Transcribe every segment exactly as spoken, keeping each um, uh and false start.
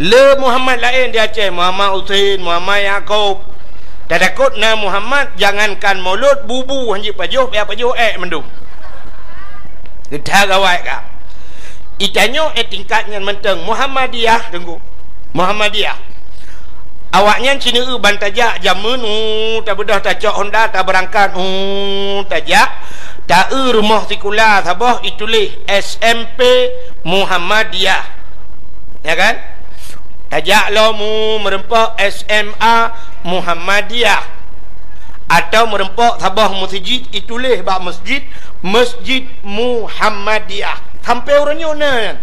Le Muhammad laén di Aceh, Muhammad Husein, Muhammad Yakub. Tatakot na Muhammad, jangankan mulod, bubu hanjeuet pajoh, payah pajoh ék mandum. Geutanyoe gawai ka. Itanyoe, eh, tingkat nyan mantong Muhammadiyah, Teungku. Muhammadiyah. Awaknyan sineue ban tajak jameun, u, tabeudôh tacok honda, tabeurangkat, u, tajak, taeu rumoh sikula saboh ituléh S M P Muhammadiyah. Ya kan? Tajak lom, u, meureumpok S M A Muhammadiyah. Atawa meureumpok saboh meuseujid ituléh bak meuseujid, Meuseujid Muhammadiyah. Sampoe uroe nyoe na nyan.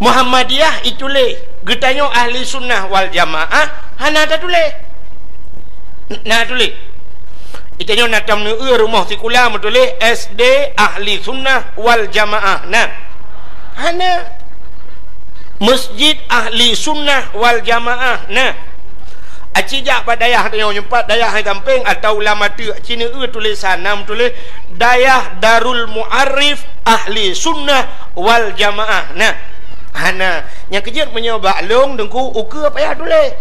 Muhammadiyah ituléh, geutanyoe Ahli Sunnah wal Jamaah hana tatuléh. N-, na tuléh. Itanyoe na tam neueu rumoh sikula meutuléh S D Ahli Sunnah wal Jamaah. Na. Hana. Meuseujid Ahli Sunnah wal Jamaah. Na. Aci jak bak dayah tanyoe, nyoe pat dayah hai gampeng atawa lam ateueh, ci neueu tulésan, na meutuléh Dayah Darul Mu'arif Ahli Sunnah wal Jamaah. Na. Hana. Nyang keujeuet meunyoe bak lôn Teungku, ukeue payah tuléh.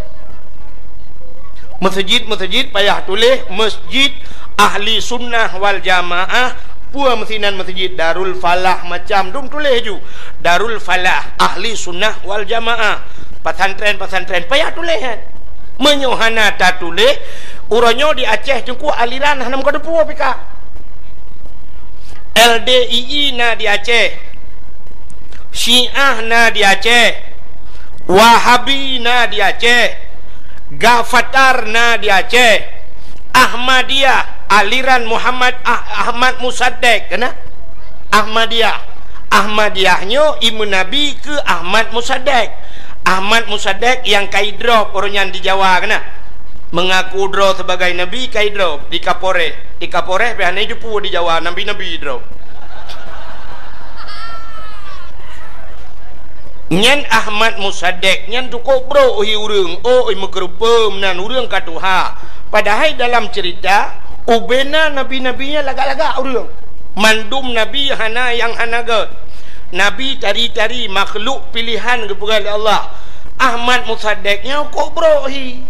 Meuseujid-meuseujid payah tuléh, Meuseujid Ahli Sunnah wal Jamaah, peue meusinan meuseujid, Darul Falah macam dum tuléh ju. Darul Falah, Ahli Sunnah wal Jamaah. Pesantren-pesantren payah tuléh, kan? Meunyoe hana tatuléh, uroe nyoe di Aceh Teungku aliran hana meukateupue pih ka. L D I I na di Aceh. Syiah na di Aceh. Wahabi na di Aceh. Gafatar na di Aceh. Ahmadiyah, aliran Muhammad Ah-, Ahmad Musaddek, kena? Ahmadiyah. Ahmadiyah nyoe imeunabi keu Ahmad Musaddek. Ahmad Musaddek nyang ka idrop uroe nyan di Jawa, kena? Mengaku droe sebagai nabi, ka idrop di Kapolres. Di Kapolres pih hana jiteupeue di Jawa, nabi-nabi idrop. Nyan Ahmad Musaddek nyan cukôp brok hi ureuëng, oi meukeureupeue meunan ureuëng ka tuha. Padahai dalam ceurita, ubena nabi-nabi nyan lagak-lagak ureuëng. Mandum nabi hana nyang hana gét. Nabi tari-tari makhluk pilihan geupeugah lé Allah. Ahmad Musaddek nyan cukôp brok hi.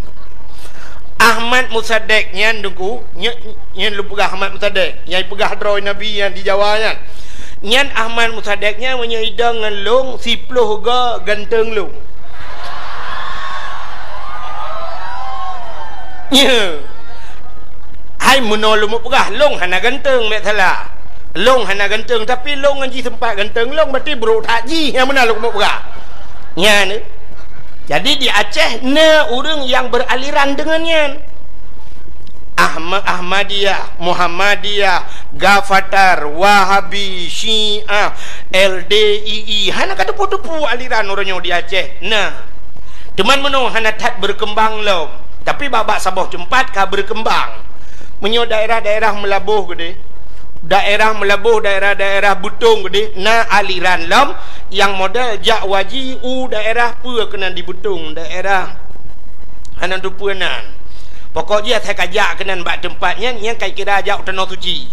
Ahmad Musaddek nyan Teungku, nyan, nyan lôn peugah Ahmad Musaddek, nyang peugah droe nabi nyan di Jawa nyan. Nyan Ahmad Musaddek nyan meunyoe idong ngon lôn, siploh go ganteng lôn. Nyo. Hai meunoe lôn peugah, lôn hana ganteng, bék salah. Lôn hana ganteng, tapi lôn ngon jih seumpat ganteng lôn, berarti brok that jih nyang meunan lôn peugah. Nyan. Jadi di Aceh na ureuëng nyang beraliran deungon nyan. Ahma-, Ahmadiyah, Muhammadiyah, Gafatar, Wahabi, Syiah, L D I I, hana ka teupeue-teupeue aliran uroe nyoe di Aceh. Na. Teuma meunoe hana that berkembang lom. Tapi bak-bak saboh teumpat ka berkembang. Meunyoe daerah-daerah Meulaboh keudeh, daerah Meulaboh, daerah-daerah Beutong keudeh, na aliran lom nyang model jak waji u daerah peue keunan di Beutong, daerah hana teupeue nan. Pokok jih asai ka jak keunan bak teumpat nyan, nyan ka kira jak u Tanoh Suci.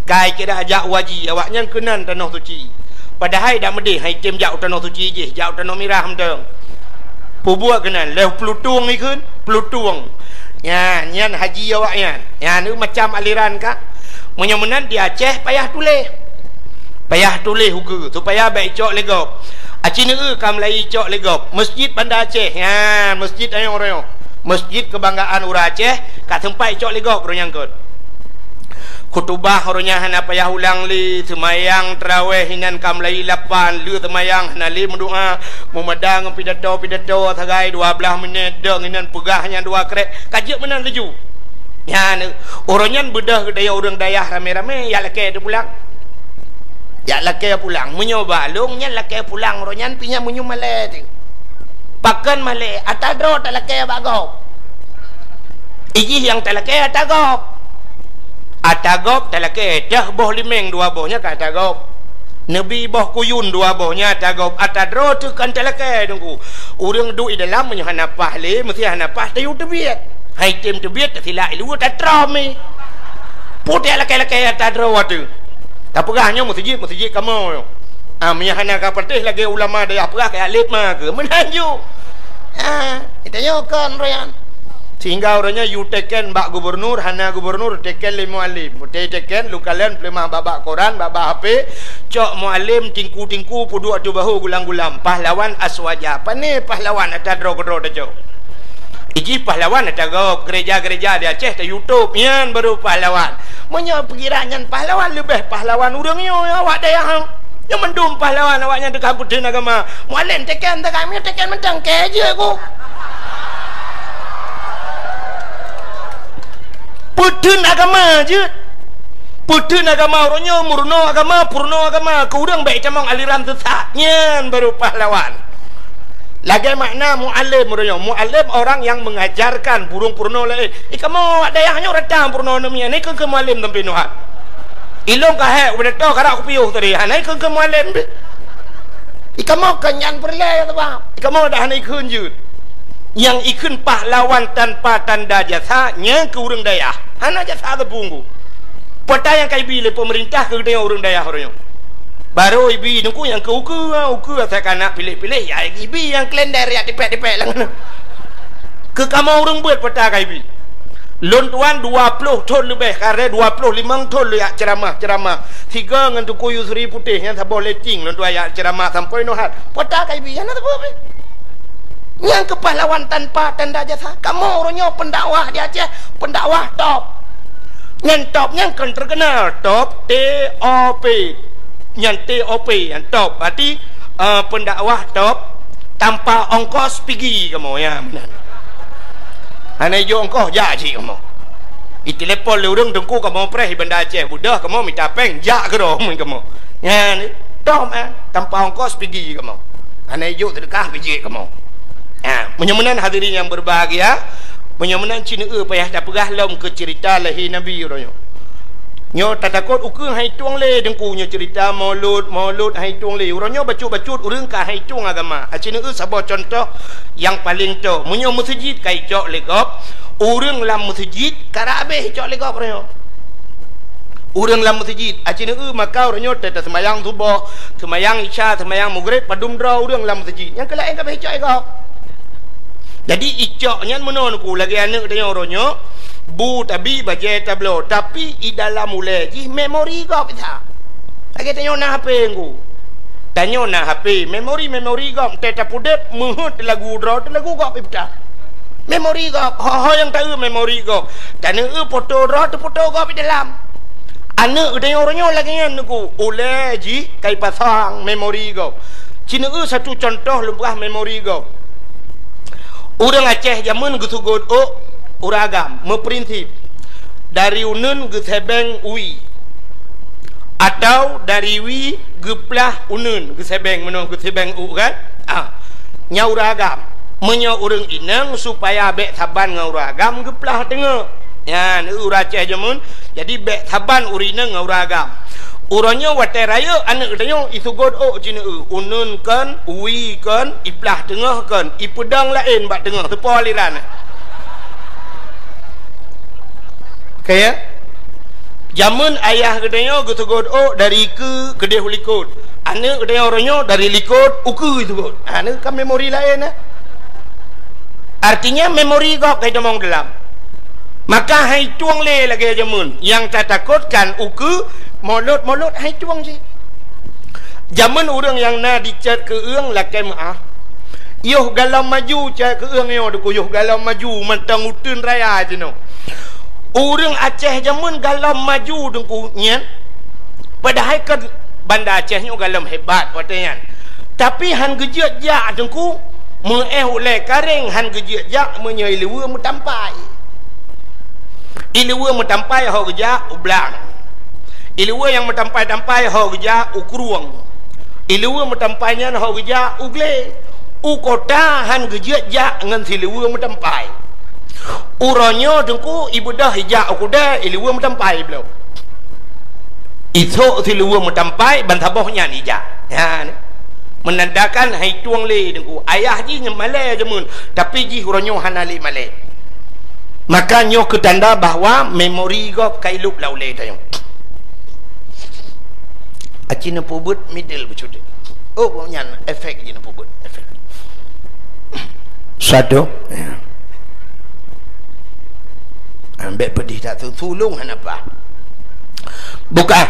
Ka kira jak waji awaknyan keunan Tanoh Suci. Padahai dak meudeh hai tem jak u Tanoh Suci jih, jak u Tanoh Mirah mantong. Peubuet keunan, lheueh Peulutong ikheun, Peulutong. Nyan, nyan haji awaknyan. Nyan, neu macam aliran ka. Meunyoe meunan di Aceh payah tuléh. Payah tuléh ukeue, supaya bék icok lé gob. Aci neu ka meulayeue icok lé gob. Meuseujid Banda Aceh. Nyan, meuseujid ayong royong. Meuseujid keubanggaan ureuëng Aceh, ka seumpat icok lé gob roh nyang kön. Khutubah uroe nyan hana payah ulang lé, seumayang teurawéh inan ka meulayeue lapan, lheueh seumayang hana lé meudoá, meumada ngon pidato-pidato sagai dua blaih minét, dong inan peugah nyang dua krek, ka jeuet meunan laju. Nyan, uroe nyan beudôh geutanyoe ureuëng dayah ramé-ramé, jak lakée teupulang. Jak lakée pulang, meunyoe bak lôn nyan lakée pulang uroe nyan pih nyan meunyoe malée teuh. Pakon malée, ata droe talakée bak gob. Ijih nyang talakée ata gob. Ata gob talakée, dah boh limeng dua boh nyan ka ata gob. Neubi boh kuyun dua boh nyan ata gob. Ata droe teuh kan talakée Teungku. Ureuëng duek di dalam meunyoe hana paih lé, meusti hana paih tayue teubiet. Hai tem teubiet tasilak i luwa tatrôm mi. Putéh lakée-lakée ata droe teuh. Tapeugah nyoe meuseujid, meuseujid kamoe nyoe. Ah, meunyo hana ka patéh lagèe ulama dayah peugah, ka lép ma keu. Meunan ju. Ah, tanyoe kon royan. Sehingga uroe nyoe yue teken bak gubernur, hana gubernur, teken lé mualem. Meuté teken, lôn kalon peuleumah bak-bak koran, bak-bak H P, cok mualem tingku-tingku peuduek ateueh bahô gulam-gulam. Pahlawan aswaja. Pané pahlawan ata droe keudroe tacok. Jih pahlawan ata gob, gereja-gereja di Aceh ta YouTube, nyan baru pahlawan. Meunyoe pikiran nyan pahlawan, leubeh pahlawan ureueng nyoe awak dayah. Nyoe mandum pahlawan awak nyan teuka peutheun agama. Mualem teken teuka, meunyoe teken mantong keu jeuet ku. Peutheun agama jeuet. Peutheun agama uroe nyoe, meurunoe agama, peurunoe agama, keu ureueng bèk itamong aliran sesat. Nyan baru pahlawan. Lagèe makna mualem uroe nyoe. Mualem orang yang mengajarkan, burung peurunoe laén. Ih, kamoe awak dayah nyoe rata peurunoe aneuk miet, na ikheun keu mualem sampoe nyoe. Ilôn ka hék, ubeudatoe karap kupiôh tadi. Hana ikheun keu mualem deh. Ih, kamoe kon nyan peureulèe ya, sabab ih, kamoe dah hana ikheun jeuet. Nyang ikheun pahlawan tanpa tanda jasa, nyan keu ureueng dayah. Hana jasa teupeu. Peue ata nyang ka ibi lé peumeurintah keu geutanyoe ureueng dayah uroe nyoe. Barô ibi teungku nyang keu ukeue, ukeue asai ka na piléh-piléh, ya ibi nyang kalender ya tipék-tipék lam. Keu kamoe ureueng beuet peue ata ka ibi. Lôn tuan dua ploh thon leubeh, karè dua ploh limong thon lôn jak ceuramah-ceuramah. Sigoe ngon Teungku Yusri Putéh nyan saboh letting lôn tuan jak ceuramah sampoe nyoe hat. Peue ata ka ibi, hana sapeue pih. Nyang keu pahlawan tanpa tanda jasa. Kamoe uroe nyoe pendakwah di Aceh, pendakwah top. Nyan top, nyan kon terkenal, top, T O P. Nyan T O P, nyan top. Berarti, eh, pendakwah top, tanpa ongkos pigi kamoe, ya, meunan. Hana ijok ongkos, jak cit kamoe. Itelepon lé ureueng, "Teungku, kamoe preh di Banda Aceh, beudôh kamoe mita péng, jak keudroe," mun kamoe. Nyan, top, eh, tanpa ongkos pigi kamoe. Hana ijok seudeukah bijéh kamoe. Ha, meunyoe meunan hadirin nyang berbahagia, meunyoe meunan ci neueu payah tapeugah lom keu ceurita lahé Nabi uroe nyoe. Nyoe tatakot ukeue han itueng lé teungku nyoe ceurita maulud, maulud han itueng lé. Uroe nyoe bacut-bacut ureueng ka han itueng agama. Aci neueu saboh cuntoh nyang paleng toe. Meunyoe meuseujid ka icok lé gob, ureueng lam meuseujid karab habéh icok lé gob uroe nyoe. Ureueng lam meuseujid, aci neueu maka uroe nyoe teuh taseumayang suboh, seumayang isya, seumayang maghrib, padum droe ureueng lam meuseujid. Nyang keu laén ka beh icok lé gob. Jadi icok nyan meunoe teungku, lagèe aneuk tanyoe uroe nyoe, bu tabi, bajèe tabloe, tapi i dalam ulèe jih memori gob that. Lagèe tanyoe na H P teungku. Tanyoe na H P, memori-memori gob, teuh tapeudeuh meuheuet lagu droe, teuh lagu gob ipeugah. Memori gob, ho-ho nyang taeu memori gob. Taneueu foto droe, teuh foto gob di dalam. Aneuk geutanyoe uroe nyoe lagèe nyan teungku, ulèe jih ka ipasang memori gob. Ci neueu satu cuntoh lôn peugah memori gob. Ureueng Aceh jameun geuseugot ôk ureueng agam, meuprinsip dari uneuen geusèbeng wie. Atau dari wie geuplah uneuen, geusèbeng meunoe, geusèbeng ôk kan? Ah. Nyan ureueng agam. Meunyoe ureueng inong supaya bèk saban ngon ureueng agam geuplah teungoh. Nyan ureueng Aceh jameun. Jadi bèk saban ureueng inong ngon ureueng agam. Uroe nyoe watèe rayeuk aneuk tanyoe iseugot ôk ci neueu, uneuen kon, wie kon, iplah teungoh kon, ipeudong laén bak teungoh, teupo aliran. Ka ya? Jameun ayah geutanyoe geuseugot ôk dari keue keudéh u likot. Aneuk geutanyoe uroe nyoe dari likot u keue iseugot. Aneuk kan memori laén, eh? Artinya memori gob ka itamong dalam. Maka han itueng lé lagèe jameun. Nyang tatakotkan ukeue molot-molot han itueng cit. Jameun ureueng nyang na dicèt keueung lakèe meu'ah. Yoh galom maju cèt keueung nyoe teungku, yoh galom maju mantong uteuen raya jinoe. Ureueng Aceh jameun galom maju teungku nyan. Padahai kan Banda Aceh nyoe galom hebat watèe nyan. Tapi han geujeuet jak teungku, meu'éh ulèe kareng han geujeuet jak meunyoe ileue meutampai. Ileue meutampai ho geujak u blang. Ileue nyang meutampai-tampai ho geujak u krueng. Ileue meutampai nyan ho geujak u glé. U kota han geujeuet jak ngon sileue meutampai. Uroe nyoe teungku ibeudôh ijak u keudè ileue meutampai bloe. Isok siluweue meutampai ban saboh nyan ijak. Nyan. Meunandakan han itueng lé teungku. Ayah jih nyan malèe jameun, tapi jih uroe nyoe hana lé malèe. Maka nyoe keu tanda bahwa memori gob ka ilôp lam ulèe tanyoe. Jineupeubuet middle beucudek. Oh, nyan efek jineupeubuet, efek. Satu. Ambek pedih that tu, tulông hana paih. Bukan.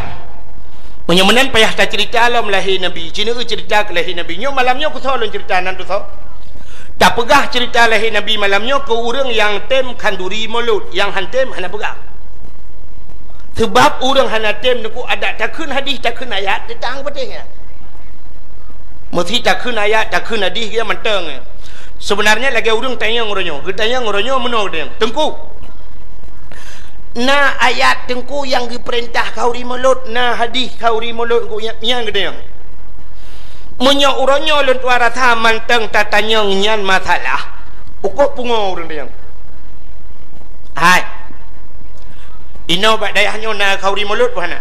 Meunyoe meunan payah taceurita lom lahé Nabi. Cina eu ceurita keu lahé Nabi. Nyoe malam nyoe kusoe lôn ceurita nan tusoe. Tapeugah ceurita lahé Nabi malam nyoe keu ureuëng nyang tem khanduri mulod, nyang han tem hana peugah. Seubab ureuëng hana tem neukuk adat takheun hadih, takheun ayat, teutang patéh nyan. Meusti takheun ayat, takheun hadih, geuh mantong. Sebenarnya lagée ureuëng tanyong uroe nyoe, geutanyong uroe nyoe meunoe geuh, Teungku. Na ayat Teungku nyang geupeurintah khanduri mulod, na hadih khanduri mulod, Teungku, nyan, nyan geutanyong. Meunyoe uroe nyoe lôn tuan rasa mantong tatanyong nyan masalah, ukoe pungo ureuëng tanyong. Hai. Inoe bak dayah nyoe na khanduri mulod peue hana?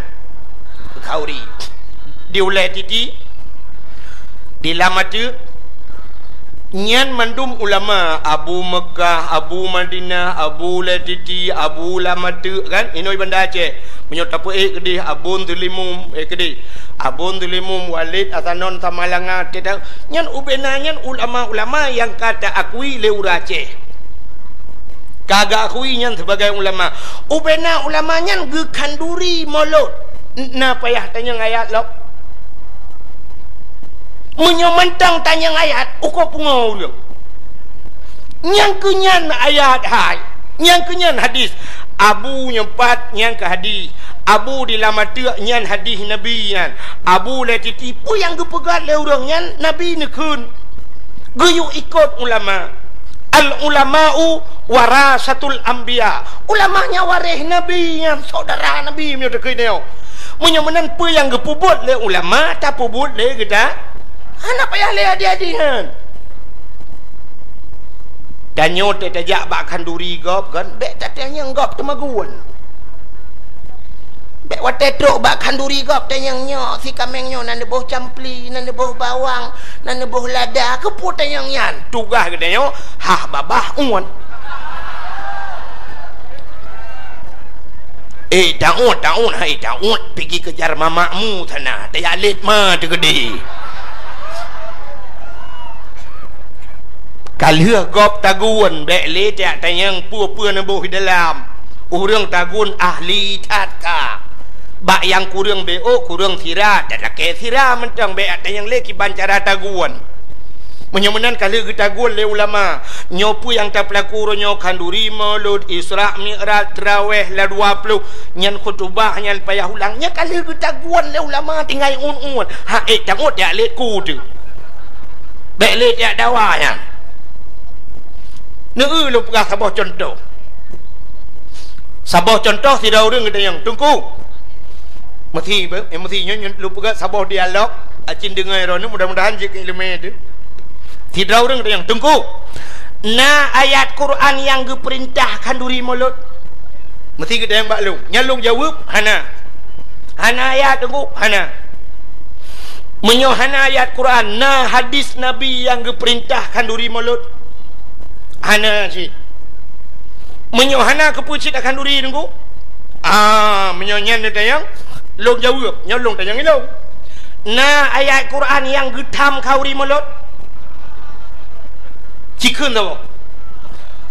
Khanduri. Di ulée titi, di lam ateuk, nyan mandum ulama, Abu Meukah, Abu Madinah, Abu Ulée Titi, Abu Lam Ateuk, kan? Inoe Banda Aceh. Meunyoe tapeuék keudeh Abon Teulimum, eh, keudeh. Abon Teulimum, Walid Hasanon Samalanga, teuta-, nyan ubena nyan ulama-ulama nyang ka taakui lé ureuëng Aceh. Ka geuakui nyan sebagai ulama. Ubena ulama nyan geukhanduri mulod. N-, na payah tanyong ayat lom. Meunyoe mantong tanyong ayat, ukoe pungo ureuëng. Nyang keu nyan ayat hai, nyang keu nyan hadis. Abu nyang pat nyan keu hadis. Abu di Lam Ateuk nyan hadis Nabi nyan. Abu Ulée Titi peue nyang geupeugah lé ureuëng nyan Nabi neukheun. Geuyue ikot ulama. Al ulama'u warasatul anbiya. Ulama nyan waréh Nabi nyan, syedara Nabi meunyoe takheun nyoe. Meunyoe meunan peue nyang geupeubuet lé ulama, tapeubuet lé geuta. Hana payah lé hadih-hadih nyan. Tanyoe teuh tajak bak khanduri gob kan, bék tatanyong gob teumagun. Bék watée trok bak khanduri gob tanyong nyoe, si kaméng nyoe na neuboh campli, na neuboh bawang, na neuboh lada, keupeue tanyong nyan? Tugaih geutanyoe, hah babah uet. Eh, taot, taot, hai taot, pigi keujar mamakmu sana, tajak lét ma teukeudi. Ka lheueh gob tagun, bék lé tajak tanyong peue-peue neuboh di dalam. Ureuëng tagun ahli that ka. Bak nyang kureueng béok, kureueng sira, talakée sira mantong bék tanyong lé kiban cara tagun. Meunyoe meunan ka lheueh geutagun lé ulama, nyoe peue nyang tapeulaku uroe nyoe khanduri, mulod, Isra, Mi'raj, Traweh, la dua ploh, nyan khutubah, nyan payah ulang, nyan ka lheueh geutagun lé ulama tinggai uet-uet. Ha, eh, tangot jak lét ku teuh. Bék lé jak dawa nyan. Neu-eu lôn peugah saboh cuntoh. Saboh cuntoh sidroe ureuëng geutanyong, "Teungku." Meusi, eh, meusi nyoe, nyoe lôn peugah saboh dialog, acin deungoe droeneuh, mudah-mudahan jeuet keu iéleumé teuh. Sidroe ureuëng geutanyong, "Teungku, na ayat Quran nyang geupeurintah khanduri mulod?" Meusi geutanyong bak lôn. Nyan lôn jaweueb, "Hana." "Hana ayat, Teungku?" "Hana." "Meunyoe hana ayat Quran, na hadis Nabi nyang geupeurintah khanduri mulod?" "Hana cit." "Meunyoe hana, keupeue cit takhanduri, Teungku?" "Ah, meunyoe nyan neutanyong, lôn jaweueb, nyoe lôn tanyong ilôn. Na ayat Quran nyang geutham khanduri mulod?" Ci kheun saboh.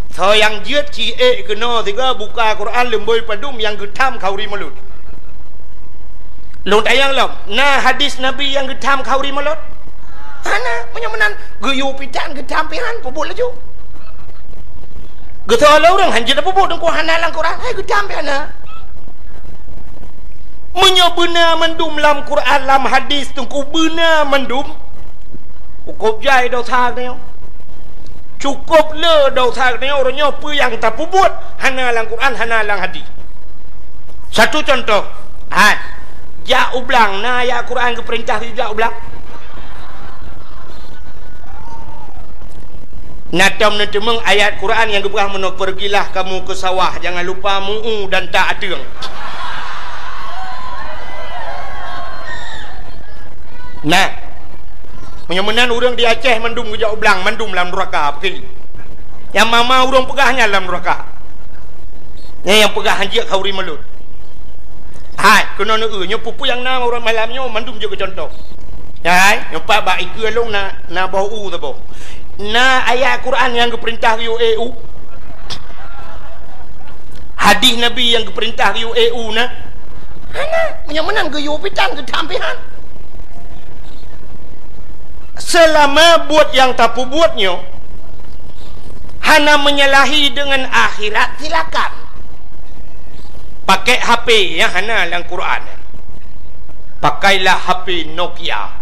Soe nyang jeuet ci ék keunoe sigoe buka Quran leumbôi padum nyang geutham khanduri mulod. Lôn tanyong lom, na hadis Nabi nyang geutham khanduri mulod? Hana, meunyoe meunan, geuyue pitan geutham pihan, peubuet laju. Geusoe lé ureuëng, "Han jeuet peubuet, Teungku, hana lam Quran." Hai geutham pihan na. Meunyoe beuna mandum lam Quran, lam hadis, Teungku, beuna mandum, cukôp jai desya geutanyoe. Cukôp le desya geutanyoe, uroe nyoe peue nyang tapeubuet hana lam Quran, hana lam hadis. Satu cuntoh, hai, jak u blang, na ayat Quran geupeurintah jak u blang? Na tom neuteumeung ayat Quran nyang geupeugah meunoe, "Pergilah kamu ke sawah, jangan lupa mu'u dan tak ateueng." Nah, meunyoe meunan ureuëng di Aceh mandum geujak u blang, mandum lam nuraka, pakri. Nyang ma-ma ureuëng peugah nyan lam nuraka. Nyan nyang peugah han jeuet khanduri mulod. Hai, keunoe neueu, nyoe peue-peue nyang na uroe malam nyoe mandum jeuet keu cuntoh. Hai, nyoe pat bak ikeue lôn na, na boh u saboh. Na ayat Quran nyang geupeurintah geuyue ék u? Hadis Nabi nyang geupeurintah geuyue ék u na? Hana, meunyoe meunan geuyue pih tan geutam pih han. Seulama buet nyang tapeubuet nyoe hana menyalahi deungon akhirat, silakan. Pakai H P nyang hana lam Quran. Pakailah H P Nokia.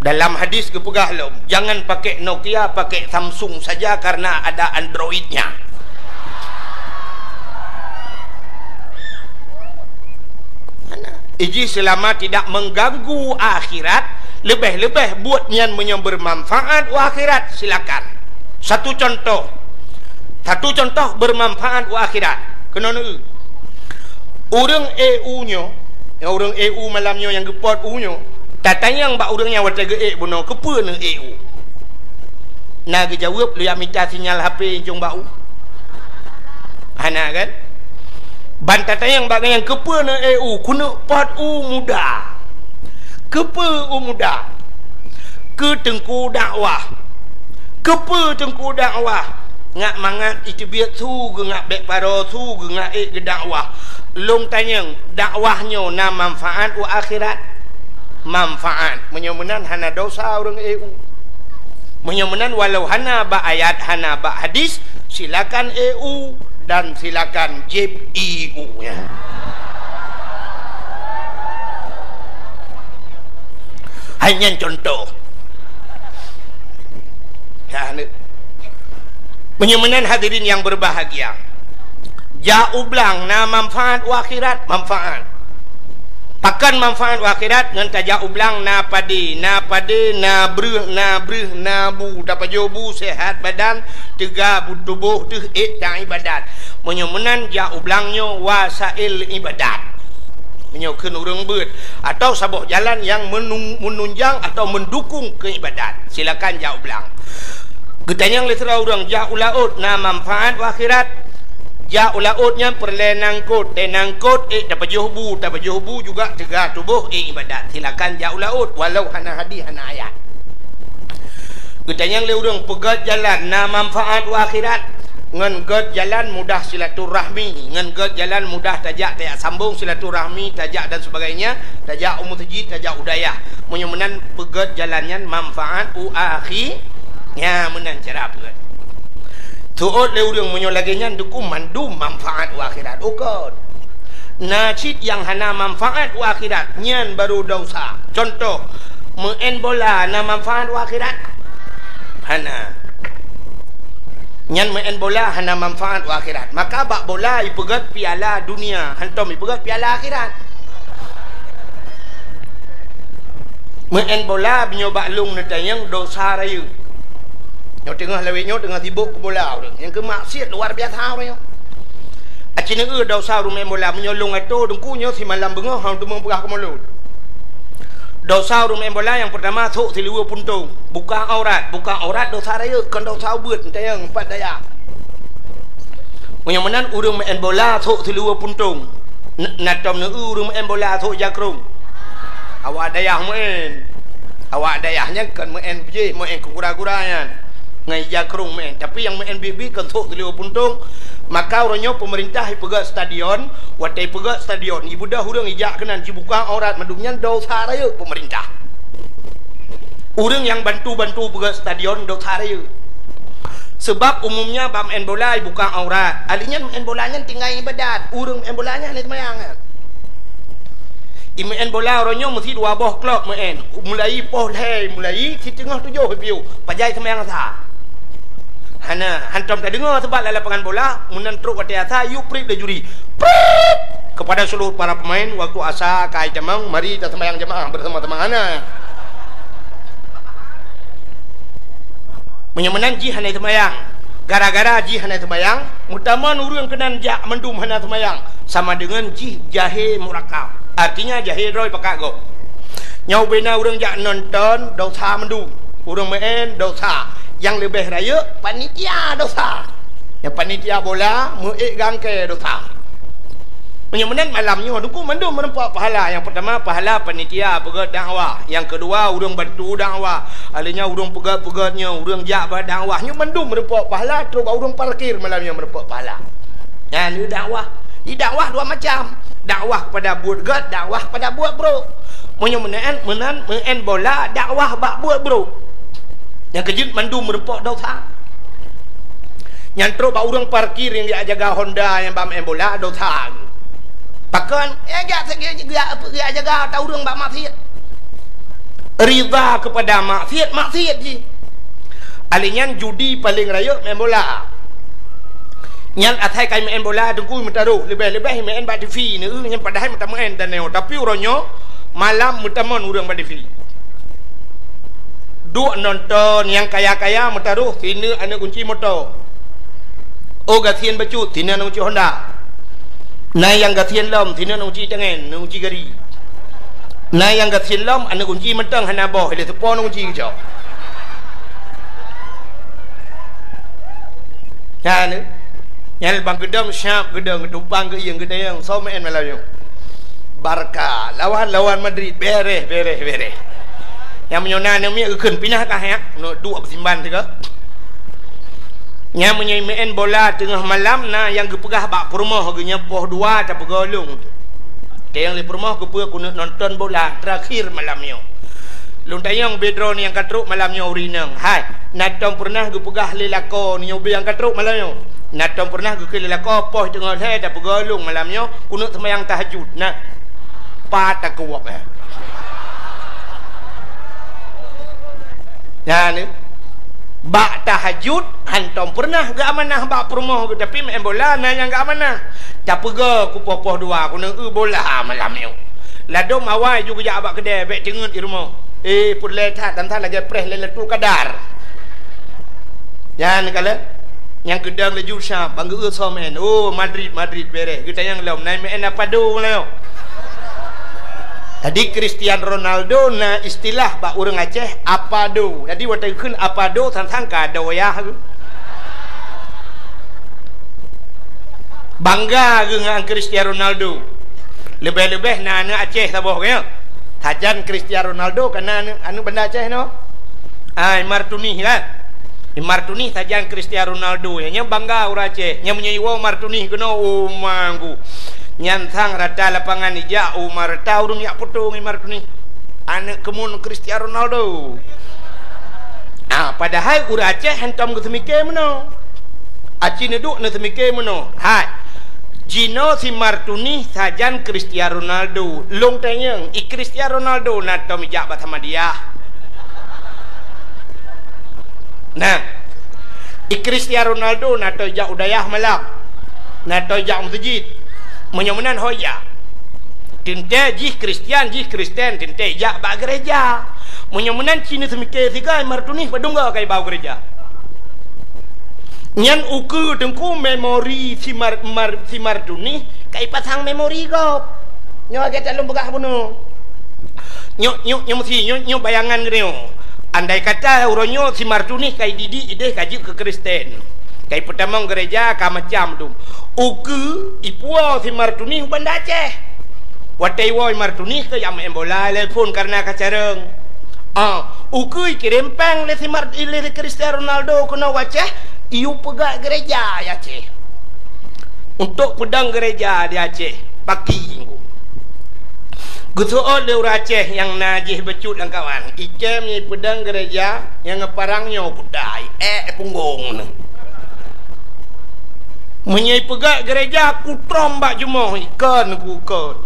Dalam hadis geupeugah lom, jangan pakai Nokia, pakai Samsung saja karena ada Androidnya. Iji seulama tidak mengganggu akhirat, leubeh-leubeh buet nyan meunyoe bermanfaat u akhirat, silakan. Satu contoh. Satu contoh bermanfaat u akhirat. Keunoe neueu. Ureuëng ék u nyoe, nyang ureuëng ék u malam nyoe nyang geupot u nyoe, tatanyong bak ureuëng nyan watée geuék bunoe, "Keupeue neuék u?" Na geujaweueb, "Lôn jak mita sinyal H P incong bak u." Hana kan? Ban tatanyong bak gobnyan, "Keupeue neuék u?" "Keuneuk pot u muda." "Keupeue u muda?" "Keu teungku dakwah." "Keupeue teungku dakwah?" "Ngat mangat iteubiet su, geungat bék paro su, geungat ék geudakwah." Lôn tanyong, dakwah nyoe na manfaat u akhirat? Manfaat. Meunyoe meunan hana desya ureuëng ék u. Meunyoe meunan walau hana bak ayat, hana bak hadis, silakan ék u dan silakan jieb ie u nyan. Hai nyan contoh. Ya, ni. Meunyoe meunan hadirin yang berbahagia, jak u blang na manfaat u akhirat, manfaat. Pakon manfaat u akhirat? Ngon tajak u blang na padé, na padé, na breueh, na breueh, na bu, tapajoh bu, sehat badan, teuga bu tuboh teuh ék taibadat. Meunyoe meunan jak u blang nyoe wasail ibadat. Meunyoe kheun ureuëng beuet, atau saboh jalan nyang menung-, menunjang atau mendukung keu ibadat, silakan jak u blang. Geutanyong lé sidroe ureuëng, jak u laôt na manfaat u akhirat? Jak u laôt nyan peureulée nangkot, tée nangkot ék tapajoh bu, tapajoh bu juga teuga tuboh ék ibadat. Silakan jak u laôt, walau hana hadis, hana ayat. Geutanyong lé ureuëng, peugét jalan na manfaat u akhirat? Ngon gét jalan mudah silaturahmi, ngon gét jalan mudah tajak, tajak sambong silaturahmi, tajak dan sebagainya, tajak u meuseujid, tajak u dayah. Meunyoe meunan peugét jalan nyan manfaat u akhi-, nya meunan cara peugét. Teuôt lé ureuëng meunyoe lagée nyan dukung mandum manfaat u akhirat. Ukot. Na cit nyang hana manfaat u akhirat, nyan baru desya. Contoh, meu'en bola na manfaat u akhirat? Hana. Nyan meu'en bola hana manfaat u akhirat. Maka bak bola ipeugét piala dunia, hantom ipeugét piala akhirat. Meu'en bola meunyoe bak lông neutanyong desya rayeuk. Nyoe teungoh lawét nyoe teungoh sibok keu bola ureuëng. Nyang keu maksiat luar biasa ureuëng nyoe. Aci neueu desya ureuëng meu'en bola, meunyoe lông atô teungku nyoe simalam beungoh hana teumé peugah keu mulod. Desya ureuëng meu'en bola nyang peurtama sôk siluweue puntông, buka aurat, buka aurat desya rayeuk, kon desya ubeuet, neutanyong pat dayah. Meunyoe meunan ureuëng meu'en bola sôk siluweue puntông, n-, na tom neueu ureuëng meu'en bola sôk jakrong. Awak dayah meu'en. Awak dayah nyan kon meu'en bijéh, meu'en keu gura-gura nyan. Ngon jakrong meu'en. Tapi nyang meu'en biet-biet kon sôk siluweue puntông. Maka uroe nyoe peumeurintah ipeugét stadion, watée ipeugét stadion, ibeudôh ureuëng ijak keunan jibuka aurat mandum nyan desya rayeuk peumeurintah. Ureuëng nyang bantu-bantu peugét stadion desya rayeuk. Seubab umumnya bak meu'en bola ibuka aurat. Ahli nyan meu'en bola nyan tinggai ibadat. Ureuëng meu'en bola nyan hana teumayang nyan. Imeu'en bola uroe nyoe meusi dua boh klub meu'en. Mulai poh lhée, mulai siteungoh tujoh ipiôh. Pajan teumayang sa? Hana, hantom tadeungoe seubab lam lapangan bola, meunan trok watée asa, yue prit lé juri. Prit! Kepada seluruh para pemain, waktu asa ka itamong, mari taseumayang jamaah bersama-sama. Hana. Meunyoe meunan jih hana teumayang. Gara-gara jih hana teumayang, meutamong ureuëng keunan jak mandum hana teumayang, sama deungon jih jahé murakab. Artinya jahé droe pakat gob. Nyoe ubena ureuëng jak nonton, desya mandum. Ureuëng meu'en, desya. Nyang leubeh rayeuk, panitia desya. Nyang panitia bola, meu'ék gangkée desya. Meunyoe meunan malam nyoe, Teungku, mandum meureumpok pahala. Nyang peurtama, pahala panitia peugét dakwah. Nyang keudua, ureuëng bantu dakwah. Alèh nyan ureuëng peugét-peugét nyoe, ureuëng jak bak dakwah. Nyoe mandum meureumpok pahala, trok bak ureuëng parkir malam nyoe meureumpok pahala. Nyan dakwah. Di dakwah dua macam. Dakwah kepada buet gét, dakwah kepada buet brok. Meunyoe meunan, meunan, meu'en bola, dakwah bak buet brok. Nyang keujeuet mandum meureumpok dosa. Nyang trok bak ureuëng parkir nyang jak jaga Honda nyang bak meu'en bola, dosa. Pakon? Eh, jak, jak, jak, jak jaga ata ureuëng bak maksiat. Ridha kepada maksiat, maksiat jih. Alèh nyan judi paleng rayeuk meu'en bola. Nyan asai kai meu'en bola, Teungku, meutaroh, leubeh-leubeh meu'en bak TV neu, nyan padahai meutameu'en dan nyoe. Tapi uroe nyoe malam meutamon ureuëng bak TV. Duek nonton, nyang kaya-kaya meutaroh, sineuk aneuk kunci moto. Oh, gasien bacut, sineuk aneuk kunci Honda. Na nyang gasien lom, sineuk aneuk kunci tangen, aneuk kunci gari. Na nyang gasien lom, aneuk kunci mantong hana boh, ilèe seupôt aneuk kunci geucok. Nyan, nyan bang geudong siap, geudong geutumpang, geuieng, geutanyong, soe meu'en malam nyoe? Barca lawan, lawan Madrid, bereh, bereh, bereh. Nyang meunyoe na aneuk miet geukheun pinah kah nyak, neuk duek beusimban sigoe. Nyang meunyoe meu'en bola teungoh malam na nyang geupeugah bak peurumoh geuh nyoe poh dua tapeugoe lôn. Tanyong lé peurumoh, keupeue keuneuk nonton bola terakhir malam nyoe. Lôn tanyong bak droeneuh nyang ka trok malam nyoe ureueng inong. Hai, na tom peureunah geupeugah lé lakoe nyoe ubé nyang ka trok malam nyoe? Na tom peureunah geukheun lé lakoe poh teungoh lhèe tapeugoe lôn malam nyoe keuneuk seumayang tahajud? Na. Pat takeuwab, eh. Nyan, eh. Bak tahajud, hantom peureunah geuamanah bak peurumoh geuh, tapi meu'en bola na nyang geuamanah. Tapeugoe kupoh-poh dua, keuneuk eu bola malam nyoe. Ladôm awai ju geujak bak keudè, bèk teungeut di rumoh. Eh, peureulèe that, dan that lagèe preh Lailatul Qadar. Nyan kalon. Nyang keudong laju siap, bang geu-eu soe meu'en. Oh, Madrid, Madrid bereh. Geutanyong lom, na meu'en Apado nyoe? Jadi, Cristiano Ronaldo na istilah bak ureueng Aceh, Apado. Jadi, watèe geukheun Apado, sang-sang ka doyah geuh. Bangga geuh ngon Cristiano Ronaldo. Leubeh-leubeh na aneuk Aceh saboh, nyoe. Sajan Cristiano Ronaldo ka na aneuk, aneuk Banda Aceh nyoe. Ah, Imar Tunih kan? Imar Tunih sajan Cristiano Ronaldo. Nyan, nyan bangga ureueng Aceh. Nyan meunyoe iwoe Imar Tunih keunoe, oh, manggu. Nyan sang rata lapangan ijak, oh, ma rata ureueng jak poto ngon Imar Tunih. Aneuk keumun Cristiano Ronaldo. Ah, padahai ureueng Aceh hantom geuseumike meunoe. Aci neuduek neuseumiké meunoe, hai, jinoe si Martuni sajan Cristiano Ronaldo. Lôn tanyong, i Cristiano Ronaldo na tom ijak bak Samadiyah? Nah, i Cristiano Ronaldo na tom ijak u dayah malam? Na tom ijak u meuseujid? Meunyoe meunan ho ijak. Teuntèe jih Kristian, jih Kristen, teuntèe ijak bak gereja. Meunyoe meunan ci neuseumiké sigoe Martuni, padum goe ka iba u gereja. Nyan ukeue teungku memori si Mar-, Mar-, si Martuni ka ipasang memori gob. Nyoe lagèe that lôn peugah bunoe. Nyoe, nyoe, nyoe meusi, nyoe, nyoe bayangan geutanyoe. Andai kata uroe nyoe si Martuni ka ididik idéh ka jeuet keu Kristen. Ka ipeutamong gereja ka macam dum. Ukeue ipuwoe si Martuni u Banda Aceh. Watèe iwoe Martuni keu jak meu'en bola lé phon kareuna ka carông. Ah, ukeue ikirém péng lé si Mar-, lé Cristiano Ronaldo keunoe u Aceh, iyue peugah gereja di Aceh. Untuk peudong gereja di Aceh, paki. Geuseuôt lé ureueng Aceh nyang na jih bacut lam kawan, ikém nyan ipeudong gereja nyang ngon parang nyoe kuda, iék punggong nyoe. Meunyoe ipeugah gereja kutrom bak jumoh, ikon kukon.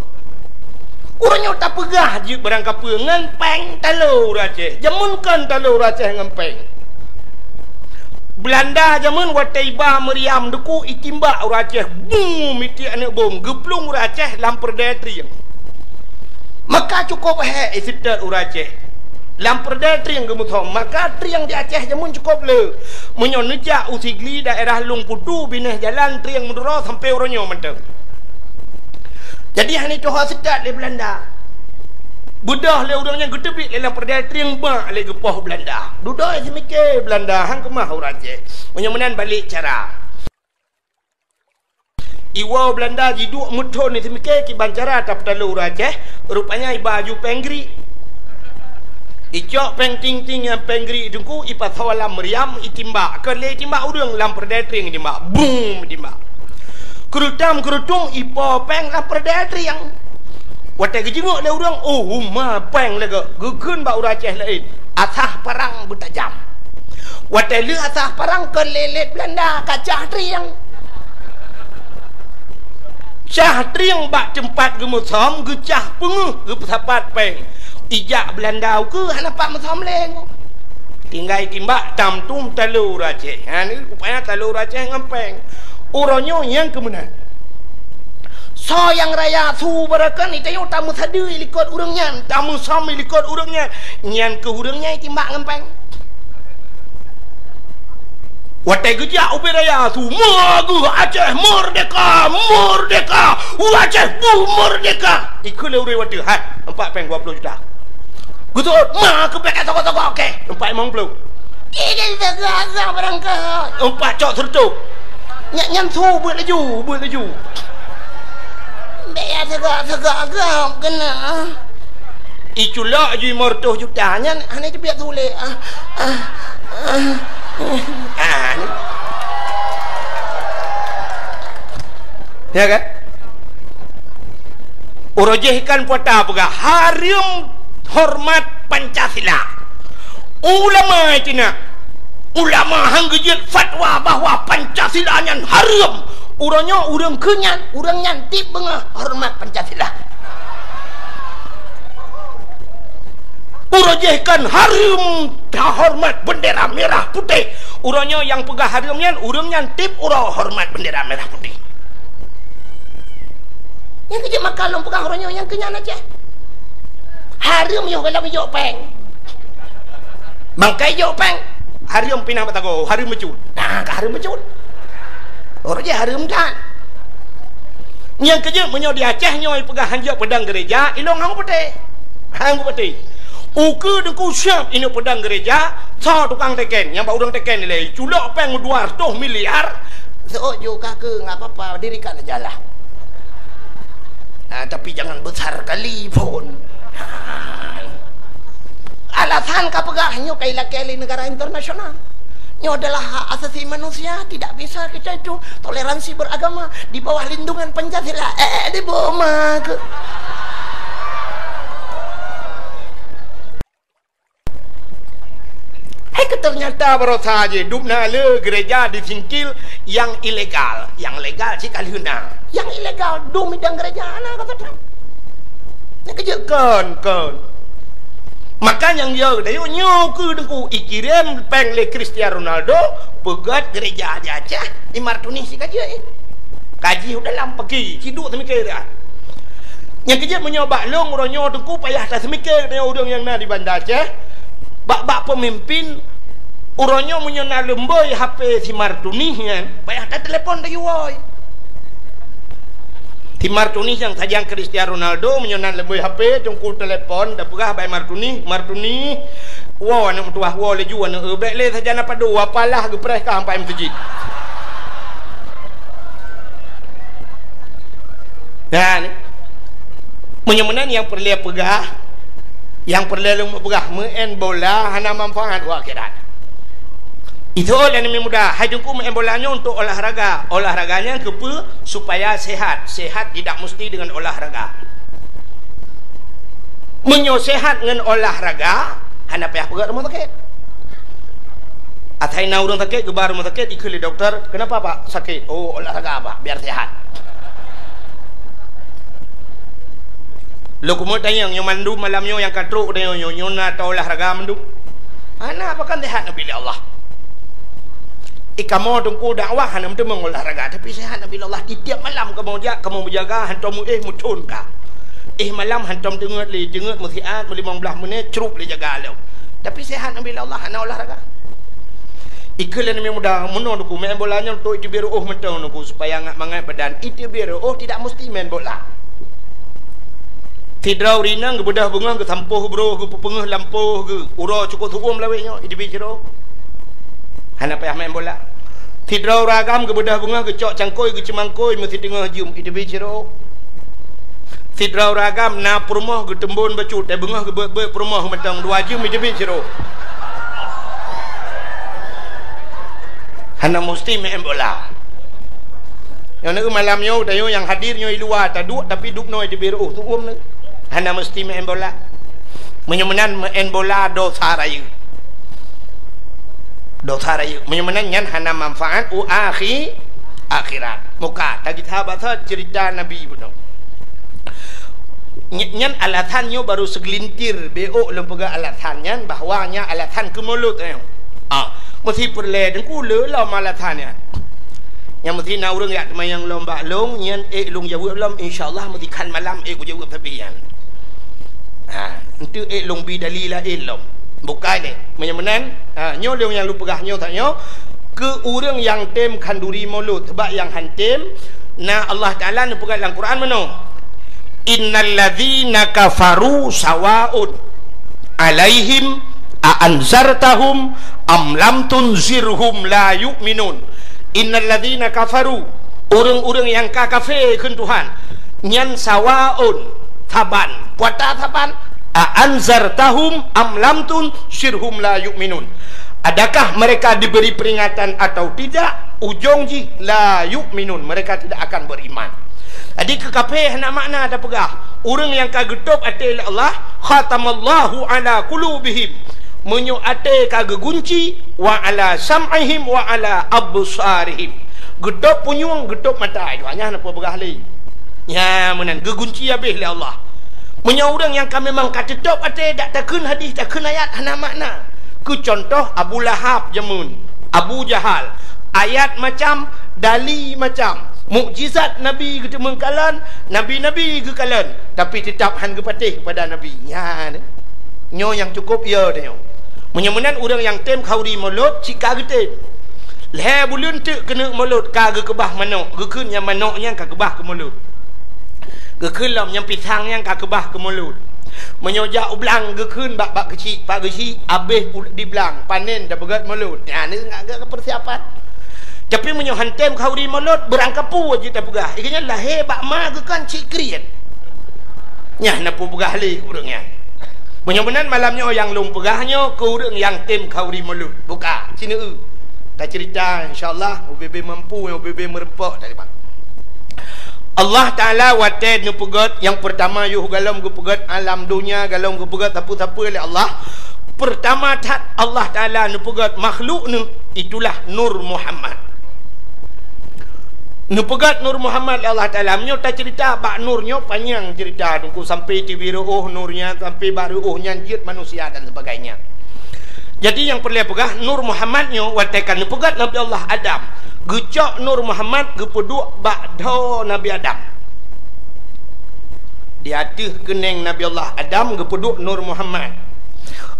Ureueng nyoe tapeugah jeuet barang kapeue ngon péng talo ureueng Aceh. Jameun kon talo ureueng Aceh ngon péng. Beulanda jameun watèe iba meuriam deuku itimbak ureueng Aceh, bum, mitiek aneuk bom, geuplueng ureueng Aceh lam peureudèe trieng. Maka cukôp hék iseutôt ureueng Aceh. Lam peureudèe trieng geumeusom, maka trieng di Aceh jameun cukôp le. Meunyoe neujak u Sigli daerah Lueng Putu, binéh jalan trieng meuduro sampoe uroe nyoe mantong. Jadi hana tuha seutôt lé Beulanda. Beudôh lé ureueng nyan geuteubiet lé lam peureudèe trieng bak lé geupoh Beulanda. Dudoe seumiké Beulanda han keumah ureueng Aceh. Meunyoe meunan balek cara. Iwoe Beulanda jiduek meuthon, iseumiké kiban cara tapeutaloe ureuëng Aceh, rupanya iba aju péng grik. Icok péng ting-ting nyang péng grik teungku, ipasoe lam meuriam, itimbak. Kon lé itimbak ureuëng, lam peureudèe trieng itimbak. Bum, itimbak. Keurutam-keurutung ipo péng lam peureudèe trieng. Watèe geujingok lé ureuëng, oh, uma péng lagèe geukheun bak ureuëng Aceh laén, asah parang beutajam. Watèe lheueh asah parang kon lé lét Beulanda, kacah trieng. Cah trieng bak teumpat geumeusom, geucah peungeuh, geupeusapat péng. Ijak Beulanda ukeue hana pat meusom lé. Tinggai timbak tam tum taloe ureuëng Aceh. Ha, ni rupanya taloe ureuëng Aceh ngon péng. Uroe nyoe nyang keumeunan. Soe nyang raya su beureukan, ita nyoe tameusadeue likot ureuëng nyan, tameusom likot ureuëng nyan. Nyan keuh ureuëng nyan itimbak ngon péng. Watèe geujak ubé raya su, "Meugeue Aceh merdeka, merdeka, Aceh bu merdeka." Ikheun lé ureuëng watèe, "Hai, empat péng dua puluh juta." Geuseuôt, "Ma keuh péng togok-togok kèe, empat limong puluh." Ih, dia teuga-teuga barangkaho. Empat cok seureutôh. Nyak nyan su beuet laju, beuet laju. Bèk ya teuga-teuga agam keunan. Iculok ju lima ratus juta nyan, hana teubiet su lé. Ah, ah, ah, ah. Ah, ni. Ya kan? Uroe jéh kan puasa peugah, hareuem horeumat Pancasila. Ulama tina, ulama han geujeuet fatwa bahwa Pancasila nyan hareuem. Uroe nyoe ureuëng keu nyan, ureuëng nyan tieb beungoh horeumat Pancasila. Uroe jéh kan hareuem tahoreumat bendera merah putih. Uroe nyoe nyang peugah hareuem nyan, ureuëng nyan tieb uroe horeumat bendera merah putih. Nyang keu jeuet maka lôn peugah uroe nyoe nyang keu nyan Aceh. Hareuem yoh galak ijok péng. Bangkai ijok péng. Hareuem pinah batago, hareuem meucut. Nah, ka hareuem meucut. Uroe jéh hareuem that. Nyang keu jeuet meunyoe di Aceh nyoe peugah hanjeuet peudong gereja, ilong hang putih. Hang putih. Ukeue teungku siab inong peudong gereja, soe tukang teken, nyang bak ureuëng teken ilèe, culok péng dua ratus miliar. Seuôt ju ka keu, nggak apa-apa, dirikan aja lah. Ah, tapi jangan besar kali pun. Ah. Alasan ka peugah nyoe ka ilakèe lé negara internasional. Nyoe adalah hak asasi manusia, tidak bisa kita itu toleransi beragama di bawah lindungan Pancasila. Eh, eh, di bawah ma ke? Hai ke ternyata barosa je dubna le gereja di singkil yang ilegal, yang legal cit ka lheueh na, yang ilegal dum idang gereja na kata Trump. Nyang keu jeuet kon, kon. Maka nyang yo dayok nyoe keu teungku ikirém péng lé Cristiano Ronaldo peugöt gereja di Aceh, i Martunih si ka jeuet. Kaji u dalam pagi, siduk teumikir dah. Nyang keu jeuet meunyoe bak lôn uroe nyoe teungku payah taseumikir deungon ureuëng nyang na di Banda Aceh, bak-bak peumimpin uroe nyoe meunyoe na leumboi H P si Martunih nyan, payah tatelepon tayue woe. Si Martunih nyang sajan Cristiano Ronaldo meunyoe na leumboi H P teungku telepon tapeugah bak Martunih, "Martunih, woe aneuk meutuwah, woe laju aneuk eu, bèk lé sajan na padum, apalah geupreh ka ampai meuseujid." Nah, ni. Meunyoe meunan nyang peureulèe peugah, nyang peureulèe lôn peugah, meu'en bola hana manfaat u akhirat. Itu lé aneuk muda, hai teungku meu'en bola nyoe untuk olahraga. Olahraga nyan keupeue? Supaya sehat. Sehat tidak mesti dengan olahraga. Meunyoe sehat ngon olahraga, hana payah peugöt rumoh sakét. Asai na ureuëng sakét, geuba rumoh sakét, ikheun lé dokto, "Kenapa, Pak, sakit?" "Oh, olahraga, Pak, biar sehat." Lôn keumeung tanyong, nyoe mandum malam nyoe nyang ka trok tanyong nyoe, nyoe na taolahraga mandum? Hana, pakon sehat neubi lé Allah. I kamoe teungku dakwah hana meuteumé olahraga, tapi sehat neubi lé Allah. Di tiep malam kamoe jak, kamoe meujaga, hantom éh meuthon ka. Éh malam hantom teungeut lé, teungeut meusiat, meulimong blaih menit, crup lé jaga lom. Tapi sehat neubi lé Allah, hana olahraga. Ikheun lé aneuk muda, meunoe teungku, main bola nyoe untuk iteubiet reuôh mantong teungku, supaya ngat mangat badan. Iteubiet reuôh tidak mesti main bola. Sidroe ureuëng inong geubeudôh beungoh, geusampôh broh, geupeupeungeuh lampôh, geu-, uroe cukôp seu-uem lawét nyoe, iteubiet sidroe. Hana payah main bola. Sidroe ureueng agam geubeudoh beungoh, geucok cangkôi, geuceumangkôi, meusiteungoh jeuem, iteubiet sidroe. Sidroe ureueng agam na peurumoh, geuteumbon bacut, eh, beungoh geubeuet-beuet peurumoh mantong, dua jeuem, iteubiet sidroe. Hana musti meu'en bola. Nyoe na malam nyoe, tanyoe nyang hadir nyoe i luwa taduek, tapi dubnoe teubiet reu'oh, tu'uem na. Hana musti meu'en bola. Meunyoe meunan meu'en bola, dosa rayeuk. Dosa rayeuk. Meunyoe meunan nyan hana manfaat u akhi-, akhirat. Muka, tagita basa cerita Nabi bunoe. Ny-, nyan alasan nyoe baru segelintir, beu'ok lôn peugah alasan nyan, bahwa nyan alasan keu mulod nyoe. Ah, meusi peureulée teungku le lom alasan nyan. Nyang meusi na ureueng jak teumayang lom bak lôn, nyan ék lôn jaweueb lom, insya Allah meusi khan malam ék kujaweueb sabe nyan. Ha, enteuk ék lôn bi dali laén lom. Bukai deh. Meunyoe meunan, ha, nyoe lôn nyang lôn peugah nyoe tanyoe, keu ureueng nyang tem khanduri mulod, sabab nyang han tem, na Allah Taala neupeugah lam Quran meunoe, "Innal ladzina kafaru sawaun alaihim a anzartahum am lam tunzirhum la yu'minun." Innal ladzina kafaru, ureueng-ureueng nyang ka kafé kheun Tuhan, nyan sawaun, saban. Peue ata saban? A anzartahum am lam tunzirhum la yu'minun. Adakah mereka diberi peringatan atau tidak? Ujong jih, la yu'minun, mereka tidak akan beriman. Jadi keu kafé hana makna tapeugah. Ureueng nyang ka geutôb até lé Allah, khatamallahu ala qulubihim. Meunyoe até ka geugunci, wa ala sam'ihim wa ala absarihim. Geutôb punyueng, geutôb mata, itu hanya hana peue peugah lé. Nya meunan geugunci habéh lé Allah. Meunyoe ureueng nyang ka memang ka teutôb até, dak takheun hadis, takheun ayat, hana makna. Keu cuntoh Abu Lahab jameun, Abu Jahal, ayat macam, dali macam, mukjizat Nabi geuteumeung kalon, nabi-nabi geukalon, tapi teutap han geupatéh keupada Nabi. Nya, nyoe nyang cukôp yo tanyoe. Meunyoe meunan ureueng nyang tem khanduri mulod, cit ka geutem. Lhée buleuen teuk keuneuk mulod ka geukeubah manok, geukheun nyang manok nyan ka keubah keu mulod. Geukheun lom nyang pisang nyan ka keubah keu mulod. Meunyoe jak u blang geukheun bak, bak geuchik, pak geuchik, abéh u-, di blang, panen tapeugét mulod. Nyan ngat geupeursiapan. Tapi meunyoe han tem khanduri mulod, beurangkapeue jeuet tapeugah. Ié nyan lahé bak ma geukheun cit kriet. Nyan na peue peugah lé ureueng nyan. Meunyoe meunan malam nyoe nyang lôn peugah nyoe keu ureueng nyang tem khanduri mulod. Buka, sineue. Tacerita, insya Allah, ubé-bé mampu, ubé-bé meureumpok tadi, Pak. Allah Taala watée neupeugét, nyang peurtama yoh galom geupeugét alam donya, galom geupeugét sapeue-sapeue lé Allah. Peurtama that Allah Taala neupeugét makhluk neuh, itulah Nur Muhammad. Neupeugét Nur Muhammad lé Allah Taala. Meunyoe tacerita bak Nur nyoe panyang cerita, teungku, sampai teubiet reu'oh Nur nyan, sampai bak reu'oh nyan jeuet manusia dan sebagainya. Jadi nyang peureulée peugah, Nur Muhammad nyoe watée ka neupeugét Nabi Allah Adam, geucok Nur Muhammad geupeuduek bak dhoe Nabi Adam. Di ateueh keuneng Nabi Allah Adam geupeuduek Nur Muhammad.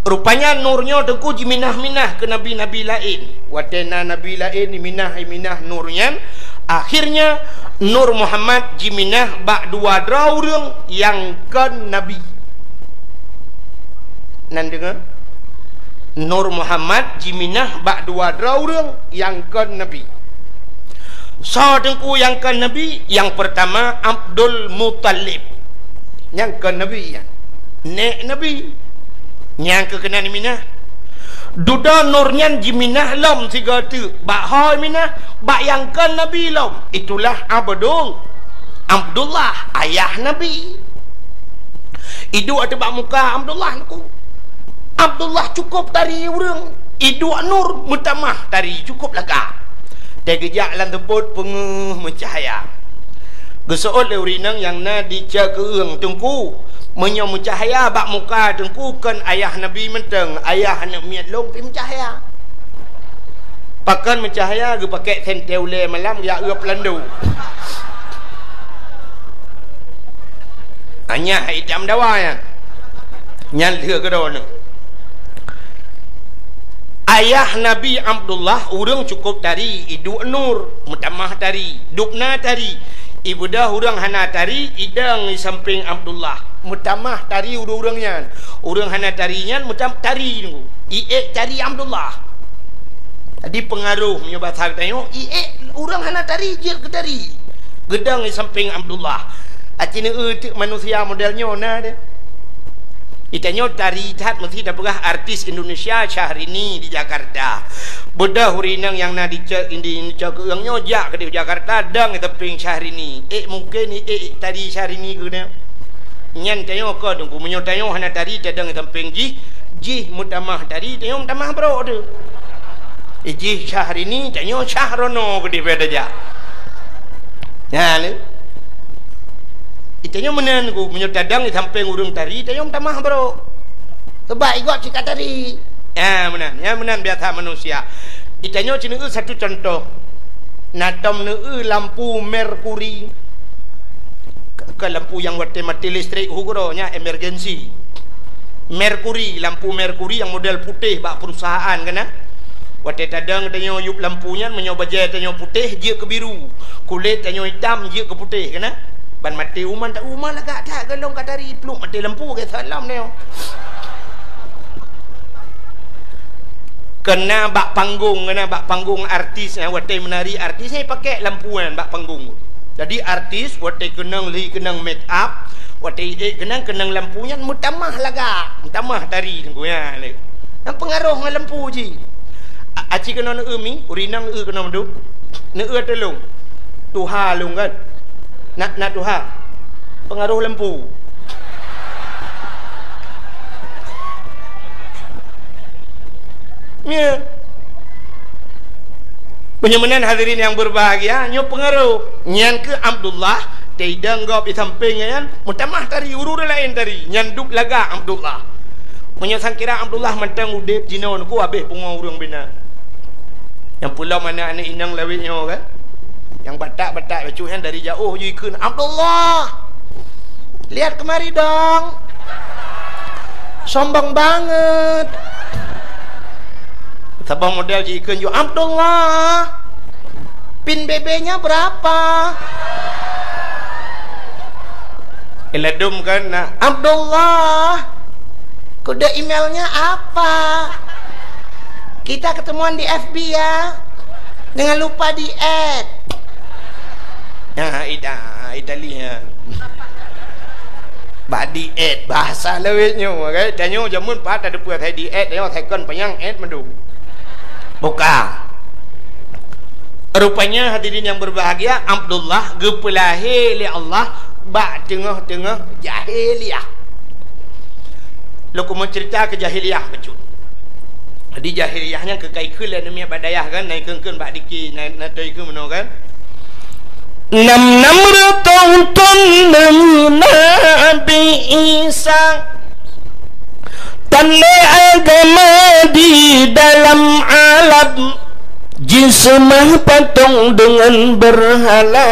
Rupanya Nur nyoe teungku jiminah-minah keu nabi-nabi laén. Watée na nabi laén jiminah-minah Nur nyan, akhirnya Nur Muhammad jiminah bak dua droe ureueng nyang kon nabi. Nan deungoe? Nur Muhammad jiminah bak dua droe ureueng nyang kon nabi. Soe teungku nyang kon nabi? Nyang peurtama Abdul Muthalib. Nyang kon nabi nyan. Nék nabi. Nyang keu keunan minah. Dudoe Nur nyan jiminah lom sigoe teuk. Bak ho minah? Bak nyang kon nabi lom. Itulah Abdul, Abdullah, ayah nabi. Iduek ateueh bak muka Abdullah nyoe. Abdullah cukôp tari ureueng. Iduek Nur meutamah tari cukôp lagak. Teugeujak lam teupot peungeuh meucahya. Geuseuôt lé ureueng inong nyang na di ceukeung teungku. Meunyoe meucahya bak muka teungku kon ayah nabi mantong, ayah aneuk miet lôn pih meucahya. Pakon meucahya geupakée sentée ulée malam jak eu peulando. Anyah itam dawa nyan. Nyan lheueh keudroe nyoe. Ayah Nabi Abdullah ureueng cukôp tari, iduek Nur, meutamah tari, dubna tari. Ibeudôh ureueng hana tari, idong i sampéng Abdullah, meutamah tari ureueng-ureueng nyan. Ureueng hana tari nyan meutam-, tari nunggu. Iék tari Abdullah. Jadi peungaroh meunyoe basa geutanyoe, i ék ureuëng hana tari jeuet keu tari. Geudong i sampéng Abdullah. Aci neueu teuk manusia model nyoe na deh. Itanyoe tari that meusti tapeugah artis Indonesia Syahrini di Jakarta. Beudôh ureuëng inong nyang na di cok, di, di cok keueung nyoe jak keudeh Jakarta dong i sampéng Syahrini. Ék mungken i ék tari Syahrini keuneuk. Nyan tanyoe kon Teungku, meunyoe tanyoe hana tari tadong i sampéng jih, jih meutamah tari, tanyoe meutamah brok teuh. Jih Syahrini, tanyoe Syahrono keudeh pada jak. Nyan lé. Itanyoe meunan ku, meunyoe tadong i sampéng ureuëng tari, tanyoe meutamah brok. Sebab igot cit ka tari. Ha, meunan. Nyan meunan biasa manusia. Itanyoe ci neueu satu contoh. Na tom neueu lampu merkuri. Ke, ke lampu nyang watée maté listrik hu keudroe nyan emergency. Merkuri, lampu merkuri nyang model putéh bak perusahaan keunan. Watée tadong tanyoe yup lampu nyan, meunyoe bajée tanyoe putéh jeuet keu biru, kulét tanyoe itam jeuet keu putéh keunan. Ban maté uma, tak uma lagak that golom ka tari pluek maté lampu ke salam nyoe. Keunan bak panggong, keunan bak panggong artis, eh, watée meunari artis, eh, pakai lampu nyan bak panggong. Jadi artis watée keunong lhi keunong make up, watée ék keunong keunong lampu nyan meutamah lagak, meutamah tari Teungku nyan. Nyan peungaroh ngon lampu jih. A-, aci keunoe neueu mi, ureuëng inong neueu keunoe meudu. Neueu tulông. Tuha lôn kan. Na, na tuha. Peungaroh lampu. Ya. Meunyoe meunan hadirin nyang berbahagia, nyoe peungaroh. Nyan keuh Abdullah, teudong gob di sampéng nyan, meutamah tari, ureuëng laén tari, nyan duek lagak Abdullah. Meunyoe sangkira Abdullah mantong udeb jinoe Teungku, habéh pungo ureuëng bina. Nyang peulom aneuk-aneuk inong lawét nyoe kan? Nyang batak-batak bacut nyan dari jaoh ju ikheun, "Abdullah! Lihat kemari dong! Sombong banget!" Saboh model ji ikheun ju, "Abdullah! Pin B B-nya berapa?" Iladum kan, nah, "Abdullah!" Kode emailnya apa? Kita ketemuan di F B ya. Jangan lupa di-add. Ya, ida, Italia. Bak di-add, bahasa lawét nyoe, kan? Tanyoe jameun pat ada peue saya di-add, tanyoe second panyang add mandum. Buka. Rupanya hadirin yang berbahagia, Abdullah geupeulahé lé Allah bak teungoh-teungoh jahiliyah. Lôn keumeung cerita keu jahiliyah bacut. Jadi jahiliyah nyan keu ka ikheun lé aneuk miet bak dayah kan, na ikheun-kheun bak diki, na, na toe ikheun meunoe kan. Nam-nam reutôh thôn neuh Nabi Isa, tan lé agama di dalam alam, jiseumah patong deungon beurhala.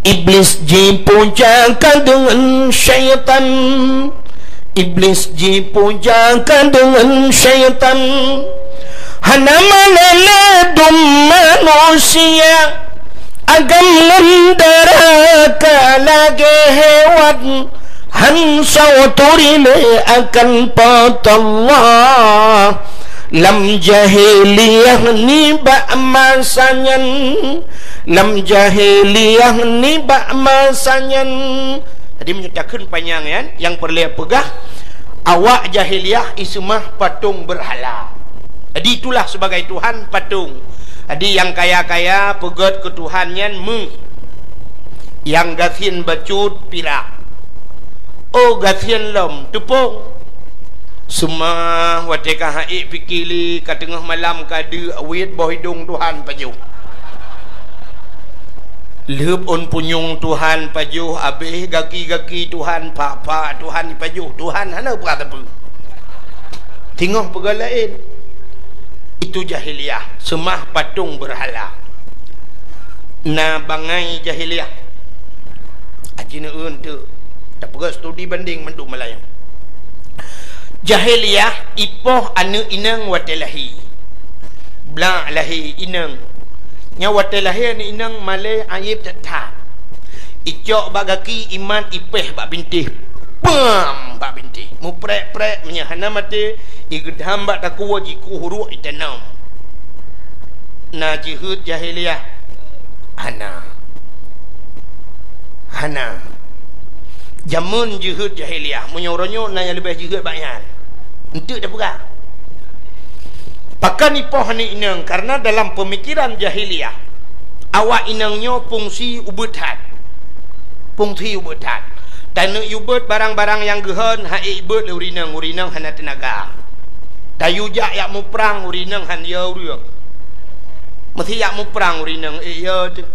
Iblis jipuja ka deungon syaitan, Iblis jipuja ka deungon syaitan. Hana malée ladum manusia, agam ngon dara ka lagée hewan. Han soe turi lé akan Po teu Allah. Lam jahiliyah nibak masa nyan, lam jahiliyah nibak masa nyan. Jadi meunyoe takheun panyang nyan, nyang peureulée peugah, awak jahiliyah iseumah patong beurhala. Jadi itulah sebagai tuhan patong. Jadi nyang kaya-kaya peugét keu tuhan nyan meu, nyang gasien bacut pirak. Oh gasien lom teupông. Seumah watée ka haiek pike lé ka teungoh malam ka deuk wiet boh idong tuhan pajoh. Lheueb ôn punyueng tuhan pajoh, abéh gaki-gaki tuhan, pak-pak tuhan ipajoh, tuhan hana peugah sapeue. Teungoh peugah laén. Itu jahiliyah, seumah patong beurhala. Na bangai jahiliyah. Aci neueu teuk. Tapeugah studi bandeng mandum malam nyoe. Jahiliyah ipoh aneuk inong watée lahé. Blak lahé inong. Nyan watée lahé aneuk inong malée ayeb that-that. Icok bak gaki, imat, ipéh bak bintéh. Pam! Bak bintéh. Muprek-prek, meunyoe hana maté, igeudam bak takue, jikueh uruek, itanom. Na jeuheut jahiliyah? Hana. Hana. Jameun jeuheut jahiliyah, meunyoe uroe nyoe na nyang leubeh jeuheut bak nyan. Eunteuk tapeugah. Pakon ipoh aneuk inong, kareuna dalam peumikiran jahiliyah, awak inong nyoe fungsi ubeut that. Fungsi ubeut that. Taneuk yue beuet barang-barang nyang geuhon, han ék beuet lé ureueng inong, ureueng inong hana teunaga. Tayue jak yak muprang, ureueng inong han yo ureueng. Meusé yak muprang ureueng inong, ék yo teuh.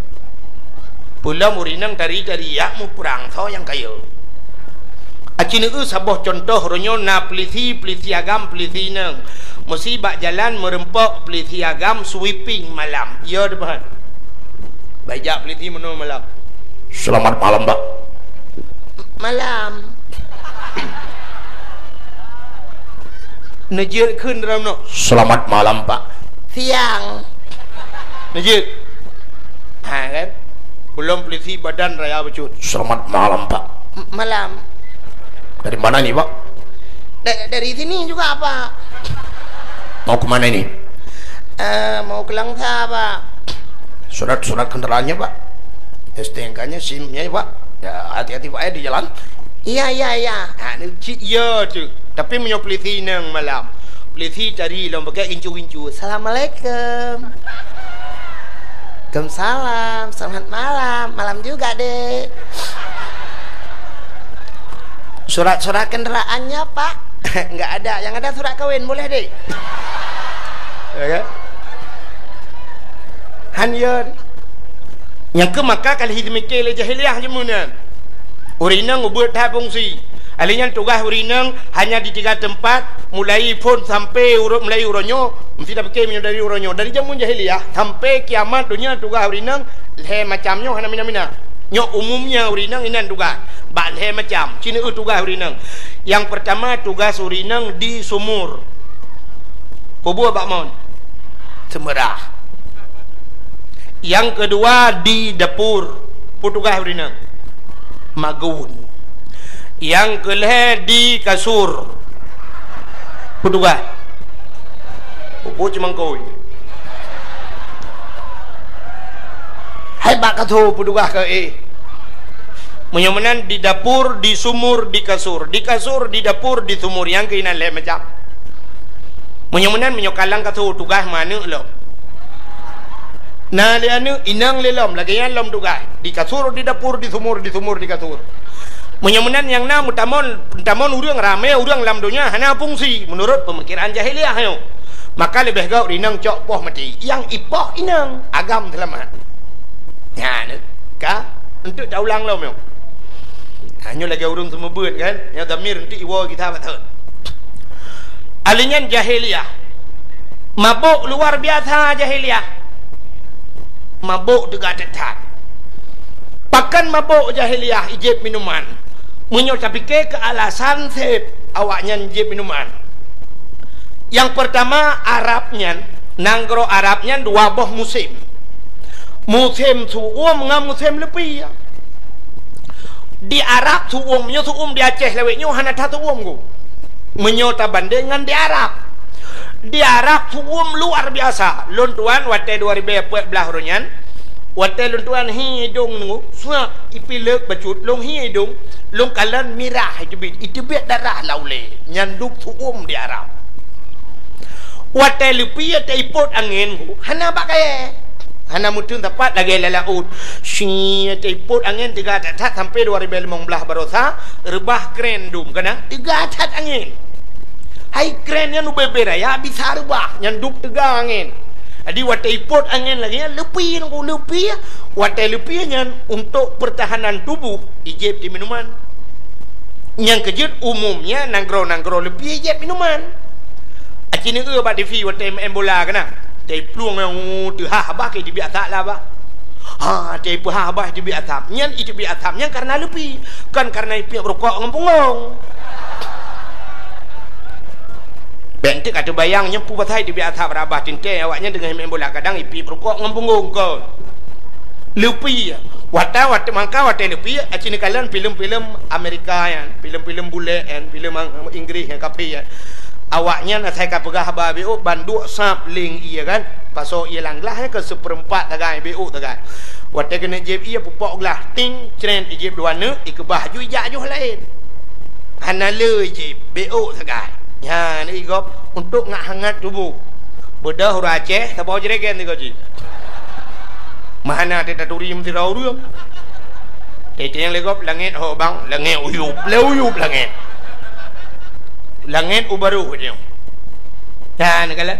Peulom ureueng inong tari-tari yak muprang, soe nyang ka yo. Aci neueu saboh cuntoh, uroe nyoe na peulisi, peulisi agam, peulisi inong. Meusé bak jalan meureumpok peulisi agam sweeping malam. Yo teuh, Pak. Bak jak peulisi meunoe malam. "Selamat malam, Pak." Malam. Neujeuet kheun dalam nyoe. "Selamat malam, Pak." Siang. Neujeuet. Ha, kan? Peulom peulisi badan raya bacut. "Selamat malam, Pak." M-, malam. "Dari mana ini, Pak?" Da-, dari sini juga, Pak. "Mau ke mana ini?" Eh, mau ke Langsa, Pak. "Surat-surat kendaraannya, Pak. S T N K-nya, SIM-nya, Pak. Ya, hati-hati, Pak, ya, di jalan." Iya, iya, iya. Ha, ni cit ya tu. Tapi meunyoe peulisi inong malam, peulisi tari lom pakai gincu-gincu. "Assalamualaikum." "Waalaikumsalam. Selamat malam." "Malam juga, Dek." "Surat-surat kendaraannya, Pak?" "Enggak ada. Yang ada surat kawin. Boleh, Dek?" Ya kan? Han yo. Nyang keu maka ka lheueh jimike lé jahiliyah jameun nyan. Ureueng inong ubeut that fungsi. Alèh nyan tugaih ureueng inong hanya di tiga teumpat, mulai phôn sampai uroe, mulai uroe nyoe, meusti tapike meunyoe dari uroe nyoe. Dari jameun jahiliyah sampai kiamat donya tugaih ureueng inong lhèe macam nyoe hana mina-mina. Nyoe umumnya ureueng inong inan tugaih. Bak lhèe macam. Ci neueu tugaih ureueng inong. Nyang peurtama tugaih ureueng inong di sumur. Peue buet bak mon? Seumeurah. Nyang keudua di dapur. Peue tugaih ureueng inong? Magun. Nyang keulhèe di kasur. Peue tugaih? Peue buet cumangkôi. Hai bak kasur peue tugaih keu éh. Meunyoe meunan di dapur, di sumur, di kasur. Di kasur, di dapur, di sumur. Nyang keuh inan lhèe macam. Meunyoe meunan, meunyoe ka lam kasur tugaih meuaneuk lom. Na lé aneuk, inong lé lom, lagèe nyan lom tugaih. Di kasur, di dapur, di sumur, di sumur, di kasur. Meunyoe meunan nyang na meutamon, meutamon ureueng ramé, ureueng lam donya hana fungsi meunurot peumikiran jahiliyah nyoe. Maka leubeh gét inong cok poh maté. Nyang ipoh inong, agam seulamat. Nyan ka, eunteuk taulang lom nyoe. Ha, nyoe lagèe ureueng seumeubeuet kan, nyang dhamir eunteuk iwoe gita bak thon. Alèh nyan jahiliyah. Mabök luar biasa jahiliyah. Mabök teuga that-that. Pakon mabök jahiliyah ijieb minuman? Meunyoe tapike keu alasan seb awaknyan jieb minuman. Nyang peurtama, Arab nyan, nanggroe Arab nyan dua boh musém. Musém su'uem ngon musém leupie. Di Arab su'uem, meunyoe su'uem di Aceh lawét nyoe hana that su'uem ku. Meunyoe tabandeng ngon di Arab. Di Arab su'uem luar biasa. Lôn tuan watèe dua ribèe peuet blah uroe nyan, watèe lôn tuan hi idông nyoe, suak ipilek bacut, lôn hi idông, lôn kalon mirah iteubiet, iteubiet darah lam ulèe. Nyan dub su'uem di Arab. Watèe leupie taipot angén, hana bak kayèe. Hana meuteun sapat lagèe lam laôt. Si taipot angén teuga that-that sampoe dua ribèe limong blah baroesa, reubah kren dum keunan teuga that angén. Hai kren nyan ubé-bé raya bisa reubah, nyan dub teuga angén. Jadi watèe ipot angén lagèe nyan leupie ngon leupie, watèe leupie nyan untuk pertahanan tubuh ijieb di minuman. Nyang keujeuet umumnya nanggroe-nanggroe leupie ijieb minuman. Aci neueu bak T V watèe meu'en bola keunan. Watèe iplueng nyang teuhah bah ka iteubiet asap lah bah. Ha, watèe ipeuhah bah iteubiet asap. Nyan iteubiet asap nyan kareuna leupie, kon kareuna ipiep rukok ngon punggong. Bèk eunteuk ka teubayang nyoe peue pasai iteubiet asap rabah teuntèe awaknyan teungoh meu'en bola kadang ipiep rukok ngon punggong kon. Leupie. Watèe, watèe mangka watèe leupie, aci neukalon filem-filem Amerika nyan, filem-filem bulèe nyan, filem Ang-, Inggris nyan, kafé nyan. Awaknyan asai ka peugah haba B O ban duek sab leng ie kan. Pasoe ie lam glah nyan keu seupeurempat sagai B O sagai. Watée keuneuk jieb ie pupok glah, ting, cret, ijieb dua neuk, ikeubah ju ijak joh laén. Hana le ijieb, B O sagai. Nyan i gob untuk ngat hangat tuboh. Beudôh ureuëng Aceh saboh jregen sigoe jih. Meuhana teutaturi meusidroe ureuëng. Teuntang lé gob langét ho bang, langét uyueb, lé uyueb langét. Langét u barôh nyoe. Nyan kalon.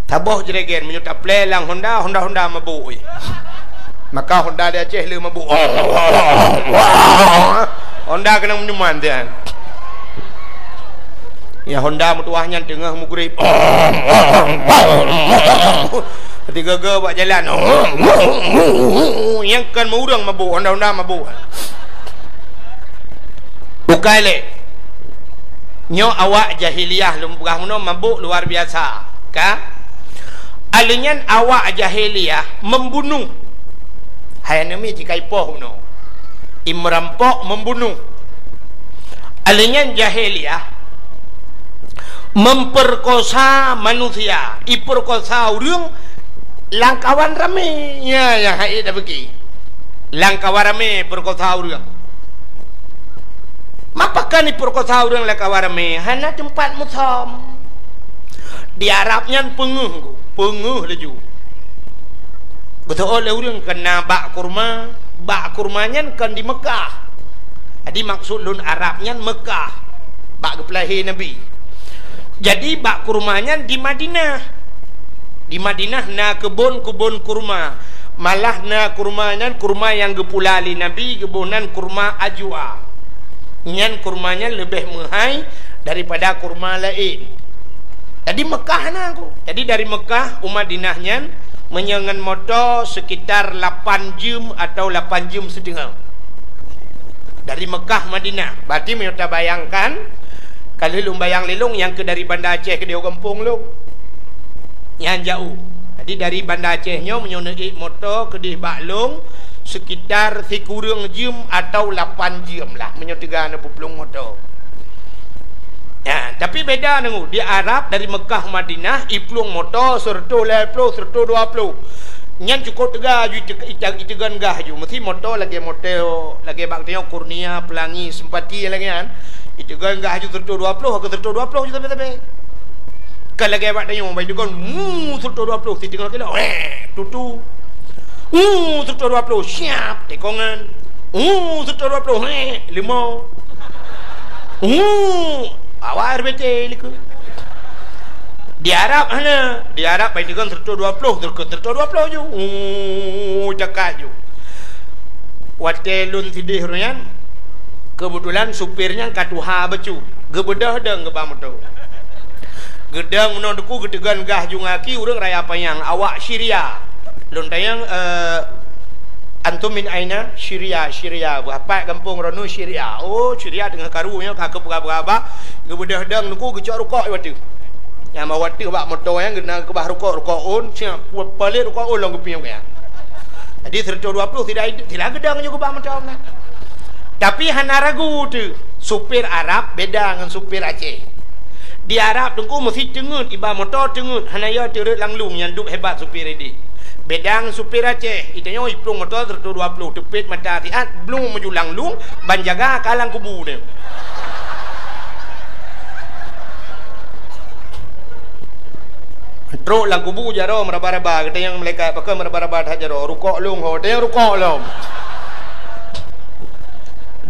Saboh jregen meunyoe taplé lam Honda, Honda-Honda mabôk, eh. Maka Honda di Aceh le mabôk. Honda keunong meunyoe nyan. Ya, Honda meutuwah nyan teungoh meugrib. Tiga-tiga bak jalan. Nyang kon meu ureuëng mabôk, Honda-Honda mabôk. Bukai lé. Nyoe awak jahiliyah lôn peugah meunoe mabôk luar biasa, ka? Aleuh nyan awak jahiliyah membunuh. Hai aneuk miet jikaipoh meunoe. Imerampok membunuh. Aleuh nyan jahiliyah memperkosa manusia, iperkosa ureuëng lam kawan ramé. Nya, nya hai dak beuki. Lam kawan ramé perkosa ureuëng. Mapa kan iperkosa ureuëng lam kawan ramé? Hana teumpat musam. Di Arab nyan peungeuh, peungeuh laju. Geuseuôt lé ureuëng keu na bak kurma, bak kurma nyan kon di Meukah. Jadi maksud lôn Arab nyan Meukah, bak geupeulahé Nabi. Jadi bak kurma nyan di Madinah. Di Madinah na keubon-keubon kurma. Malah na kurma nyan kurma nyang geupula lé Nabi, geuboh nan kurma ajwa. Nyan kurma nyan leubeh meuhai daripada kurma laén. Jadi Meukah na ku. Jadi dari Meukah u Madinah nyan meunyoe ngon moto sekitar lapan jeuem atau lapan jeuem siteungoh. Dari Meukah Madinah. Berarti meunyoe tabayangkan, ka lheueh lôn bayang lé lôn nyang keu dari Banda Aceh keudéh u gampông lôn. Nyan jaoh. Jadi dari Banda Aceh nyoe meunyoe neuék moto keudéh bak lôn sekitar sikureueng jeuem atau lapan jeuem lah meunyoe teuga neupeuplong moto. Ya, tapi beda deungoe, di Arab dari Meukah Madinah, iplueng moto seureutôh lhèe ploh, seureutôh dua ploh. Nyan cukôp teuga ju ite-, ite-, iteugon gah ju. Meusti moto lagèe moto, lagèe bak tanyoe Kurnia, Pelangi, Sempati lagèe nyan. Iteugon gah ju seureutôh dua ploh, ka seureutôh dua ploh ju sabe-sabe. Kan lagèe bak tanyoe, bak iteugon, mu, seureutôh dua ploh, siteungoh kilo, weh, tutu. Uh, seureutôh dua ploh, siap, tekongan. Uh, seureutôh dua ploh, heh, lima. Uh, awai R B T likot. Di Arab hana, di Arab bai deungon seureutôh dua ploh, seureutôh dua ploh ju. Uh, cakap ju. Watèe lôn sidéh ureueng nyan, keubeutulan supir nyan ka tuha bacut. Geubeudôh dong geuba moto. Geudong meunoe teungku geuteugon gah ju ngon aki ureueng Raya Panyang, awak Syria. Lôn tanyong, eh, "Antum min aina?" "Syria, Syria." "Beuapat gampông droeneuh?" "Syria." "Oh, Syria teungoh karu nyoe ka keupeugah-peugah." Geubeudôh dong teungku geucok rukok di ateueh. Nyang bak ateueh bak moto nyan geukeubah rukok, rukok ôn, siap, palet rukok ôn lom geupiep nyan. Jadi seureutôh dua ploh tidak, tidak geudong ju geuba moto nyan. Tapi hana ragu teuh, supir Arab beda ngon supir Aceh. Di Arab teungku meusti teungeut, iba moto teungeut, hana yo teureuet lam lueng nyang duek hebat supir idéh. Beda ngon supir Aceh, itanyoe iplueng moto seureutôh dua ploh, teupet mata siat, blueng maju lam lueng, ban jaga ka lam kubu nyan. Trok lam kubu jaroe meuraba-raba, geutanyong malaikat, "Pakon meuraba-raba that jaroe?" "Rukok lôn ho." Tanyong rukok lom.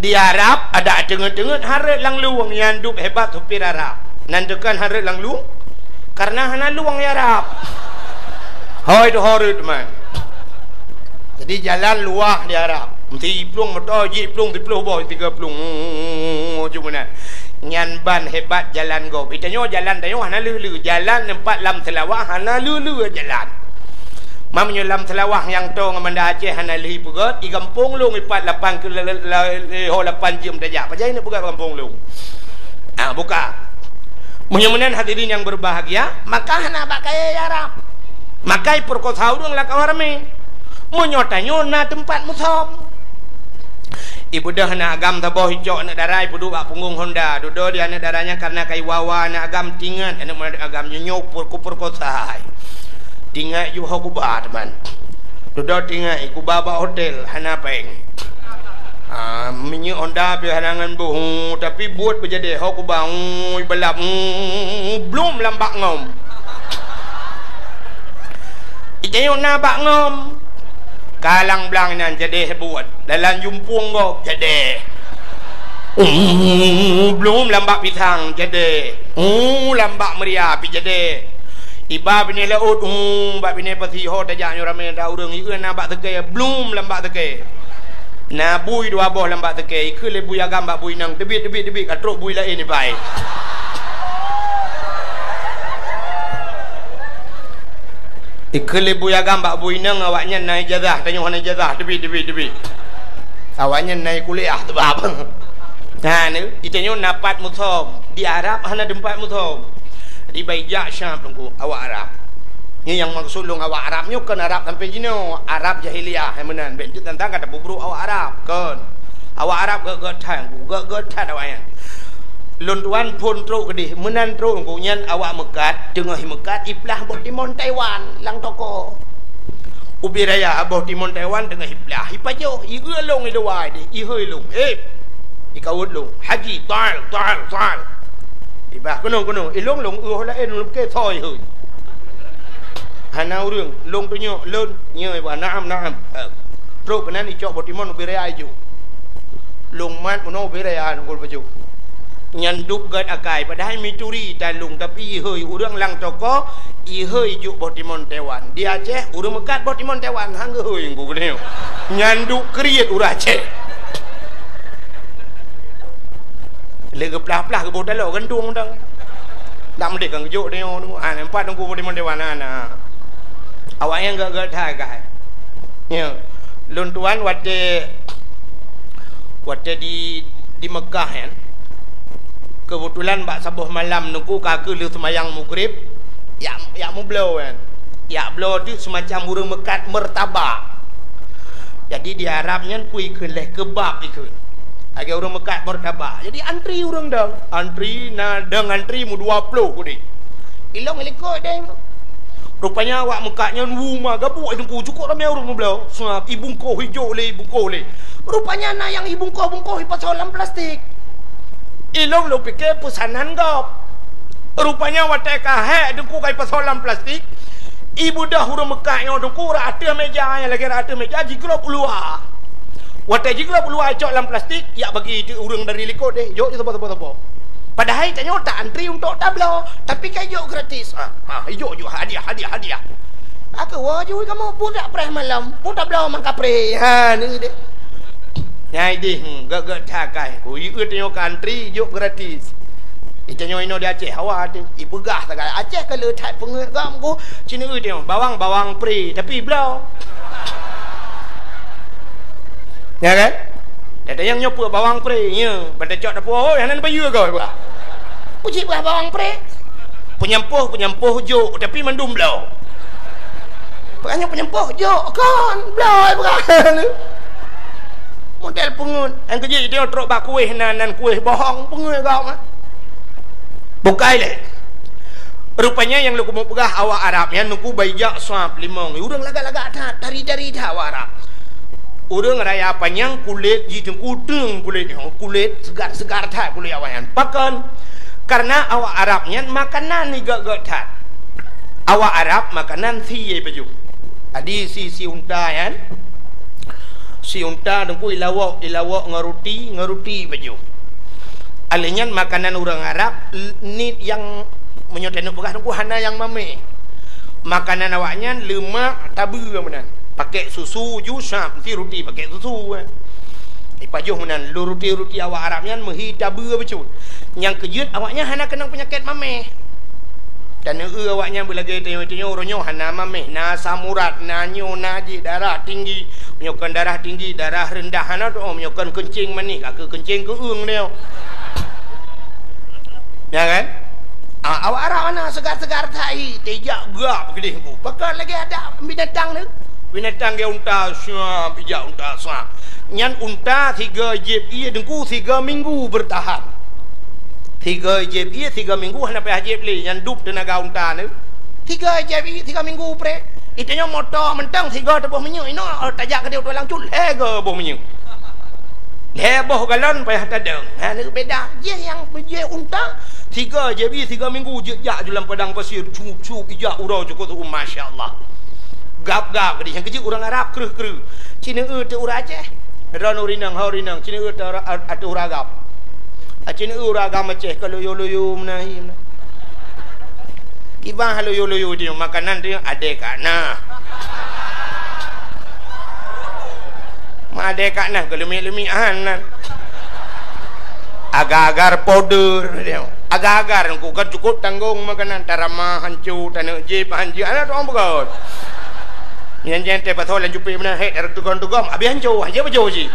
Di Arab, adak teungeut-teungeut hareuet lam lueng nyang duek hebat supir Arab. Nan teukan hareuet lam lueng, karena hana lueng di Arab. Hôi tu horeuet man. Jadi jalan luwah di Arab. Meusti iplueng moto jih iplueng siploh boh, tiga plueng. Ju meunan. Nyan ban hebat jalan gob. Itanyoe jalan tanyoe hana lheueh-lheueh. Jalan teumpat lam Seulawah hana lheueh-lheueh jalan. Meunyoe lam Seulawah nyang toe ngon Banda Aceh hana lheueh ipeugöt, i gampông lôn ipat lapan keu la-, la-, la-, ho lapan jeuem tajak. Pajan neuk peugöt gampông lôn? Ah, buka. Meunyoe meunan hadirin yang berbahagia, maka hana bak kayèe Arab. Maka ipeurkosa ureueng lam kawan ramé. Meunyoe tanyoe na teumpat musöm. Ibeudôh aneuk agam saboh, icok aneuk dara, ipeuduek bak punggong honda. Dudoe di aneuk dara nyan, kareuna ka iwa-wa aneuk agam, tingat aneuk agam nyoe, nyoe per-, kuperkosa. Tingat ju ho kuba teuma. Dudoe tingat, ikuba bak hotel, hana péng. Ah, minyeuk honda pih hana ngon boh, tapi buet beujadeh, ho kuba, ui, balap, blum lam bak ngom. Itanyoe na bak ngom. Kalang blang inan jadeh buet. Dalam jumpung gob jadeh. Uh, blum lam bak pisang jadeh. Uh, lam bak meuria pih jadeh. Iba binéh laôt, uh, bak binéh pasi ho tajak nyoe ramé that ureuëng, ié na bak seukée, blum lam bak seukée. Na bui dua boh lam bak seukée, ikheun lé bui agam bak bui inong, teubiet, teubiet, teubiet, ka trok bui laén iba. Ikheun lé bui agam bak bui inong, awaknyan na ijazah, tanyoe hana ijazah, teubiet, teubiet, teubiet. Awaknyan na kuliah teubab. Nah, ni, itanyoe na pat musöm, di Arab hana teumpat musöm. Jadi, bai jak Syam teungku, awak Arab. Nyoe nyang maksud lôn awak Arab nyoe kon Arab sampoe jinoe, Arab jahiliyah, hai meunan. Bék teuntang ka tapeubrok awak Arab, kon. Awak Arab gét-gét that, gét-gét that awaknyan. Lôn tuan phon trok keudeh, meunan trok gobnyan awak meukat, teungoh meukat iplah boh timon Taiwan lam toko. Ubé raya boh timon Taiwan teungoh iplah, ipajoh, ieu lông iluwa deh, ihôi lông, "Hei, ikawot lông, Haji, tal, tal, tal." Ibah, "Keunoe, keunoe, ilông lông, ueh laén lông ke soi hôi." Hana ureuëng, lông tunyok, "Lôn." Nyoe ibah, "Naam, naam." Eh, trok keunan icok boh timon ubé raya ijok. Lông mat meunoe ubé raya nunggul pajoh. Nyan duek gét akai, padahai meuturi tan lông, tapi ihôi ureuëng lam toko, ihôi jok boh timon Taiwan. Di Aceh, ureuëng meukat boh timon Taiwan, han geuhôi ngon geuneuk. Nyan duek kriet ureuëng Aceh. Lé geuplah-plah geuboh taloe gantung dang. Ndak meudeh kan geujok deungoe, ha, nampak teungku boh timon Taiwan, ha, na. Awaknyan gét-gét that akai. Nyoe, lôn tuan watée Watée di, di Meukah nyan, keubeutulan bak saboh malam teungku ka keuh lheueh seumayang Maghrib, jak, jak meubloe nyan. Jak bloe teuk seumacam ureuëng meukat meurtabak. Jadi di Arab nyan peue ikheun lé, keubab ikheun. Lagée ureuëng meukat meurtabak. Jadi antri ureuëng dong. Antri na dong antri meudua ploh udeb. Ilong ilikot deh. Rupanya awak meukat nyan wu ma gabuk teungku, cukôp ramé ureuëng meubloe. Sab, ibungkoh ijok lé, ibungkoh lé. Rupanya na nyang ibungkoh-bungkoh ipasoe lam plastik. Ilong lôn pike peusanan gob. Rupanya watée ka hék teungku ka ipasoe lam plastik, ibeudôh ureuëng meukat nyoe teungku rot ateueh méja, nyang lagée rot ateueh méja jiglôb u luwa. Watée jiglôb u luwa icok lam plastik, jak bagi teuk ureuëng dari likot deh, jok saboh-saboh-saboh. Padahai tanyoe ta antri untuk tabloe, tapi ka ijok gratis. Ha, ha, ijok ju hadiah, hadiah, hadiah. Ka keuwoe ju kamoe pun dak preh malam, pun tabloe mangkapreh. Ha, ni deh. Nyang ideh, hmm, gét-gét that akai. Ku ieu tanyoe ka antri, ijok gratis. Itanyoe inoe di Aceh, hawa teuh. Ipeugah sagai Aceh ka le that peungeuet gam ku. Cina ieu tanyoe, bawang, bawang pre, tapi bloe. Ya kan? Nyata nyang nyoe peue bawang pre, nya. Ban tacok dapur, oh, hana payeue goe, bah. Uji bah bawang pre. Peunyampôh, peunyampôh jok, tapi mandum bloe. Peugah nyoe peunyampôh jok, kon, bloe, peugah. Model peungeuet. Nyang keujeuet, dia trok bak kueh nan, nan kueh bohong, peungeuet gam, ah. Bukai lé. Rupanya nyang lôn keumeung peugah awak Arab nyan teungku bai jak sab limong. Ureuëng lagak-lagak that, tari-tari that awak Arab. Ureuëng raya panyang kulét jih teungku teung kulét nyoe, kulét seugar-seugar that kulét awak nyan. Pakon? Karena awak Arab nyan makanan igét-gét that. Awak Arab makanan sie pajoh. Jadi si, si unta nyan, si unta teungku ilawok, ilawok ngon ruti, ngon ruti pajoh. Alèh nyan makanan ureuëng Arab, l-, niet nyang meunyoe taneuk peugah teungku hana nyang mamèh. Makanan awaknyan leumak tabeue meunan. Pakèk susu ju sab, meusti ruti pakèk susu, eh. Ipajoh meunan, lôn ruti-ruti awak Arab nyan meuhi tabeue bacut. Nyang keujeuet awaknyan hana keunong peunyakét mamèh. Dan eu awaknyan beulagèe tanyoe-tanyoe uroe nyoe hana mamèh, na asam urat, na nyoe, na jih, darah tinggi. Meunyoe kon darah tinggi, darah reundah hana teu'oh, meunyoe kon keuncing manéh, ka keuh keuncing keu'eueng nyoe. Ya kan? Ah, awak Arab hana seugar-seugar that, teujak gak beugléh ku. Pakon lagèe adak binatang tu. Binatang geuh unta, siap, ijak unta, siap. Nyan unta sigoe jieb ié Teungku, sigoe minggu beurtahan. Sigoe jieb ié sigoe minggu hana payah jieb lé, nyan dub teunaga unta nyoe. Sigoe jieb ié sigoe minggu pré. Itanyoe moto mantong sigoe teuboh minyeuk, inoe, oh, tajak keudéh u tulang cut, lhèe goe boh minyeuk. Lhèe boh galon payah tadong. Ha, nyoe beda. Jieh nyang jieh unta, sigoe jieb ié sigoe minggu jeuet jak ju lam padang pasir, cup-cup ijak uroe cukôp tu'uem, masya Allah. Gab-gab keudéh, nyang keujeuet ureueng Arab kreueh-kreueh. Ci neueu teuk ureueng Aceh. Droeneuh ureueng inong, ho ureueng inong, ci neueu teuk ateueh ureueng agam. Aci neueu ureueng agam Aceh ka loyo-loyo meunan hi meunan. Kiban loyo-loyo di makanan di adé ka na. Ma adé ka na keu leumik-leumik han nan. Agar-agar powder. Agar-agar ku kan cukup tanggong makanan, tarama hanco, taneuk jép hanco, aneuk tuang peugah. Nyan jan teuh pasoe lam cupék meunan, hék, tarek tugom-tugom, abéh hanco, hanco beujôh cit.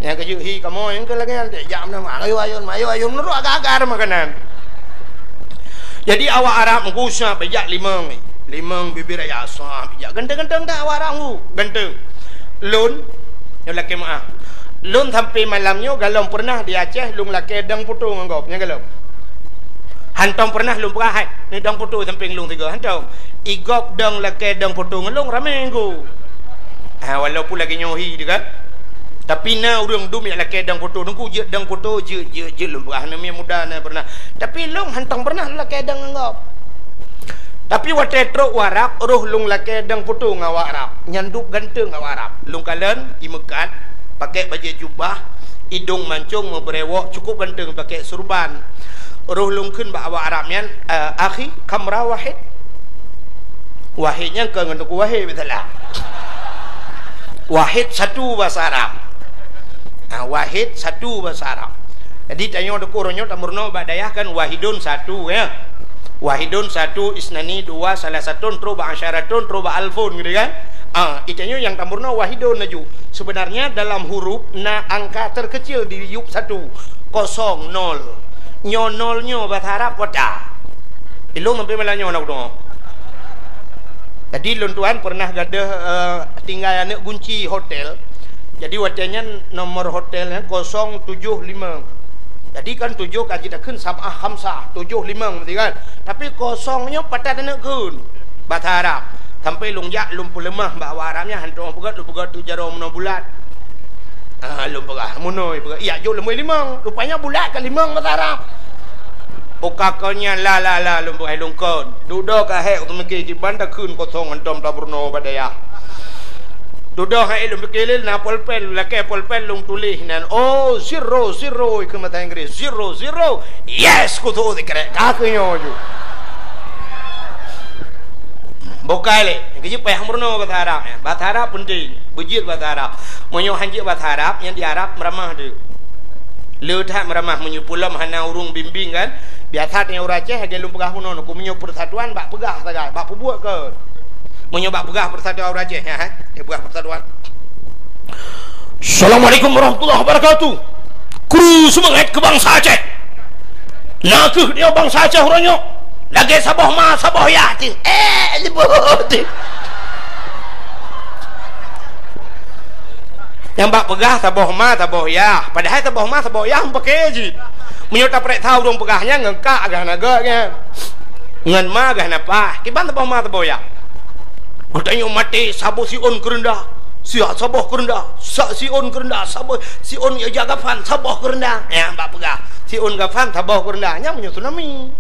Nyang keujeuet hi kamoe, nyang keu lagèe nyan, jak meunan, ayun-ayun, ayun-ayun, meunurot agar-agar makanan. Jadi awak Arab meugusa pijak limong, limong bibir raya sah pijak. Ganteng-ganteng dak awak Arab ngu, ganteng. Lôn, nyoe lakèe meu'ah. Lôn sampai malam nyoe galom peureunah di Aceh lôn lakèe dong putô ngon gob, nyan galom. Hantong peureunah lôn peugah hai, ni dong putô sampéng lôn sigoe, hantong. I gob dong lakèe dong putô ngon lôn ramé ngu. Ha, walaupun lagèe nyoe hi teuh kan. Tapi na ureueng dum nyang lakèe dong putô, Teungku jeuet dong putô, jeuet, jeuet, jeuet lôn peugah, aneuk miet muda na peureunah. Tapi lôn hantong peureunah lôn lakèe dong ngon gob. Tapi watèe trok u Arab, roh lôn lakèe dong putô ngon awak Arab. Nyan dub ganteng awak Arab. Lôn kalon, imeukat, pakèk bajèe jubah, idong mancong, meubrèwok, cukup ganteng, pakèk surban. Roh lôn kheun bak awak Arab nyan, "Eh, akhi, kam mara wahid?" Wahid nyan kon ngon Teungku Wahid, biasalah. Wahid satu bahasa Arab. Ah, wahid satu bahasa Arab. Jadi, tanyoe Teungku uroe nyoe tameurunoe bak dayah kan wahidun satu, ya. Wahidun satu, isnani dua, salasatun, trok bak asyaratun, trok bak alfun, gitu kan. Ah, itanyoe nyang tameurunoe wahidun laju. Sebenarnya dalam huruf na angka terkecil di yup satu, kosong, nol. Nyoe nol nyoe bahasa Arab kota. Ilôn sampai malam nyoe na kudeungoe. Jadi lôn tuan pernah gadoh, eh, tinggai aneuk gunci hotel. Jadi watèe nyan nomor hotel nyan kosong tujoh limong. Jadi kan tujoh ka jitakheun sab'ah khamsah, tujoh limong berarti kan. Tapi kosong nyoe patat aneuk kheun bahasa Arab. Sampai lôn jak lôn peuleumah bak awak Arab nyan, hantom peugah lôn peugah tu jaroe meunoe bulat. Ah, lôn peugah, meunoe peugah. Iya, jok leumbôi limong. Rupanya bulat ka limong bahasa Arab. Uka kon nyan la, la, la, lôn peugah lôn kon. Dudoe ka hék, teumiki kiban takheun kosong hantom tameurunoe bak dayah. Dudoe hai lôn pike lé na polpen, lakèe polpen lôn tuléh nan, "Oh, zero, zero," keu mata Inggris, "Zero, zero, yes," kutu sikrek, ka keu nyoe ju. Bukai lé, keujeuet payah meurunoe bahasa Arab, ya. Bahasa Arab penting, beujeuet bahasa Arab. Meunyoe hanjeuet bahasa Arab, nyang di Arab meuramah tu. Le that meuramah meunyoe pulom hana ureueng bimbing kan. Biasa teuh ureueng Aceh lagèe lôn peugah bunoe, ku meunyoe persatuan bak peugah sagai, bak peubuet kon. Meunyoe bak peugah persatuan ureueng Aceh, ha, ha? Eh, peugah persatuan. Assalamualaikum warahmatullahi wabarakatuh. Kru seumangat keu bansa Aceh. Na kheueh nyoe bansa Aceh uroe nyoe. Lagèe saboh ma, saboh yah teuh. Eh, leubeh teuh. Nyang bak peugah saboh ma, saboh yah. Padahai saboh ma, saboh yah meupaké jih. Meunyoe tapareksa ureueng peugah nyan ngon kak agah na gèt nyan. Ngon ma agah na pah. Kiban saboh ma, saboh yah. Geutanyoe maté saboh siôn keureundah, siat saboh keureundah, sa siôn keureundah, saboh siôn ija gafan saboh keureundah. Nyang bak peugah, siôn gafan saboh keureundah. Nyan meunyoe tsunami.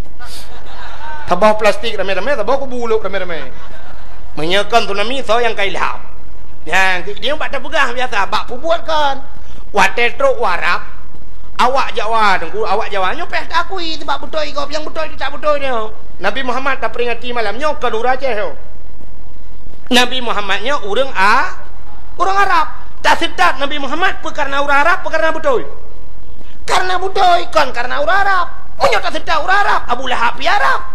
Saboh plastik ramé-ramé, saboh kubu ulôk ramé-ramé. Meunyoe kon tsunami, soe nyang ka ilham? Nyan, nyoe bak tapeugah biasa, bak peubuet kon. Watèe trok u Arab, awak Jawa, Teungku, awak Jawa nyoe payah taakui, sabab beutôi gob, nyang beutôi teutab beutôi nyoe. Nabi Muhammad taperingati malam nyoe kon ureueng Aceh nyoe. Nabi Muhammad nyoe ureueng A-, ureueng Arab. Taseutôt Nabi Muhammad peu kareuna ureueng Arab, peu kareuna beutôi? Kareuna beutôi, kon kareuna ureueng Arab. Meunyoe taseutôt ureueng Arab, Abu Lahab pih Arab.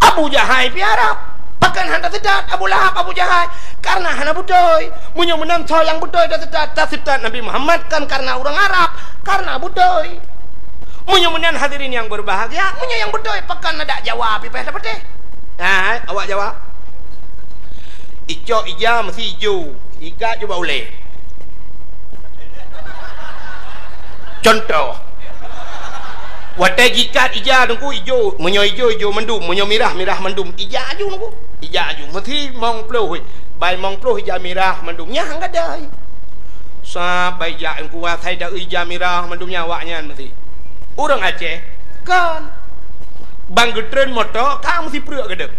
Abu Jahai pih Arab. Pakon hana taseutôt Abu Lahab, Abu Jahai? Kareuna hana beutôi. Meunyoe meunan soe nyang beutôi taseutôt, taseutôt Nabi Muhammad kon kareuna ureueng Arab, kareuna beutôi. Meunyoe meunan hadirin nyang berbahagia, meunyoe nyang beutôi, pakon adak Jawa pih payah tapatéh? Hai, awak Jawa. Icok ija meusi ijo, ikat ju bak ulèe. Contoh. Watèe jikat ija Teungku, ijo. Meunyoe ijo, ijo mandum. Meunyoe mirah, mirah mandum. Ija aju Teungku. Ija aju. Meusi mong ploh. Bai mong ploh ija mirah mandum. Nyan gadai. Sab bai jak Teungku, asai da ija mirah mandum nyan awaknyan meusi. Ureueng Aceh? Kon. Ban geutreun moto, ka meusi preuek geudeuk.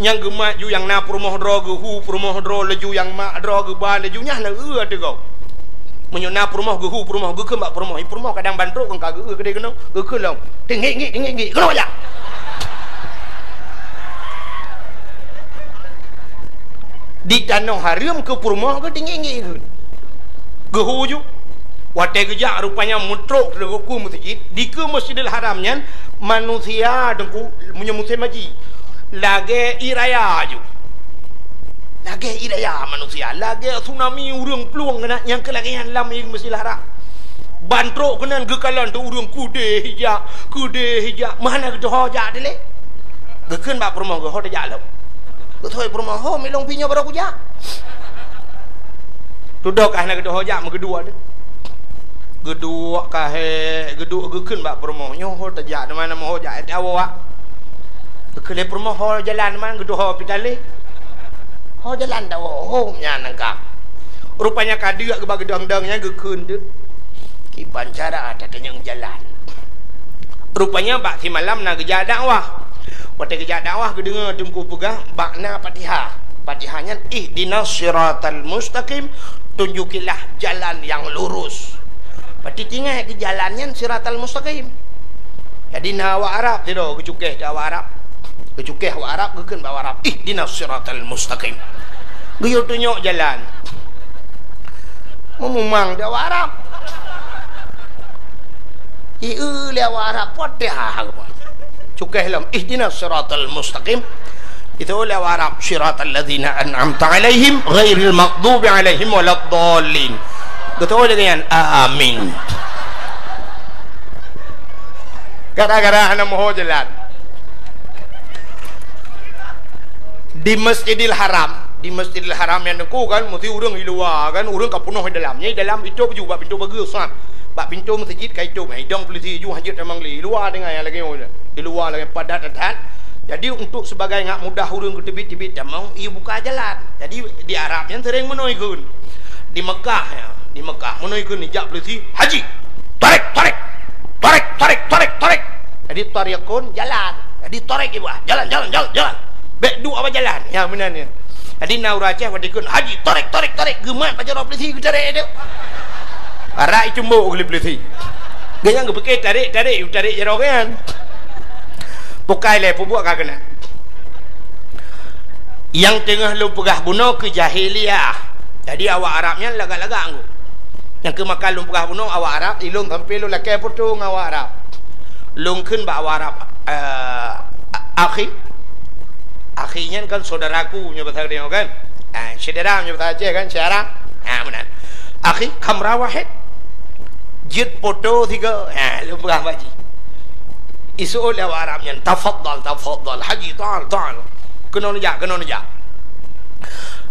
Nyang geumat ju nyang na peurumoh droe, geuhu peurumoh droe, laju nyang mak droe geuba laju, nyan na eu ateueh gob. Meunyoe na peurumoh, geuhu peurumoh, geukheun bak peurumoh. Ih, peurumoh kadang ban trok kon ka geu-eu keudéh keunoe, geukheun lom. Teunggik-nggik, teunggik-nggik, keunoe jak. Di tanoh hareuem keu peurumoh geuteunggik-nggik kheun. Geuhu ju. Watèe geujak rupanya meutrok teungku meuseujid, dikeue Masjidil Haram nyan manusia Teungku meunyoe musém haji lagèe ié raya ju. Lagèe ié raya manusia, lagèe tsunami ureueng plueng keunan nyang keu lagèe nyan lam Masjidil Haram. Ban trok keunan geukalon teuk ureueng keudéh ija, keudéh ija, meuhana geuteuho jak dilèe. Geukheun bak peurumoh geuh, "Ho tajak lom." Geuteuho peurumoh, "Ho, milong pih nyoe barô kujak." Tudok ka hana geuteuho jak, meugeuduek deh. Geuduek ka hék, geuduek geukheun bak peurumoh, "Nyoe ho tajak, di mana meuho jak, eh, tawoe, ah." Geukheun lé peurumoh, "Ho jalan man geuteuho pih talé." "Ho jalan tawoe, ho nyan nangka." Rupanya ka deuk geuba geudong-dong nyan geukheun deuek. Kiban cara tatanyong jalan. Rupanya bak simalam na geujak dakwah. Watèe geujak dakwah geudeungoe teungku peugah bak na Fatihah. Fatihah nyan, "Ihdinas siratal mustaqim, tunjukilah jalan yang lurus." Berarti tinggai keu jalan nyan siratal mustaqim. Jadi na awak Arab sidroe geucukéh di awak Arab. Geucukéh awak Arab, geukheun bak awak Arab, "Ihdinas siratal mustaqim." Geuyue tunyok jalan. Meumumang di awak Arab. Ieu lé awak Arab, Fatihah. Cukéh lom, "Ihdinas siratal mustaqim." Itu lé awak Arab, "Siratal ladzina an'amta 'alaihim, ghairil maghdubi 'alaihim waladdallin." Beutôi lagèe nyan, "Amin." Gara-gara hana meuho jalan. Di Masjidil Haram, di Masjidil Haram nyan Teungku kan, meusti ureueng di luwa kan, ureueng ka peunoh di dalam. Nyan di dalam itôb ju bak pintoe bageue sat. Bak pintoe meuseujid ka itôb, idong peulisi ju hanjeuet tamong lé. Di luwa tinggai nyang lagèe nyoe. Di luwa lagèe padat that. Jadi, untuk sebagai ngak mudah ureueng geuteubiet-teubiet tamong, ibuka jalan. Jadi, di Arab nyan sering meunoe kheun. Di Mekah, ya, di Mekah, meunoe kheun jak peulisi, "Haji, tarek, tarek, tarek, tarek, tarek, tarek." Jadi, tariqun, jalan. Jadi, tarek ibu, ah, jalan, jalan, jalan, jalan. Bèk duek bak jalan. Ya, meunan nyan. Jadi, na ureueng Aceh watèe kheun, "Haji, tarek, tarek, tarek." Geumat pajoh droe peulisi geutarek tu. Parak icumbok keu lé peulisi. Geuhnyan geupike tarek, tarek, tarek jaroe geuhnyan. Bukai lé, peubuet ka keunan. Nyang teungoh lôn peugah bunoe keu jahiliyah. Jadi, awak Arab nyan lagak-lagak ngon. Nyang keu maka lôn peugah bunoe awak Arab, ilôn sampoe lôn lakèe photo ngon awak Arab. Lôn kheun bak awak Arab, eh, "Akhi." Akhi nyan kan saudaraku nyoe bahasa Aceh kan? Ah, syedara nyoe bahasa Aceh kan, syedara? Ah, meunan. "Akhi, khamra wahid." Jeuet photo sigoe. Ha, lôn peugah bak jih. Iseuôt lé awak Arab nyan, "Tafadhal, tafadhal, Haji, ta'al, ta'al." Keunoe neujak, keunoe neujak.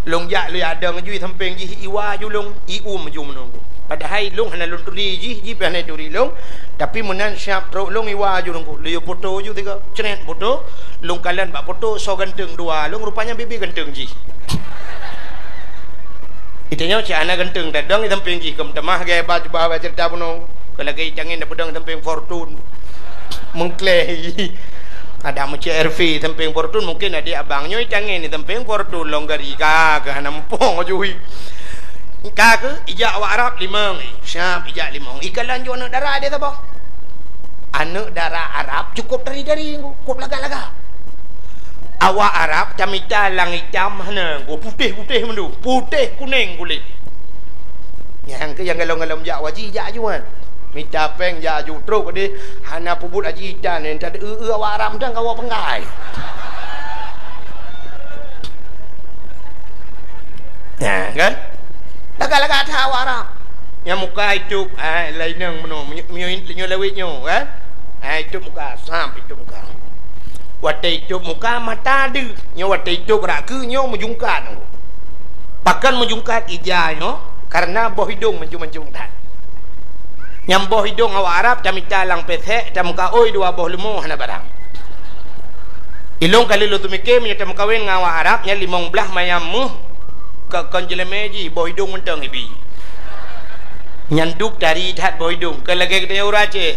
Lôn jak, lôn jak dong ju di sampéng jih, iwa ju lôn, ium ju meunoe. Padahai lôn hana lôn turi jih, jih pih hana turi lôn. Tapi meunan siap trok lôn iwa ju lôn, lôn yue photo ju sigoe. Cret photo, lôn kalon bak photo, soe ganteng dua lôn, rupanya bibi ganteng jih. Geutanyoe cit hana ganteng, tadong di sampéng jih, keu meutamah gaya ba, ba, ba ceurita bunoe. Keu lagèe itangen tapeudong di sampéng Fortuner. Meukleh. Ada meucék R V di sampéng Fortuner, mungkin adik abang nyoe itangen di sampéng Fortuner, lôn gari ka, keu hana muphom aju. Ka keu ijak awak Arab limong, siap ijak limong. Ikalon ju aneuk dara di saboh. Aneuk dara Arab cukôp tari-tari, cukôp lagak-lagak. Awak Arab tamita lang itam hana, putéh-putéh mandum, putéh kunéng kulét. Nyang keu nyang galom-galom jak waji jak aju nyan. Mita péng jak aju trok deh, hana peubuet aji itan nyan, tadeu-eu awak Arab mantong ka woe peunggai. Nah, kan? Lagak-lagak that awak Arab. Nyang muka itôb, ah, laineng meunoe, meunyo-, meunyo-, meunyoe lawét nyoe, kan? Ah, itôb muka, sam itôb muka. Watèe itôb muka, mata deuh. Nyoe watèe itôb rak keu nyoe meujungkat. Pakon meujungkat ija nyoe, karena boh idông mancung-mancung that. Nyang boh idong awak Arab tamita lam pesek, tameukaôi dua boh leumo hana barang. Ilôn ka lheueh lôn teumike meunyoe tameukawen ngon awak Arab nyan limong blaih manyam méuh ka kon jeulemé jih boh idong mantong ibi. Nyan duek tari that boh idong, kon lagée geutanyoe ureuëng Aceh.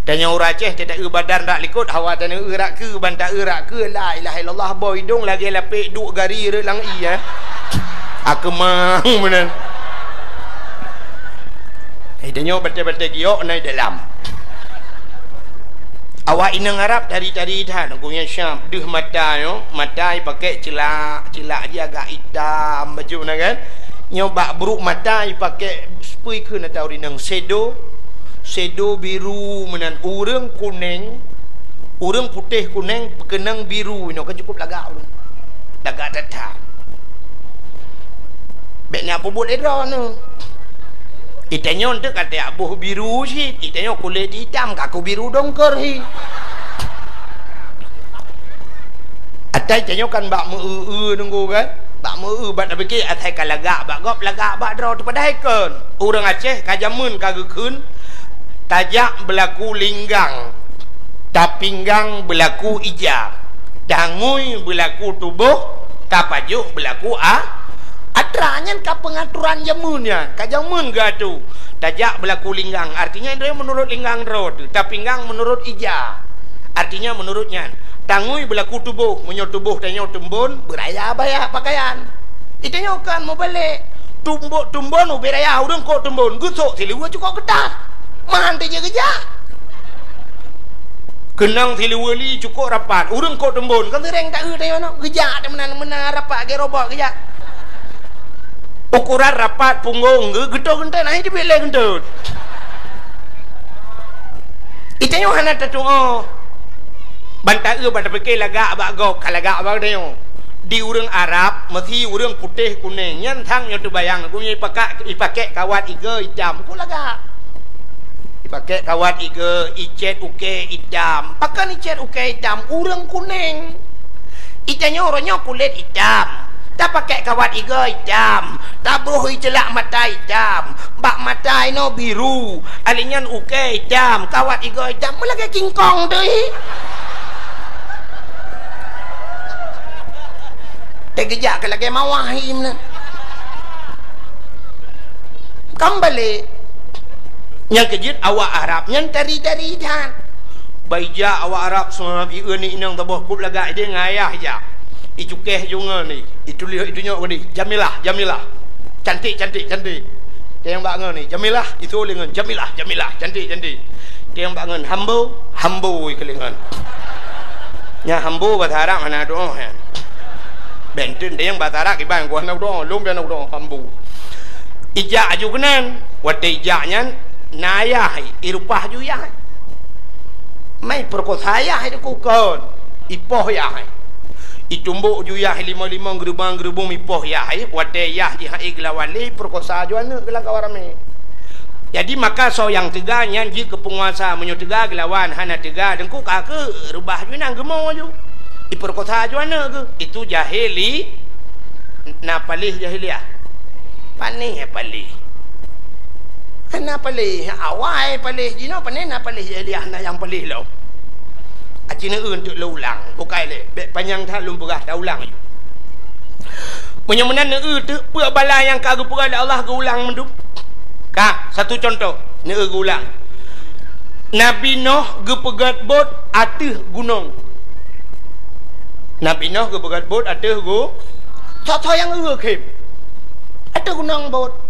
Tanyoe ureuëng Aceh teuta eu badan rak likot, hawa tanyoe eu rak keue, ban ta eu rak keue, la ilaha illallah, boh idong lagée lapek duek gari rot lam ié. Akeumang meunan. Hai tanyoe batée-batée giok na i dalam. Awak inong Arab tari-tari that, gobnyan syab deuh mata nyoe, mata ipakek cilak, cilak jih agak itam baju na kan. Nyoe bak brok mata ipakek seupui kheun atau rineng sedo, sedo biru meunan ureuëng kuneng, ureuëng putéh kuneng peukeunong biru inoe kan cukup lagak ureuëng. Lagak that-that. Bék na peubuet lé droeneuh. Itanyoe teuk ka tajak boh biru cit, itanyoe kulét itam ka kubiru dongker hi. Atai tanyoe kan bak meu-eu-eu nunggu kan? Bak meu-eu bak tapike asai ka lagak bak gob lagak bak droe teupadahai kon. Ureuëng Aceh ka jameun ka geukheun tajak beulaku linggang, tapinggang beulaku ija, tangui beulaku tuboh, tapajoh beulaku a-, atra nyan ka peungaturan jameun nyan, ka jameun geuatu. Tajak beulaku linggang, artinya droe meunurot linggang droe teuh, tapinggang meunurot ija. Artinya meunurot nyan, tangui beulaku tuboh, meunyoe tuboh tanyoe teumbon, beuraya baya pakaian. Itanyoe kan meubalek, tumbok tumbon ubé raya ureuëng kok teumbon, geusok siluweue cukok keutat. Meuhan teujeuet geujak. Keunong siluweue li cukok rapat, ureuëng kok teumbon, kan seuréng ta eu tanyoe nyoe, geujak teuh meunan-meunan rapat lagée robot geujak. Ukuran rapat punggong geu-, geutot geuntot, nah, jeuet lé geuntot. Itanyoe hana tatuoh. Ban ta eu, ban tapike lagak bak gob, ka lagak bak tanyoe. Di ureuëng Arab, meusi ureuëng putéh kuneng, nyan sang nyoe teubayang, gobnyan ipakak, ipakek kawat igeue itam, kok lagak. Ipakek kawat igeue, icét ukée itam. Pakon icét ukée itam? Ureuëng kuneng. Itanyoe uroe nyoe kulét itam, tapakek kawat igeue itam, taboh iceulak mata itam, bak mata inoe biru, alé nyan ukée itam, kawat igeue itam, meulagée kingkong teuh hi. Teugeujak keu lagée mawah hi meunan. Kan balek. Nyang keujeuet awak Arab nyan tari-tari that. Ban ijak awak Arab seumah ieu ni inong saboh kub lagak ideh ngon ayah ijak. Icukéh ju ngon ni, ituléh itunyok geude, Jamilah, Jamilah. Cantik, cantik, cantik. Teueng bak ngon ni, Jamilah, itu lé ngon Jamilah, Jamilah, cantik, cantik. Teueng bak ngon Hambo, Hambo ikeu lé ngon. Nya Hambo bahasa Arab hana doh nyan. Benten teueng bahasa Arab kiban ku hana doh, lom pian doh Hambo. Ijak aju keunan, watée ijak nyan na ayah, irupah ju yah. Mai peurekosa yah itu kukon, ipoh yah. Itumbok ju yah limong-limong geurubong-geurubong ipoh yah, watée yah jih hai geulawan lé peurekosa ju aneuëk geulang kawan ramé. Jadi maka soe nyang teuga nyan jeuet keu peunguasa, meunyoe teuga geulawan, hana teuga deungku ka keu reubah ju inang geumo ju. Ipeurekosa ju aneuëk geuh, itu jahili. Na paléh jahiliah. Panéh paléh. Hana paléh awai paléh jinoe, panéh na paléh jahiliah na nyang paléh lom. Aci neueu teuk lôn ulang, bukai lé, bék panyang that lôn peugah ta ulang aju. Meunyoe meunan neueu teuk peue bala nyang ka geupeugah lé Allah geuulang mandum. Ka, satu contoh, neueu geuulang. Nabi Noh geupeugét bot ateueh gunong. Nabi Noh geupeugét bot ateueh gu-, soe-soe nyang eu khém. Ateueh gunong bot.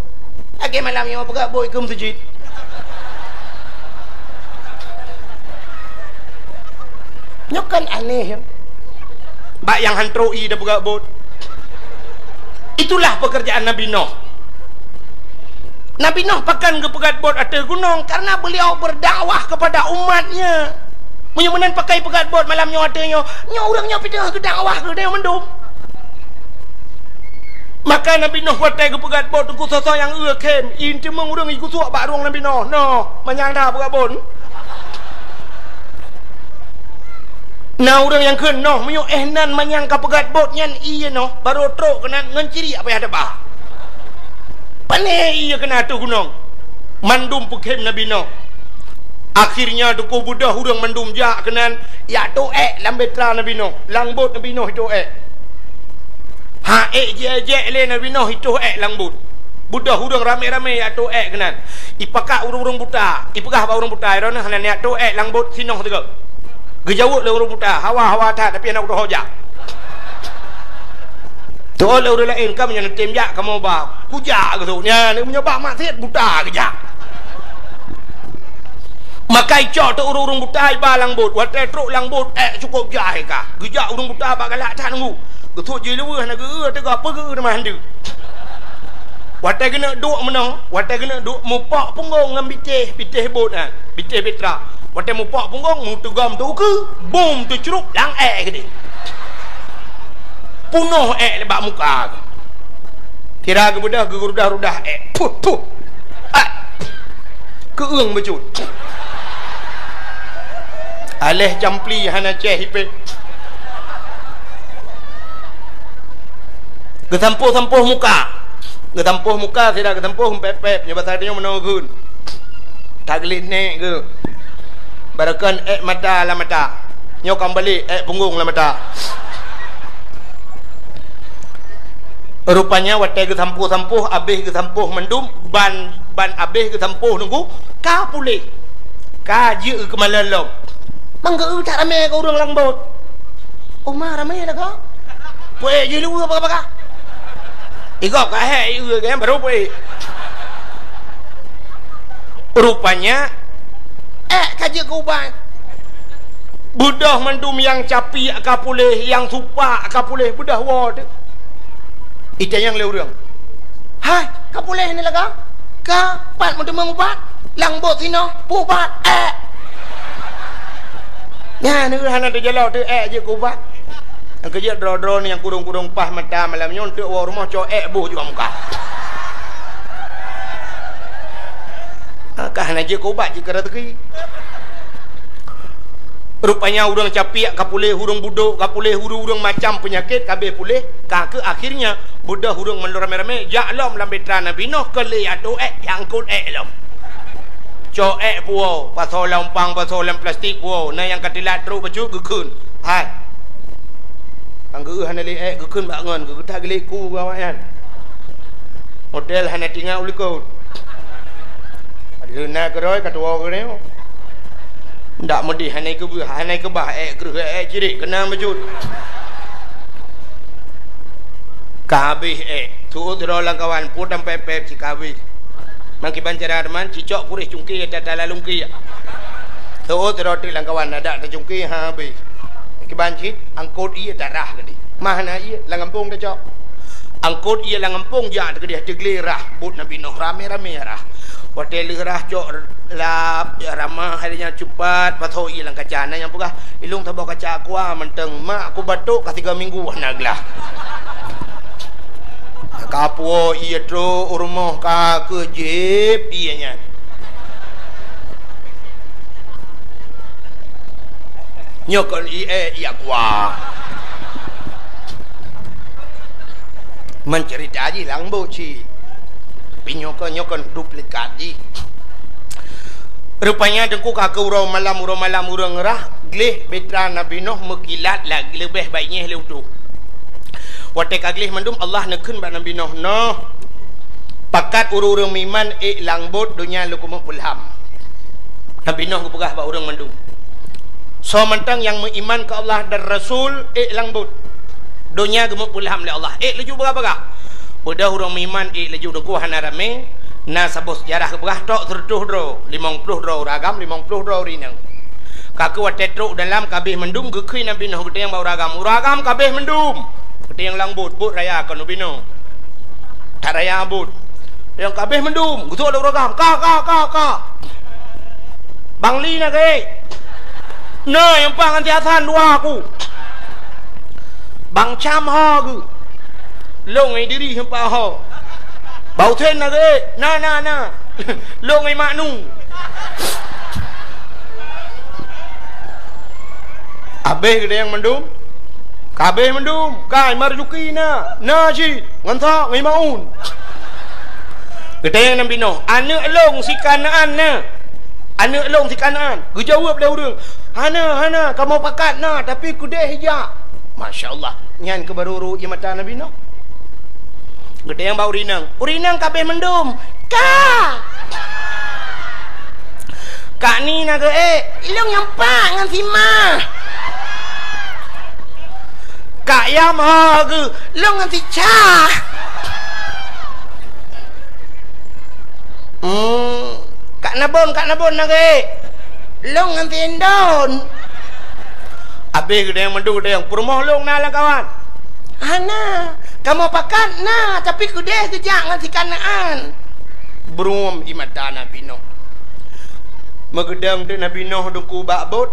Lagée malam nyoe peugét bot keu meuseujid. Nyoe kan aneh, ya. Bak nyang han trok ié tapeugét bot. Itulah pekerjaan Nabi Noh. Nabi Noh pakon geupeugét bot ateueh gunong? Karena beliau berdakwah kepada umatnya. Meunyoe meunan pakon peugét bot malam nyoe ateueh nyoe, nyoe ureuëng nyoe pih teungoh geudakwah keu geutanyoe mandum. Maka Nabi Noh watée geupeugét bot teungku soe-soe nyang eu khém, ié teumeung ureuëng igusuek bak rueng Nabi Noh. Noh, manyang that peugét bot. Na ureuëng nyang kheun noh, meunyoe éh nan manyang ka peugét bot nyan ié noh, barô trok keunan ngon ciriek payah teuba. Pané ié keunan ateueh gunong. Mandum peukhém Nabi Noh. Akhirnya teungku beudôh ureuëng mandum jak keunan, jak tôk ék lam bahtera Nabi Noh, lam bot Nabi Noh tôk ék. Ha ék jijak lé Nabi Noh itôh ék lam bot. Beudôh ureuëng ramé-ramé jak tôk ék keunan. Ipakat ureuëng-ureuëng buta, ipeugah bak ureuëng buta, "Droeneuh hana neujak tôk ék lam bot sinoe sigoe. Geujaweueb lé ureuëng buta, hawa-hawa that, tapi hana kutoh jak." Teuôt lé ureuëng laén, "Kamoe nyan tem jak, kamoe ba kujak geusut." Nyan meunyoe bak maksiet buta geujak. Maka icok teuk ureuëng-ureuëng buta iba lam bot. Watée trok lam bot, ék cukôp jai ka. Geujak ureuëng buta bak galak that nunggu. Geusut jih leuweuh na geu-eu teuga peugeu teuma handeuk. Watée geuneuk duek meunoe, watée geuneuk duek mupok punggong ngon bitéh, bitéh bot nyan, bitéh bahtera. Watée mupok punggong, meuteugom teukeue, bum teucrup lam ék keudeh. Punoh ék bak muka. Kira geubeudôh geurudah-rudah ék. Puh, puh. Ah. Keueung beujeuet. Aléh campli hana céh ipéh. Geusampôh-sampôh muka. Geusampôh muka, sira geusampôh pép-pép, nyoe basa tanyoe meunoe geukheun. Tagleh nék geuh. Barokon ék mata lam mata. Nyoe ka meubalek, ék punggong lam mata. Rupanya watée geusampôh-sampôh, abéh geusampôh mandum, ban, ban abéh geusampôh nunggu, ka puléh. Ka jeuet keumalon lom. Mang geu-eu that ramé keu ureuëng lam bot. Uma ramé lagoe. Puék jih luweue baka-baka. Igob ka hék ieu kan baru puék. Rupanya, ék ka jeuet keu ubat. Beudôh mandum nyang capiek ka puléh, nyang supak ka puléh, beudôh woe teuk. Itanyong lé ureuëng, "Hai, ka puléh ni lagoe? Ka pat meuteumeung ubat? Lam bot sinoe, peuubat, ék." Nyan hana teujalok teuk ék jeuet keu ubat. Nyang keujeuet droe-droe nyang kurong-kurong paih mata malam nyoe, teuk woe rumoh cok ék boh juga muka. Ka hana jeuet keu ubat jih keu raseuki. Rupanya ureuëng capiek ka puléh, ureuëng budok ka puléh, ureuëng-ureuëng macam peunyakét ka abéh puléh, ka keuh akhirnya beudôh ureuëng mandum ramé-ramé jak lom lam bahtera Nabi Noh keu lé atô ék, jak angkot ék lom. Cok ék puwoe, pasoe lam umpang, pasoe lam plastik puwoe, na nyang ka teulat trok bacut geukheun. Hai. Nyang geu-eu hana lé ék geukheun bak ngon, geutak geulék ku awaknyan. Model hana tingat u likot. Padahai na keurôi ka tuwoe keunoe. Ndak meudeh hana keubah, hana keubah ék kreueh ék cirek keunan bacut. Ka habéh ék. Tuôt droe lam kawan, pue tampéb-péb cit ka habéh. Mangkiban cara teuma, cicok puréh cungké tata lalungké. Tuôt droe teuk lam kawan, adak tacungké ha habéh. Kiban cit, angkot ié tarah geude. Mah na ié, lam gampông tacok. Angkot ié lam gampông jak teukeudeh teuglé rah, buet Nabi Nuh ramé-ramé rah. Watée lheueh rah cok lap, ramah hai nyan cupat, pasoe ié lam kaca. Na nyang peugah, "Ilong saboh kaca aqua mantong, mak ku batuk ka tiga minggu hana glah." Ka puwoe ié trok u rumoh ka keuh jieb ié nyan. Nyoe kon ié, ié aqua. Mencerita jih lam buet cit. Tapi nyoe kon, nyoe kon duplikat jih. Rupanya teungku ka keuh uroe malam, uroe malam ureuëng rah, gleh bahtera Nabi Nuh meukilat lagée leubeh baik nyeh lé utoe. Watée ka gleh mandum, Allah neukheun bak Nabi Nuh, "Noh, pakat ureuëng-ureuëng meuiman ék lam buet donya lôn keumeung peulham." Nabi Nuh geupeugah bak ureuëng mandum, "Soe mantong nyang meuiman keu Allah dan Rasul, ék lam buet donya geumeupeulham lé Allah." Ék laju bagah-bagah. Beudôh ureuëng meuiman ék laju, teungku hana ramé, na saboh seujarah geupeugah trok seureutôh droe, limong ploh droe ureuëng agam, limong ploh droe ureuëng inong. Ka keuh watée trok u dalam ka abéh mandum, geukheun Nabi Nuh geutanyong bak ureuëng agam, "Ureuëng agam ka abéh mandum?" Geutanyong lam buet, buet raya kon ubinoe. That raya buet. Nyang ka abéh mandum, geusok lé ureuëng agam, "Ka, ka, ka, ka." Bang Li na geuék. Na nyang pang anti asan dua aku. Bang Cam ho geuh. Long ai diri nyang pang ho. Bang Husén na geuék. Na, na, na. Long ai Mak Nu. Abéh geude nyang mandum. Ka abéh mandum, kai Marzuki na, na cit, ngon sa, ngon Maun. Geutanyong Nabi Nuh, "Aneuk lôn si Kanaan na? Aneuk lôn si Kanaan?" Geujaweueb lé ureuëng, "Hana, hana, kamoe pakat na, tapi keudeh jak." Masya Allah, nyan keuh barô rhot ie mata Nabi Nuh. Geutanyong bak ureuëng inong, "Ureuëng inong ka abéh mandum?" "Ka." "Kak ni na geuék?" "Ilôn nyang pat ngon si ma." "Kak Yam ho geuh?" "Lôn ngon si Cha." "Hmm, Kak Nabon, Kak Nabon na geuék?" "Lôn ngon si Indon." Abéh geutanyong mandum, geutanyong, "Peurumoh lôn na lamkawan?" "Hana, kamoe pakat na, tapi keudeh geujak ngon si Kanaan." Brum ie mata Nabi Nuh. Meugeudong teuk Nabi Nuh Teungku bak bot.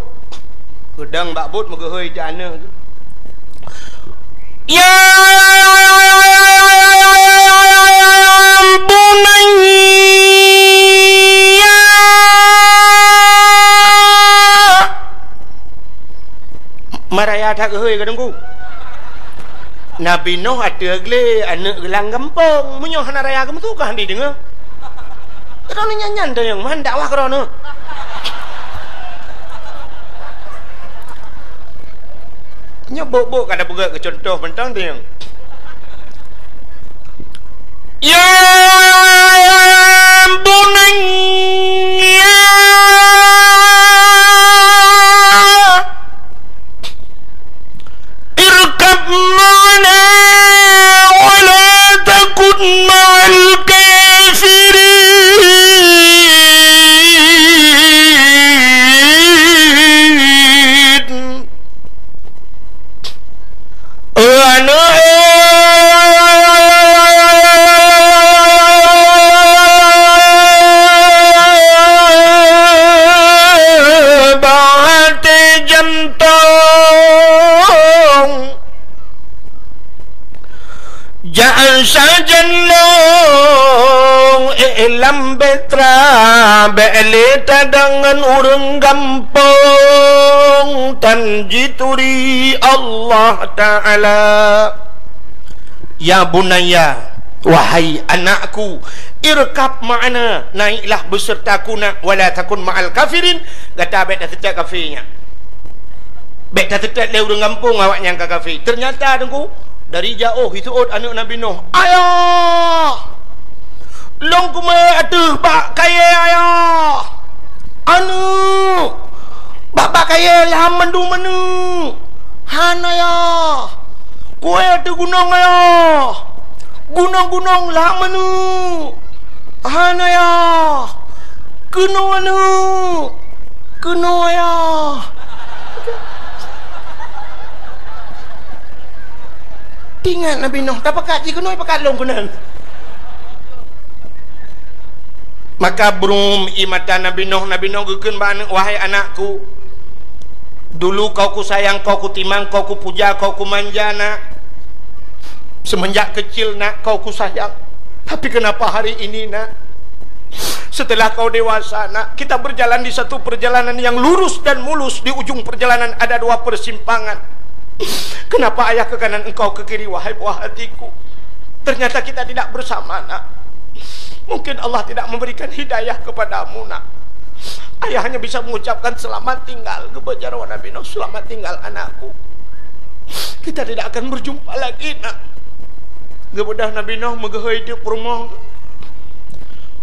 Geudong bak bot meugeuhôi teuk aneuk. "Ya bunayya." Maraya that geuhôi ka Teungku. Nabi Nuh ateueh glé, aneuk geuh lam gampông. Meunyoe hana raya geumeutugaih hana jideungoe. Droeneuh nyan-nyan teunyong man dakwah keu droeneuh. Nyoe bok-bok ka tapeugét keu cuntoh mantong teunyong. Ya bunayya, irkab ma'ana wa la takun ma'al kafirin. Aneuk, bak até jantong, jak sajan lôn ék lam bahtera, bék lé tadong ngon ureuëng gampông, tan jituri Allah Ta'ala. Ya bunayya, wahai anakku, irkab ma'ana, naiklah besertaku nak, wala takun ma'al kafirin, gata bék taseutôt kafé nyan. Bék taseutôt lé ureuëng gampông awaknyan ka kafé. Teunyata Teungku, dari jaoh jiseuôt aneuk Nabi Nuh, "Ayah! Lôn kumeuék ateueh bak kayée, Ayah!" "Aneuk, bak-bak kayée lham mandum aneuk." "Han, Ayah!" "Kuék ateueh gunong, Ayah! Gunong-gunong lham aneuk!" "Han, Ayah!" "Keunoe aneuk! Keunoe, Ayah!" Teuingat Nabi Nuh, tapakat jih keunoe, pakat lôn keunan. Maka brum ie mata Nabi Nuh, Nabi Nuh geukheun bak aneuk, "Wahai anakku, dulu kau kusayang, kau kutimang, kau kupuja, kau kumanja, nak. Semenjak kecil, nak, kau kusayang. Tapi kenapa hari ini, nak, setelah kau dewasa, nak, kita berjalan di satu perjalanan yang lurus dan mulus, di ujung perjalanan ada dua persimpangan. Kenapa ayah ke kanan, engkau ke kiri, wahai buah hatiku? Ternyata kita tidak bersama, nak. Mungkin Allah tidak memberikan hidayah kepadamu, nak. Ayah hanya bisa mengucapkan selamat tinggal," geubeuet jaroe Nabi Nuh, "Selamat tinggal, anakku. Kita tidak akan berjumpa lagi, nak." Geubeudôh Nabi Nuh meugeuhôi teuk peurumoh.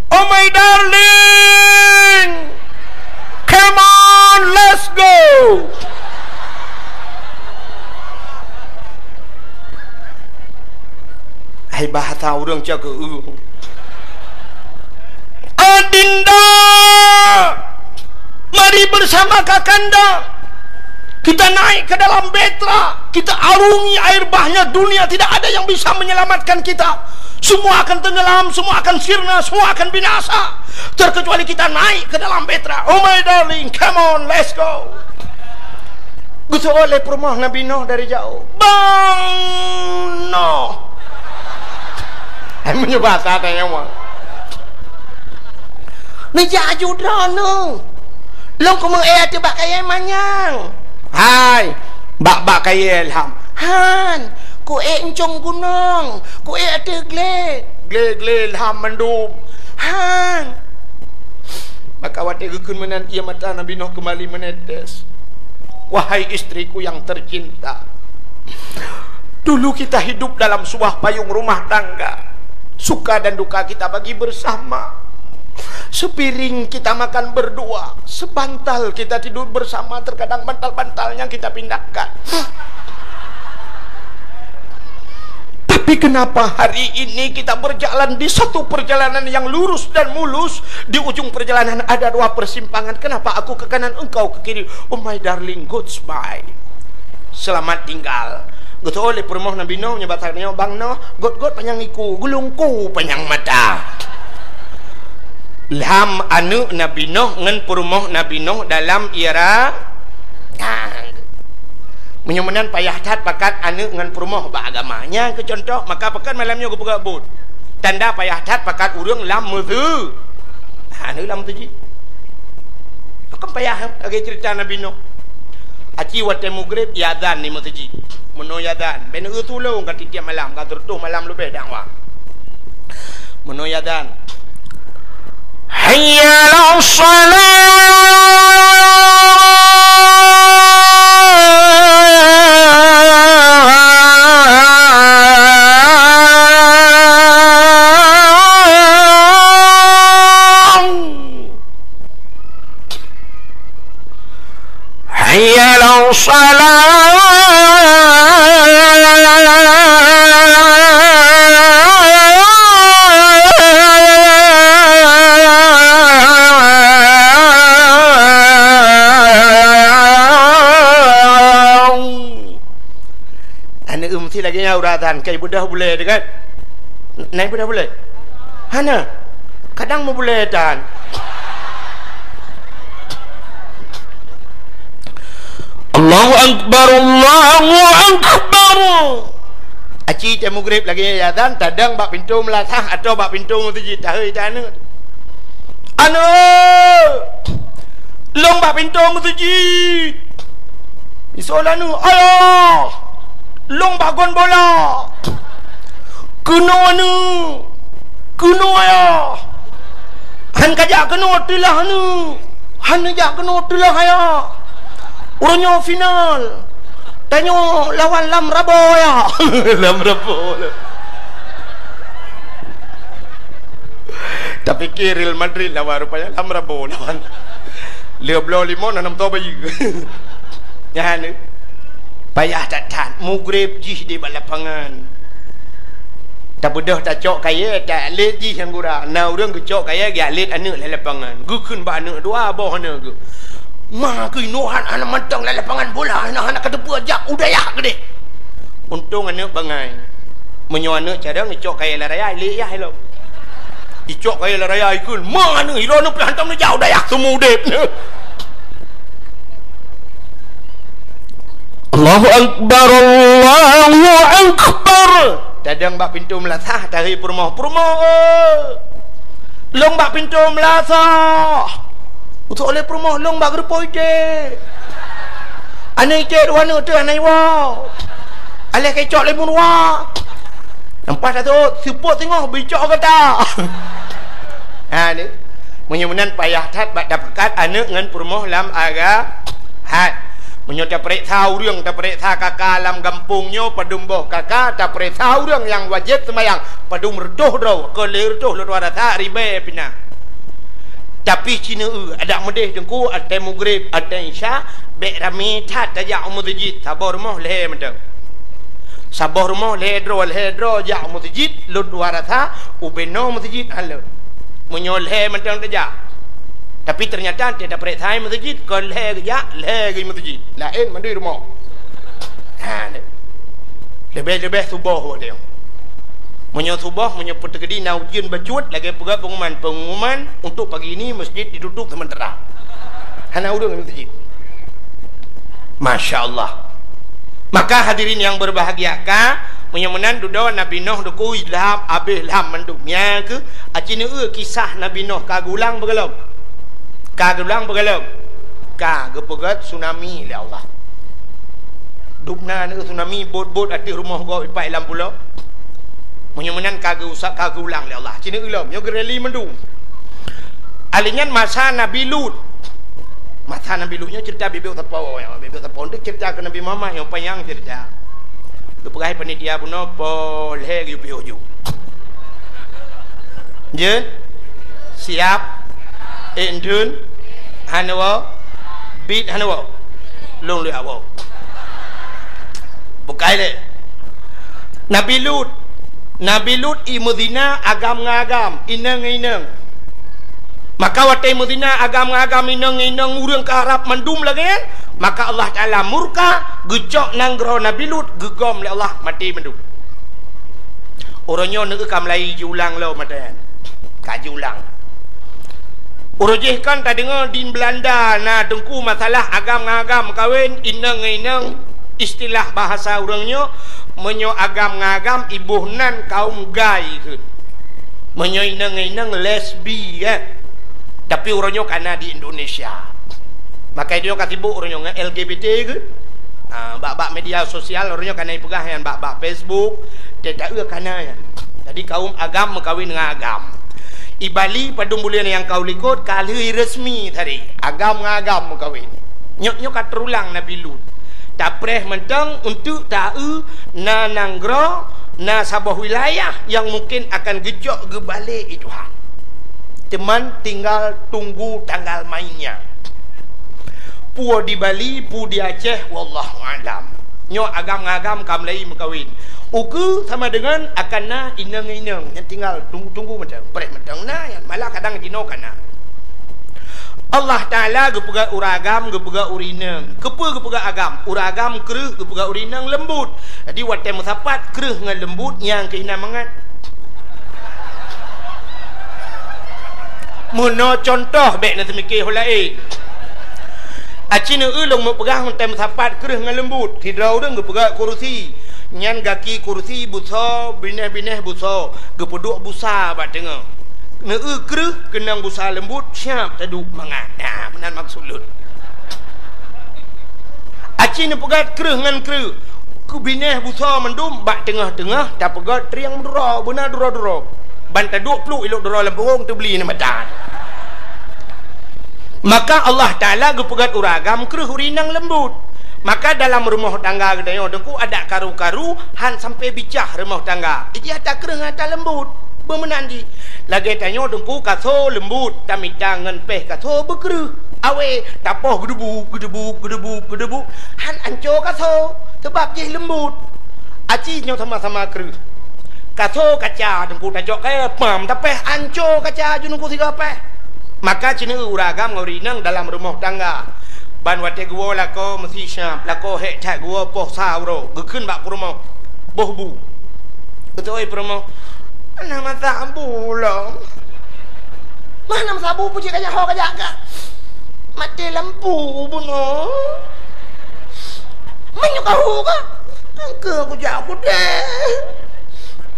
"Oh my darling, come on, let's go." Hai bahasa ureuëng cakeueng. "Adinda, mari bersama kakanda. Kita naik ke dalam bahtera, kita arungi air bahnya dunia, tidak ada yang bisa menyelamatkan kita. Semua akan tenggelam, semua akan sirna, semua akan binasa. Terkecuali kita naik ke dalam bahtera. Oh my darling, come on, let's go." Geuseuôt lé peurumoh Nabi Nuh dari jaoh. "Bang Nuh!" Hai meunyoe bahasa tanyoe mah. "Neujak aju droeneuh. Lôn kumeuék ateueh bak kayée manyang." "Hai, bak-bak kayée lham." "Han, kuék euncong gunong, kuék ateueh glé." "Glé-glé lham mandum." Han. Maka watée geukheun meunan, ié mata Nabi Nuh keumbali meunetes. Wahai istriku yang tercinta, dulu kita hidup dalam sebuah payung rumah tangga. Suka dan duka kita bagi bersama. Sepiring kita makan berdua, sebantal kita tidur bersama, terkadang bantal-bantalnya kita pindahkan. Tapi kenapa hari ini kita berjalan di satu perjalanan yang lurus dan mulus, di ujung perjalanan ada dua persimpangan. Kenapa aku ke kanan, engkau ke kiri? Oh my darling, goodbye. Selamat tinggal. Geutôh lé peurumoh Nabi Nuh nyoe bak tanyoe, bang Nuh, gôt-gôt panyang iku, gulungku panyang mata. Lham aneuëk Nabi Nuh ngon peurumoh Nabi Nuh dalam ira. Nah, meunyoe meunan payah that pakat aneuëk ngon peurumoh bak agama. Nyan keuh contoh, maka pakon malam nyoe geupeugah buet. Tanda payah that pakat ureuëng lam meuseu-, aneuëk lam meuseujid. Pakon payah, lagée ceurita Nabi Nuh. Aci watée mugreb, iazan di meuseujid. Meunoe iazan, bèk neueu tulông ka tiep-tiep malam, ka sireutôh malam leubeh dakwah. Meunoe iazan. Hayya 'alas shalah. Hayya 'alas shalah. Aneuëk meusti lagée nyan uroe azan, kai beudôh bulée teuh kan? Na beudôh bulée? Hana. Kadang meubulée tan. Allahu Akbar, Allahu Akbar. Aci tée mugreb lagée nyan azan, tadong bak pintoe meulasah atau bak pintoe meuseujid, tahôi tan aneuëk. Aneuëk! Lôn bak pintoe meuseujid. Isoe lé aneuëk, "Ayah! Lôn bak gon bola!" Keunoe aneuëk! Keunoe ayah! Han kajak keunoe teulah aneuëk! Han neujak keunoe teulah ayah! Uroe nyoe final! Tanyoe lawan Lam Rabo, ya. Lam Rabo. Tapike Real Madrid lawan, rupanya Lam Rabo lawan. Lheueh bloe limong, na nam toh bayeue. Nyan, payah that-that, mugreb jih di bak lapangan. Tabeudôh tacok kayée, ta-, atlet jih nyang gura. Na ureuëng geucok kayée, geuatlet aneuëk lam lapangan. Geukheun bak aneuëk dua boh aneuëk geuh. Ma keunoe hana mantong lam lapangan bola, hana, hana kateupeue jak u dayah keudeh. Untông aneuëk bangai. Meunyoe aneuëk carông, icok kayée lam raya, ilée yah ilom. Icok kayée lam raya, ikheun, "Ma aneuëk, ilôn nyoe pih hantom neujak u dayah seumeu udeb." Allahu Akbar, Allahu Akbar. Tadong bak pintoe meulasah, tahôi peurumoh, "Peurumoh, eh! Lôn bak pintoe meulasah." Utok lé peurumoh, "Lôn bak geureupoh iték." Aneuëk iték dua aneuëk teuh hana iwoe. Aléh ka icok lé meuruwa. Nampak tak tu? Seupôt singoh bicok gata. Ha, ni. Meunyoe meunan payah that bak tapakat aneuëk ngon peurumoh lam aga-, hat. Meunyoe tapareksa ureuëng, tapareksa kaka lam gampông nyoe padum boh kaka, tapareksa ureuëng nyang wajéb seumayang padum reutôh droe, kon lhée reutôh lôn tuan rasa ribée pih na. Tapi ci neu-eu adak meudeh teungku, watée mugreb, watée isya, bék ramé that tajak u meuseujid, saboh rumoh lhée mantong. Saboh rumoh lhée droe, lhée droe jak u meuseujid, lôn tuan rasa ubé noe meuseujid hana lôn. Meunyoe lhée mantong tajak. Tapi teunyata watée tapareksa meuseujid, kon lhée geujak, lhée geuh meuseujid. Laén mandum rumoh. Ha, leubeh-leubeh suboh watée nyoe. Meunyoe suboh, meunyoe peuteukedi na ujeuen bacut, lagée peugah pengumuman, pengumuman untuk pagi ini masjid ditutup sementara. Hana ureuëng lam masjid. Masya Allah. Maka hadirin yang berbahagia, ka, meunyoe meunan dudoe Nabi Nuh dukui lham, abéh lham mandum. Nyan keuh, aci neu-eu kisah Nabi Nuh ka geulang beugalom. Ka geulang beugalom. Ka geupeugét tsunami lé Allah. Dubna neu tsunami bot-bot ateueh rumoh gob ipat lam pulo. Meunyoe meunan ka geuusap, ka geuulang lé Allah. Cina ulom, nyoe geureli mandum. Ahli nyan masa Nabi Lut. Masa Nabi Lut nyoe cerita bibit sapo, bibit sapo untuk cerita ke Nabi Muhammad nyang panyang cerita. Geupeugah panitia bunoe po lhèe geuyue piôh ju. Jeuet? Siap? Ék enteun? Hana woe? Bit hana woe? Lôn leuak woe. Bukai lé. Nabi Lut. Nabi Lut i meuzina agam ngon agam, inong ngon inong. Maka watèe meuzina agam ngon agam, inong ngon inong, ureueng ka harab mandum lagèe nyan, maka Allah Taala murka, geucok nanggroe Nabi Lut, geugom lé Allah, maté mandum. Uroe nyoe neueu ka mulai jiulang lom mata nyan. Ka jiulang. Uroe jih kan tadeungoe di Belanda na teungku masalah agam ngon agam meukawen, inong ngon inong, istilah bahasa ureueng nyoe, meunyoe agam ngon agam iboh nan kaum gay kheun. Meunyoe inong ngon inong lesbi, eh. Tapi uroe nyoe ka na di Indonesia. Maka nyoe ka sibuk uroe nyoe ngon L G B T kheun. Ah, bak-bak media sosial, uroe nyoe ka na ipeugah nyan bak-bak Facebook, teuta eu ka na nyan. Jadi, kaum agam meukawen ngon agam. I Bali, padum buleuen nyang ka u likot, ka lheueh resmi tadi. Agam ngon agam meukawen. Nyoe, nyoe ka teurulang Nabi Lut. Tapreh mantong untuk ta eu na nanggroe, na saboh wilayah nyang mungken akan geucok geubalek lé Tuhan. Teuma tinggal tunggu tanggal mainnya. Peue di Bali, peue di Aceh, wallahu a'lam. Nyoe agam ngon agam ka mulai meukawen. Ukeue sama dengan akan na inong ngon inong, nyan tinggal tunggu-tunggu mantong, preh mantong na, nyan malah kadang jinoe ka na. Allah Taala geupeugah ureueng agam, geupeugah ureueng inong. Keupeue geupeugah agam? Ureueng agam kreueh, geupeugah ureueng inong leumbut. Jadi watèe meusapat kreueh ngon leumbut, nyang keuh na mangat. Meunoe contoh, bèk na teumike ho laén. Aci neueu lôn meupeugah meuntang meusapat kreueh ngon leumbut. Sidroe ureueng geupeugah kurusi. Nyan gaki kurusi busoe, binéh-binéh busoe, geupeuduek busa bak teungoh. Neueu kreueh keunong busa leumbut, siap taduek mangat. Nah, meunan maksud lôn. Aci neupeugah kreueh ngon kreueh. Keu binéh busoe mandum bak teungoh-teungoh tapeugah triang meuduro, beuna duro-duro. Ban taduek pluek ilok duro lam pungong teubli neu mata. Maka Allah Taala geupeugah ureueng agam kreueh ureueng inong leumbut. Maka dalam rumoh tangga geutanyoe teungku adak karu-karu han sampai bicah rumoh tangga. Ijih ata kreueh ngon ata leumbut. Beumeunan jih. Lagèe tanyoe teungku kaso leumbut, tamita ngon péh kaso beukreueh. Awé, tapoh geudebu, geudebu, geudebu, geudebu. Han anco kaso, sabab jih leumbut. Aci nyoe sama-sama kreueh. Kaso kaca teungku tacok kayèe, pam tapéh, anco kaca ju teungku sigoe péh. Maka ci neueu ureueng agam ngon ureueng inong dalam rumoh tangga. Ban watèe geuwoe lakoe meusi siap, lakoe hék that geuwoe poh sa uroe, geukheun bak peurumoh, boh bu. Geuteu'oh peurumoh, "Hana meusabu lom." "Hana meusabu, peue cit kajak ho kajak kah?" "Maté lampu bunoe." "Meunyoe ka hu kah?" "Engke kujak kudeh."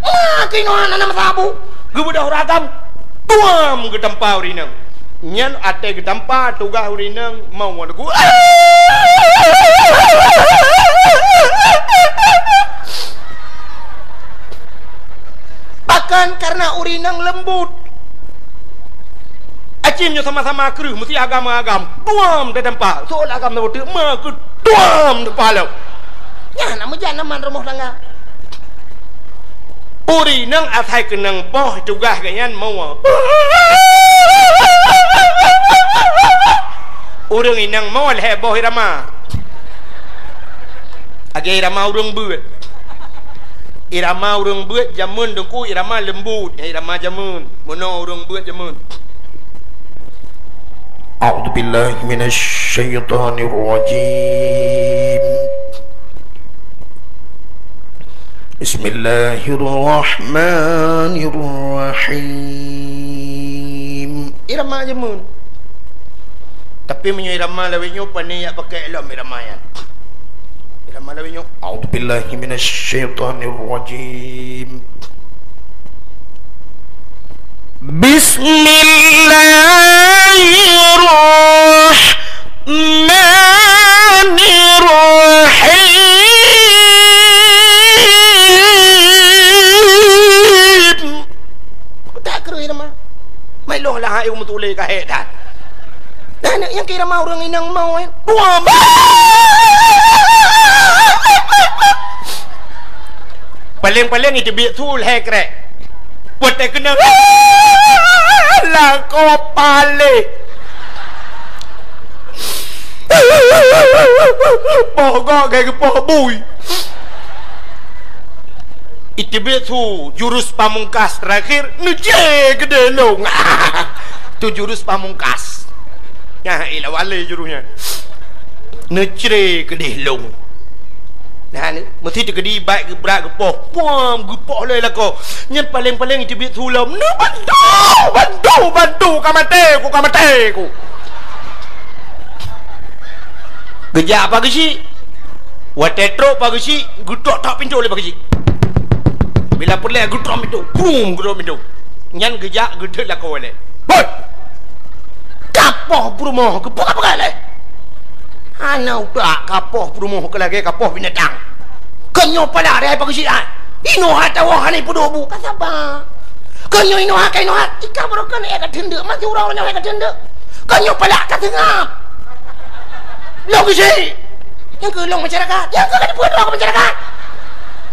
"Ma keunoe hana meusabu?" Geubeudôh ureueng agam, tuam geutampa ureueng inong. Nyan até geutampa tugaih ureueng inong mau ngon lagu. Bahkan karena ureueng inong leumbut. Aci nyoe sama-sama kreueh, meusi agam-agam. Tuam tatampa. Soe agam tabeuteuek, ma keu tuam tampa lom. Nyan na meujan aman rumoh tangga. Ureueng inong asai keunong poh tugaih geuh nyan moe. Ureueng inong moe lhèe boh irama. Lagèe irama ureueng beuet. Irama ureueng beuet jameun teungku irama leumbut, irama jameun. Meunoe ureueng beuet jameun. A'udzubillahi minasyaitonirrajim. Bismillahirrahmanirrahim. Irama jameun. Tapi meunyoe irama lawét nyoe, pane jak pakai lom irama nyan. Irama lawét nyoe. A'udzubillahi minasyaitonirrajim. Bismillahirrahmanirrahim. Mai lôn lah hai meutuléh ka hék that. Nah, nyang kira ma ureuëng inong mau, eh. Buam! Paleng-paleng iteubiet su lhée krek. Buet teuh keunong. Lakoe paleng. Poh gok gai geupoh bui. Iteubiet su jurus pamungkas terakhir, neucre keudeh lông. Tu jurus pamungkas. Nyan ilah wale jurus nyan. Neucre keudeh lông. Nah, ni, meusti teukeudi baik geubrat geupoh. Puam, geupoh lé lakoe. Nyan paleng-paleng iteubiet su lom. Neubantu, bantu, bantu, ka maté ku, ka maté ku. Geujak Pak Geuchik. Watée trok Pak Geuchik, geutok-tok pintoe lé Pak Geuchik. Bila peureulée geutok pintoe, brum, geutok pintoe. Nyan geujak geudeuk lakoe lé. "Hoi! Kapoh peurumoh keupeue ka peugah lé? Hana utak kapoh peurumoh keu lagée kapoh binatang. Keu nyoe palak deh Pak Geuchik ai. Inoe hatawoe hana peuduek bu, ka saba. Keu nyoe inoe hai ka inoe hai, ika baroe keuneuk ka teundeuk, masih uroe nyoe hai ka teundeuk." Ka nyoe palak ka seungab. Lông Geuchik. Nyang keu lông masyarakat. Nyang keu ka dipeudong keu masyarakat.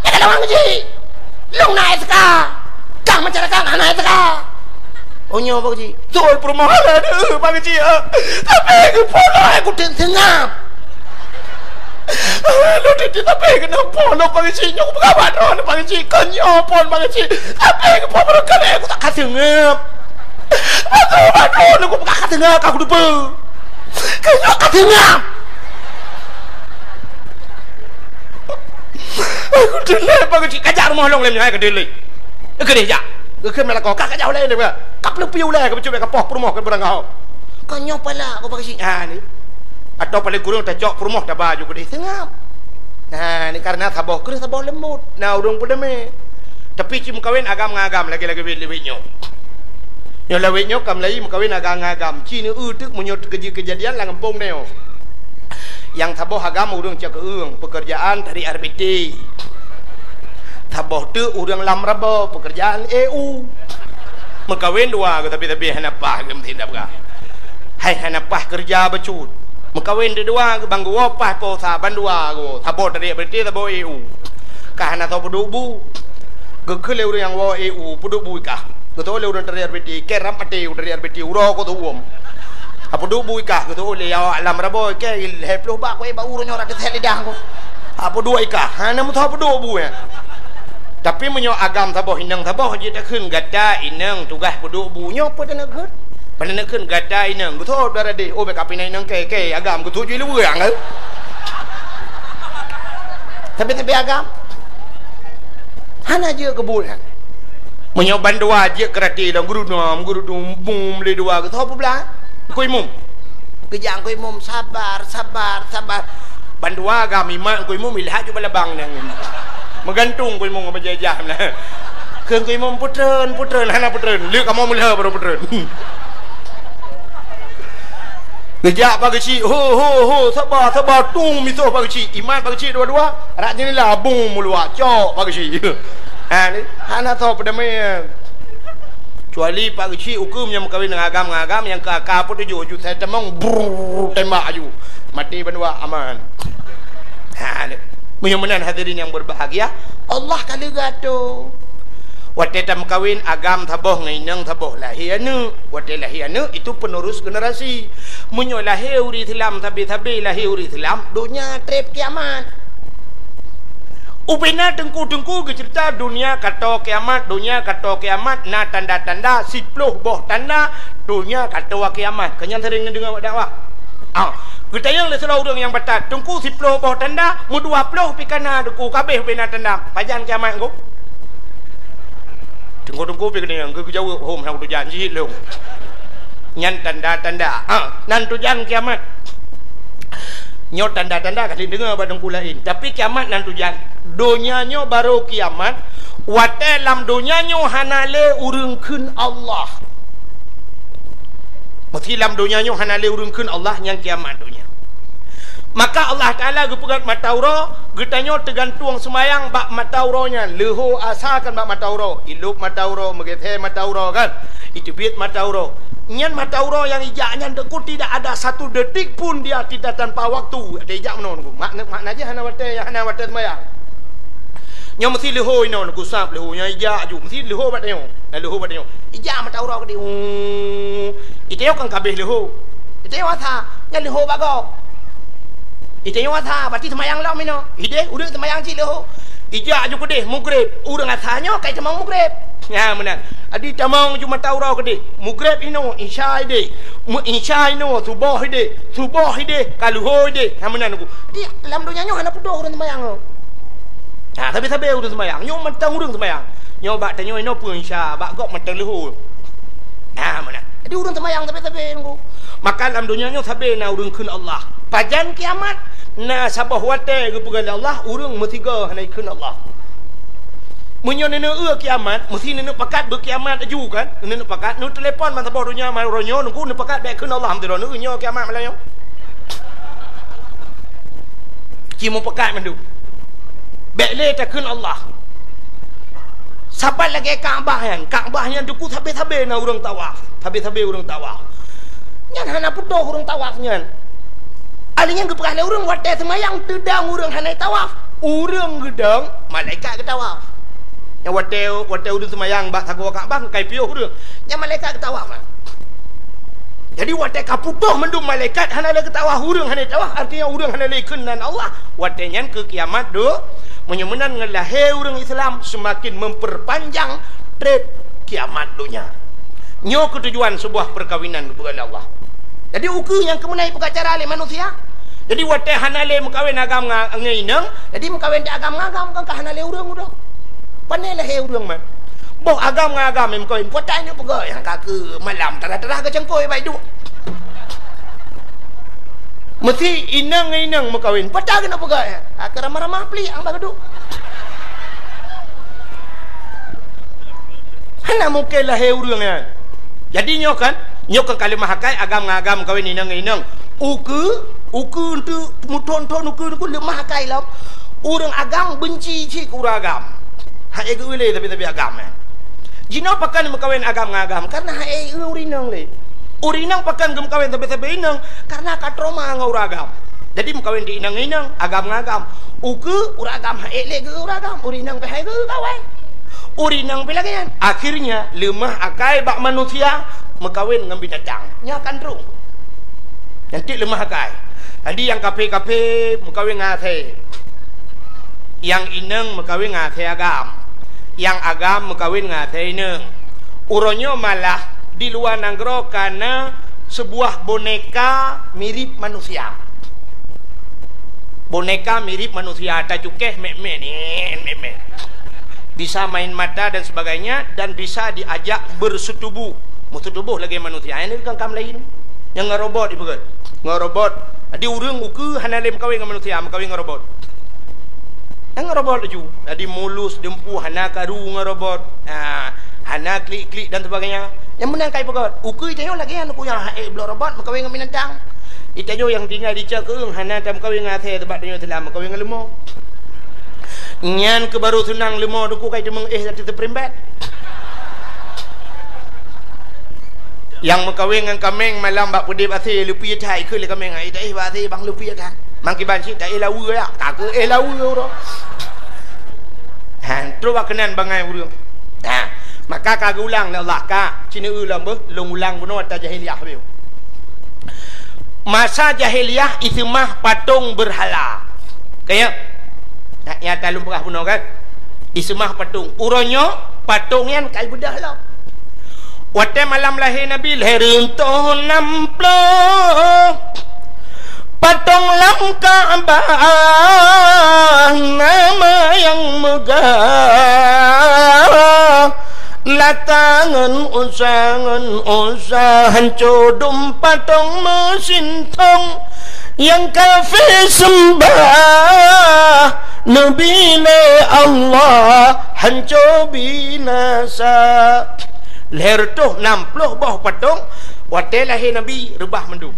Nyang ka lawang Geuchik. Lông na S K. Kang masyarakat hana S K. Oh nyoe Pak Geuchik. Beutôi peurumoh lé deuh Pak Geuchik. Tapi geupeudong hai kutem seungab. Lôn teuntée tapi keunoe po lôn Pak Geuchik nyoe peugah bak droe Pak Geuchik. Keu nyoe phon Pak Geuchik. Tapi geupeudong keu lé kutem ka seungab. Aku baru aku peugah ka teungoh ka kuteupeu. Ka nyoe ka teungoh. Aku teulée Pak Geuchik, kajak rumoh lông lé nyoe hai keudeh lé. Keudeh jak. Geukheun meulakoe ka kajak ulée lé. Ka peuleupi ulée ka beucut ka poh peurumoh keu beurangkaho. Ka nyoe palak ku Pak Geuchik. Ha ni. Atawa paleng kureueng tacok peurumoh taba ju keudeh seungab. Ha ni karena saboh kreueh saboh leumbot. Na ureuëng peudamé. Tapi ci meukawen agam ngon agam lagée-lagée wét-wét nyoe. Nyoe lawét nyoe ka meulayi meukawen agam ngon agam. Ci neu-eu teuk meunyoe teukeujeuet keujadian lam gampông nyoe. Nyang saboh agam ureuëng cok keueung, peukeurjaan tarik R B T. Saboh teuk ureuëng lam rabo, peukeurjaan E U. Meukawen dua geuh tapi-tapi hana paih geuh meusindak peugah. Hai hana paih keureuja bacut. Meukawen deudua geuh ban geuwoe paih po sa ban dua geuh. Saboh tarik R B T, saboh E U. Ka hana soe peuduek bu. Geukheun lé ureuëng nyang woe E U, peuduek bu i kah. Geuteupeue lé ureuëng tarik R B T, keu ram até ureuëng tarik R B T, uroe keu teuuem. Ha peuduek bu i kah, geuteupeue lé awak lam rabo, keu lhée ploh bak, keu bak uroe nyoe rata sét lidah ku. Ha peuduek i kah, hana meusoe peuduek bu nyan. Tapi meunyoe agam saboh inong saboh jeuet takheun gata inong tugaih peuduek bu nyoe peue taneuk kheun? Peue taneuk kheun gata inong, geusoe dara deh, oh bèk ka pih na inong kèe, kèe agam geutuju i luweue nyan. Tapi-tapi agam. Hana jeuet keu buet nyan. Meunyoe bandua jeuet keu rati lom geurunom, geurunom, bum lé dua geusoe peublah. Teungku Imum. Geujak Teungku Imum, sabar, sabar, sabar. Bandua agam imat Teungku Imum ilhak ju balabang nyan. Meugantung Teungku Imum ngon bajèe jam na. Kheun Teungku Imum peutreun, peutreun, hana peutreun. Lé kamoe meulheueh baru peutreun. Geujak Pak Geuchik, ho, ho, ho, saba, saba, tung misoh Pak Geuchik. Imat Pak Geuchik dua-dua, rak jeunela bung meuluak, cok Pak Geuchik. Ha, ni, hana soe peudamé. Kecuali Pak Geuchik ukeue nyang meukawen ngon agam-agam nyang keu aka peutujoh ju sai tamong, brrrr, tembak aju. Maté bandua aman. Ha, ni. Meunyoe meunan hadirin yang berbahagia, Allah ka lheueh geuatoe. Watée tameukawen agam saboh ngon inong saboh lahé aneuëk. Watée lahé aneuëk itu penerus generasi. Meunyoe lahé ureuëng Islam sabe-sabe lahé ureuëng Islam, donya treb kiamat. Ubena teungku-teungku geuceurita donya katoe kiamat, donya katoe kiamat na tanda-tanda siploh boh tanda donya katoe kiamat. Keu nyan sering neudeungoe bak dakwah. Ah, geutanyong lé sidroe ureuëng nyang batat, "Teungku, siploh boh tanda, meudua ploh pih ka na teungku, ka abéh ubena tanda. Pajan kiamat teungku?" Teungku-teungku pih geutanyong, geujaweueb, "Hom, hana kutujan, jijeuet lôn." Nyan tanda-tanda. Ah, nan tujan kiamat. Nyoe tanda-tanda ka lheueh deungoe bak teungku laén. Tapi kiamat nan tujan. Donya nyoe barô kiamat. Watée lam donya nyoe hana lé ureuëng kheun Allah. Meusti lam donya nyoe hana lé ureuëng kheun Allah, nyan kiamat donya. Maka Allah Taala geupeugét mata uroe, geutanyoe teugantueng seumayang bak mata uroe nyan, leuhô asa kan bak mata uroe, ilôb mata uroe, meugeusé mata uroe kan. Iteubiet mata uroe. Nyan mata uroe nyang ijak nyan, Teungku, tidak ada satu detik pun dia tidak tanpa waktu. Ada ijak meunoe, Teungku. Makna, makna jih hana watèe, hana watèe seumayang. Nyoe meusi leuhô inoe, Teungku, sab leuhô. Nyoe ijak ju, meusi leuhô bak tanyoe. Nah, leuhô bak tanyoe. Ijak mata uroe keudéh. Uh, itanyoe kan ka abéh leuhô. Itanyoe asa, nyan leuhô bak gob. Itanyoe asa, berarti seumayang lom inoe. Idéh, ureueng seumayang cit leuhô. Ijak ju keudéh, mugreb. Ureueng asa nyoe ka itamong mugreb. Nyan meunan. Jadi tamong ju mata uroe keudéh. Mugreb inoe, isya idéh. Meu-, isya inoe, suboh idéh. Suboh idéh, ka leuhô idéh. Nyan meunan, Teungku. Jadi, lam donya nyoe hana putôh ureueng seumayang nyoe. Ha, sabe-sabe ureueng seumayang. Nyoe mantong ureueng seumayang. Nyoe bak tanyoe inoe peue isya, bak gob mantong leuhô. Ha, meunan. Jadi ureueng seumayang sabe-sabe, Teungku. Maka lam donya nyoe sabe na ureueng kheun Allah. Pajan kiamat, na saboh watèe geupeugah lé Allah, ureueng meusigoe hana ikheun Allah. Meunyoe neuneuk eu kiamat, meusi neuneuk pakat beu kiamat laju kan? Neuneuk pakat, neuteulepon ban saboh donya, ban uroe nyoe, Teungku, neupakat bèk kheun Allah, meusidroe neueu nyoe kiamat malam nyoe. Ci meupakat mandum. Bèk lé takheun Allah. Sapat lagèe Ka'bah nyan. Ka'bah nyan, Teungku, sabe-sabe na ureueng tawaf. Sabe-sabe ureueng tawaf. Nyan hana putôh ureueng tawaf nyan. Ahli nyan geupeugah lé ureueng watèe seumayang teudong ureueng hana tawaf. Ureueng geudong, malaikat geutawaf. Nyan watèe, watèe ureueng seumayang bak sagoe Ka'bah, ka ipiôh ureueng. Nyan malaikat geutawaf, ha. Jadi, watèe ka putôh mandum malaikat hana lé geutawaf, ureueng hana tawaf, artinya ureueng hana lé kheun nan Allah, watèe nyan keu kiamat do. Meunyoe meunan ngon lahé ureueng Islam seumaken memperpanjang trép kiamat donya. Nyoe keutujuan seubuah peukawinan geupeugah lé Allah. Jadi, ukeue nyang keumeunai peugah cara lé manusia. Jadi, watèe hana lé meukawen agam nga-, ngon inong, jadi meukawen di agam ngon agam, kan ka hana lé ureueng udoe. Pane lahé ureueng man. Boh agam ngon agam meukawen, peue ata neuk peugah nyang ka keu malam, tarah-tarah keu cangkôi bak iduek. Meusi inong ngon inong meukawen, peue ata keuneuk peugah nyan? Ka ramah-ramah plik nyang bak iduek. Hana mungken lahé ureueng nyan. Jadi nyoe kan, nyoe kan ka leumah akai agam ngon agam meukawen, inong ngon inong. Ukeue, ukeue eunteuk meuthon-thon ukeue, ukeue leumah akai lom. Ureueng agam beunci cit keu ureueng agam. Hana geu-eu lé sabe-sabe agam, eh. Jinoe pakon meukawen agam ngon agam, kareuna hana geu-eu ureueng inong lé. Ureueng inong pakon geumeukawen sabe-sabe inong, kareuna ka trauma ngon ureueng agam. Jadi meukawen di inong ngon inong, agam ngon agam. Ukeue ureueng agam hana lé geu-eu ureueng agam, ureueng inong pih hana geu-eu kawen. Ureueng inong pih lagèe nyan. Akhirnya, leumah akai bak manusia meukawen ngon binatang. Nyan ka trok. Nyan cit leumah akai. Jadi nyang kafé-kafé meukawen ngon asèe. Nyang inong meukawen ngon asèe agam. Nyang agam meukawen ngon asèe inong. Uroe nyoe malah di luwa nanggroe ka na seubuah boneka mirip manusia. Boneka mirip manusia, tacukéh mèk-mèk, nèk, mèk-mèk. Bisa main mata dan sebagainya, dan bisa diajak berseutubuh. Meuseutubuh lagèe manusia. Nyan ka kam laén. Nyang ngon robot ipeugah. Ngon robot. Jadi ureueng ukeue hana lé meukawen ngon manusia, meukawen ngon robot. Nyang ngon robot laju. Jadi mulus, dumpeue, hana karu ngon robot. Ha, hana klik-klik dan sebagainya. Nyang meunan ka ipeugah. Ukeue tanyoe lagèe nyan, ukeue nyang hana lé bloe robot meukawen ngon binatang. Itanyoe nyang tinggai di Cakeueng hana tameukawen ngon asèe, sabab tanyoe Islam meukawen ngon leumo. Nyan keuh barô seunang leumo, duku kai teumeung éh ateueh teupeurumbet. Nyang meukawen ngon kaméng malam bak peudép asèe, leupie that kheun lé kaméng, "Ai taéh bak asèe bang, leupie that." Mangkiban cit taéh laweue ya, ka keuh éh laweue uroe. Ha, trok bak keunan bangai ureueng. Ha, maka ka geuulang lé Allah, ka, ci neueu lom beuh, lôn ulang bunoe ata jahiliyah beuh. Masa jahiliyah iseumah patong beurhala. Ka ya? Nah, nyata lôn peugah bunoe kan? Iseumah patong. Uroe nyoe patong nyan ka ibeudôh lom. Watèe malam lahé Nabi, lhèe reutôh nam ploh. Patong lam Ka'bah nama nyang meugah, Lata ngon Uzza, ngon Uzza, hanco dum patong meusintong nyang kafé seumbah Nabi lé Allah hanco binasa. Lhèe reutôh nam ploh boh patong watèe lahé Nabi reubah mandum.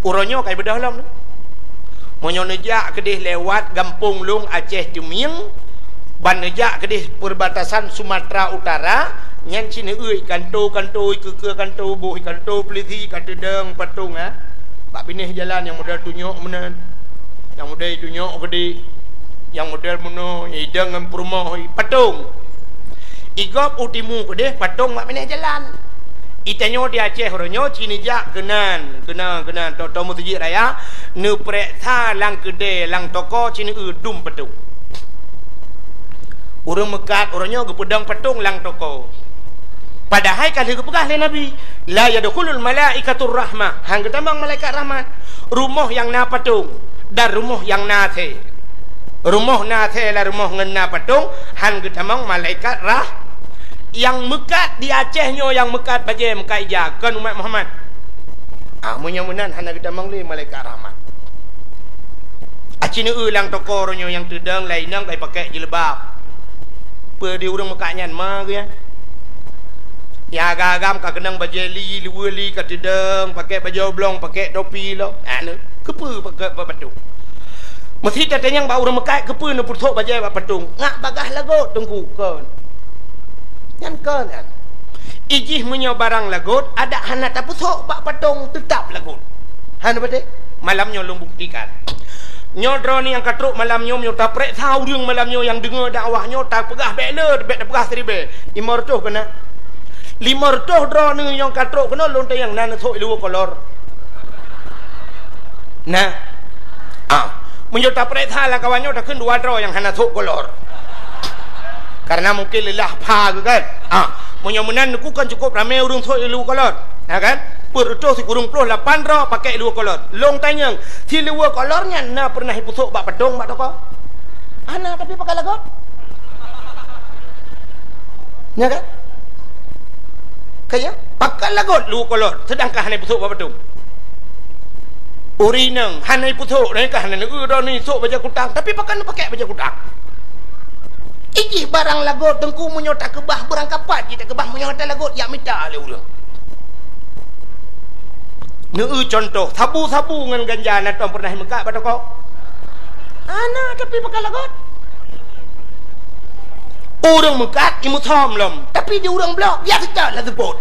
Uroe nyoe ka ibeudôh lom. Meunyoe neujak keudéh lewat gampông lôn Aceh Teumieng, ban neujak keudéh perbatasan Sumatera Utara, Nyan cit neueu ikanto-kanto, ikeue-keue kanto, boh ikanto peulisi ka teudong patong, ha? Bak binéh jalan nyang model tunyok meunan, nyang model tunyok geude, nyang model meunoe, idong ngon peurumoh, patong. Igob u timu keudeh, patong bak binéh jalan. Itanyoe di Aceh uroe nyoe ci neujak keunan, keunan, keunan, toe-toe meuseujid raya, neupeureksa lam keudè, lam toko ci neueu dum patong. Ureuëng meukat uroe nyoe geupeudong patong lam toko. Padahai ka lheueh geupeugah lé Nabi, "La yadkhulul malaikatur rahmah," han geutamong malaikat rahmat. Rumoh nyang na patong dan rumoh nyang na asèe. Rumoh na asèe lam rumoh ngon na patong, han geutamong malaikat rah-, nyang meukat di Aceh nyoe, nyang meukat bajèe meukat ija, kon umat Muhammad. Ah, meunyoe meunan hana geutamong lé malaikat rahmat. Aci neueu lam toko uroe nyoe nyang teudong lai inong ka ipakék jilbab. Peue di ureuëng meukat nyan ma geuh nyan? Nyang agam-agam ka keunong bajèe li, luweue li ka teudong, pakék bajèe oblong, pakék topi lom. Anu, keupeue pakék bak patong? Meusi tatanyong bak ureuëng meukat, keupeue neupeusok bajèe bak patong? Ngat bagaih lagot, Teungku, kon. Nyan kon nyan. Ijih meunyoe barang lagot, adak hana tapeusok bak patong, teutab lagot. Hana patéh? Malam nyoe lôn buktikan. Nyoe droeneuh nyang ka trok malam nyoe, meunyoe tapeureksa ureuëng malam nyoe nyang deungoe dakwah nyoe, tapeugah bèk le, bèk tapeugah siribèe. Limong reutôh keunan. Limong reutôh droeneuh nyang ka trok keunoe lôn tanyong na neusok i luweue kolor. Nah. Ah. Meunyoe tapeureksa lam kawan nyoe takheun dua droe nyang hana sok kolor. Karena mungkin leulah pha geuh kan. Ah. Meunyoe meunan neukheun kan cukup ramé ureuëng sok i luweue kolor. Ya kan? Peuet reutôh sikureueng ploh lapan droe pakék luweue kolor. Lôn tanyong, si luweue kolor nyan na peureunah ipeusok bak patong bak toko? Hana, tapi pakat lagot. Ya kan? Ka ya? Pakat lagot luweue kolor, seudangkan hana ipeusok bak patong. Ureuëng inong hana ipeusok, dan ka hana neueu droeneuh isok bajèe kutang, tapi pakat neupakék bajèe kutang. Ijih barang lagot, Teungku, meunyoe takeubah beurangkapat jih takeubah, meunyoe hana lagot jak mita lé ureuëng. Neueu cuntoh, sabu-sabu ngon ganja na tom peureunah imeukat bak toko? Hana, tapi pakat lagot. Ureuëng meukat imeusom lom, tapi di ureuëng blok biasa that lam seupôt.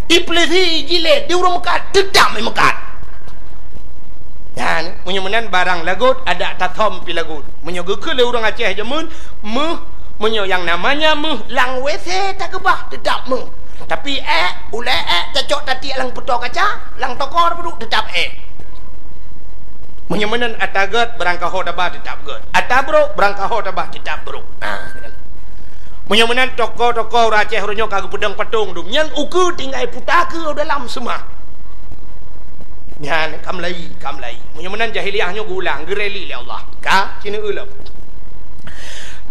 Ipeulisi, ijilét, di ureuëng meukat teutab imeukat. Nyan, meunyoe meunan barang lagot, adak tasom pih lagot. Meunyoe geukheun lé ureuëng Aceh jameun, meuh, meunyoe nyang namanya meuh lam WC takeubah teutab meuh. Tapi ék, ulée ék tacok tatiek lam peutoe kaca, lam toko tapeuduek teutab ék. Meunyoe meunan ata gét, beurangkaho taba teutab gét. Ata brok, beurangkaho taba teutab brok. Nah, meunyoe meunan toko-toko ureuëng Aceh uroe nyoe ka geupeudong patong dum. Nyan ukeue tinggai puta keue dalam seumah. Nyan, ka meulayi, ka meulayi. Meunyoe meunan jahiliyah nyoe geuulang, geureli lé Allah. Ka, ci neueu lom.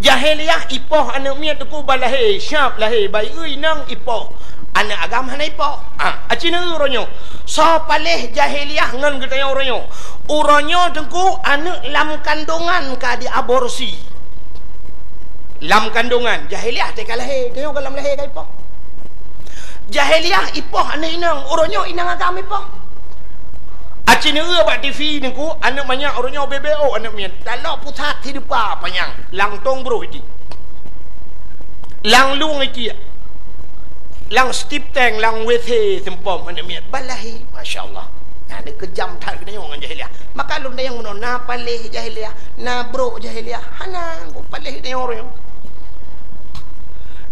Jahiliyah ipoh aneuëk miet Teungku ban lahé, siap lahé, bayeue inong ipoh. Aneuëk agam hana ipoh. Ah, aci neueu uroe nyoe. Soe paléh jahiliyah ngon geutanyoe uroe nyoe? Uroe nyoe Teungku aneuëk lam kandongan ka diaborsi. Lam kandongan, jahiliyah teuka lahé, tanyoe ka lam lahé ka ipoh. Jahiliyah ipoh aneuëk inong, uroe nyoe inong agam ipoh. Aci neueu bak TV Teungku, aneuëk manyak uroe nyoe B B O aneuëk miet. Taloe pusat sideupa panyang, lam tong broh iti. Lam lueng iti. Lam stip tank, lam WC seumpom aneuëk miet. Ban lahé, masya Allah. Nah, ni keujam that geutanyoe ngon jahiliyah. Maka lôn tanyong meunoe, na paléh jahiliyah, na brok jahiliyah. Hana, kok paléh geutanyoe uroe nyoe.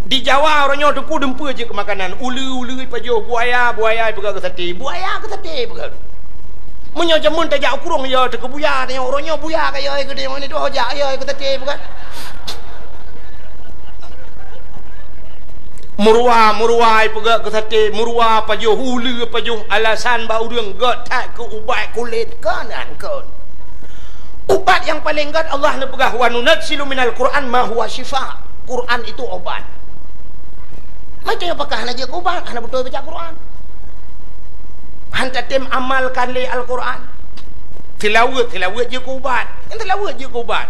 Di Jawa uroe nyoe Teungku dumpeue jeuet keu makanan. Uleue, uleue ipajoh, buaya, buaya ipeugöt keu saté. Buaya keu saté ipeugöt. Meunyoe jameun tajak u krueng, yo teuh keu buya, tanyoe uroe nyoe buya ka yo keu tanyoe, nyoe jak yo keu saté ipeugöt. Meuruwa, meuruwa ipeugöt keu saté, meuruwa pajoh, uleue pajoh, alasan bak ureuëng göt that keu ubat kulét, kon nyan kon. Ubat nyang paleng göt Allah neupeugah, "Wa nunazzilu minal Qur'an ma huwa syifa." Quran itu obat. Macam apakah hana jeuet keu ubat, hana beutôi baca Quran. Han tatem amalkan lé Al-Quran. Tilaweuet, tilaweuet jeuet keu ubat. Nyang tilaweuet jeuet keu ubat.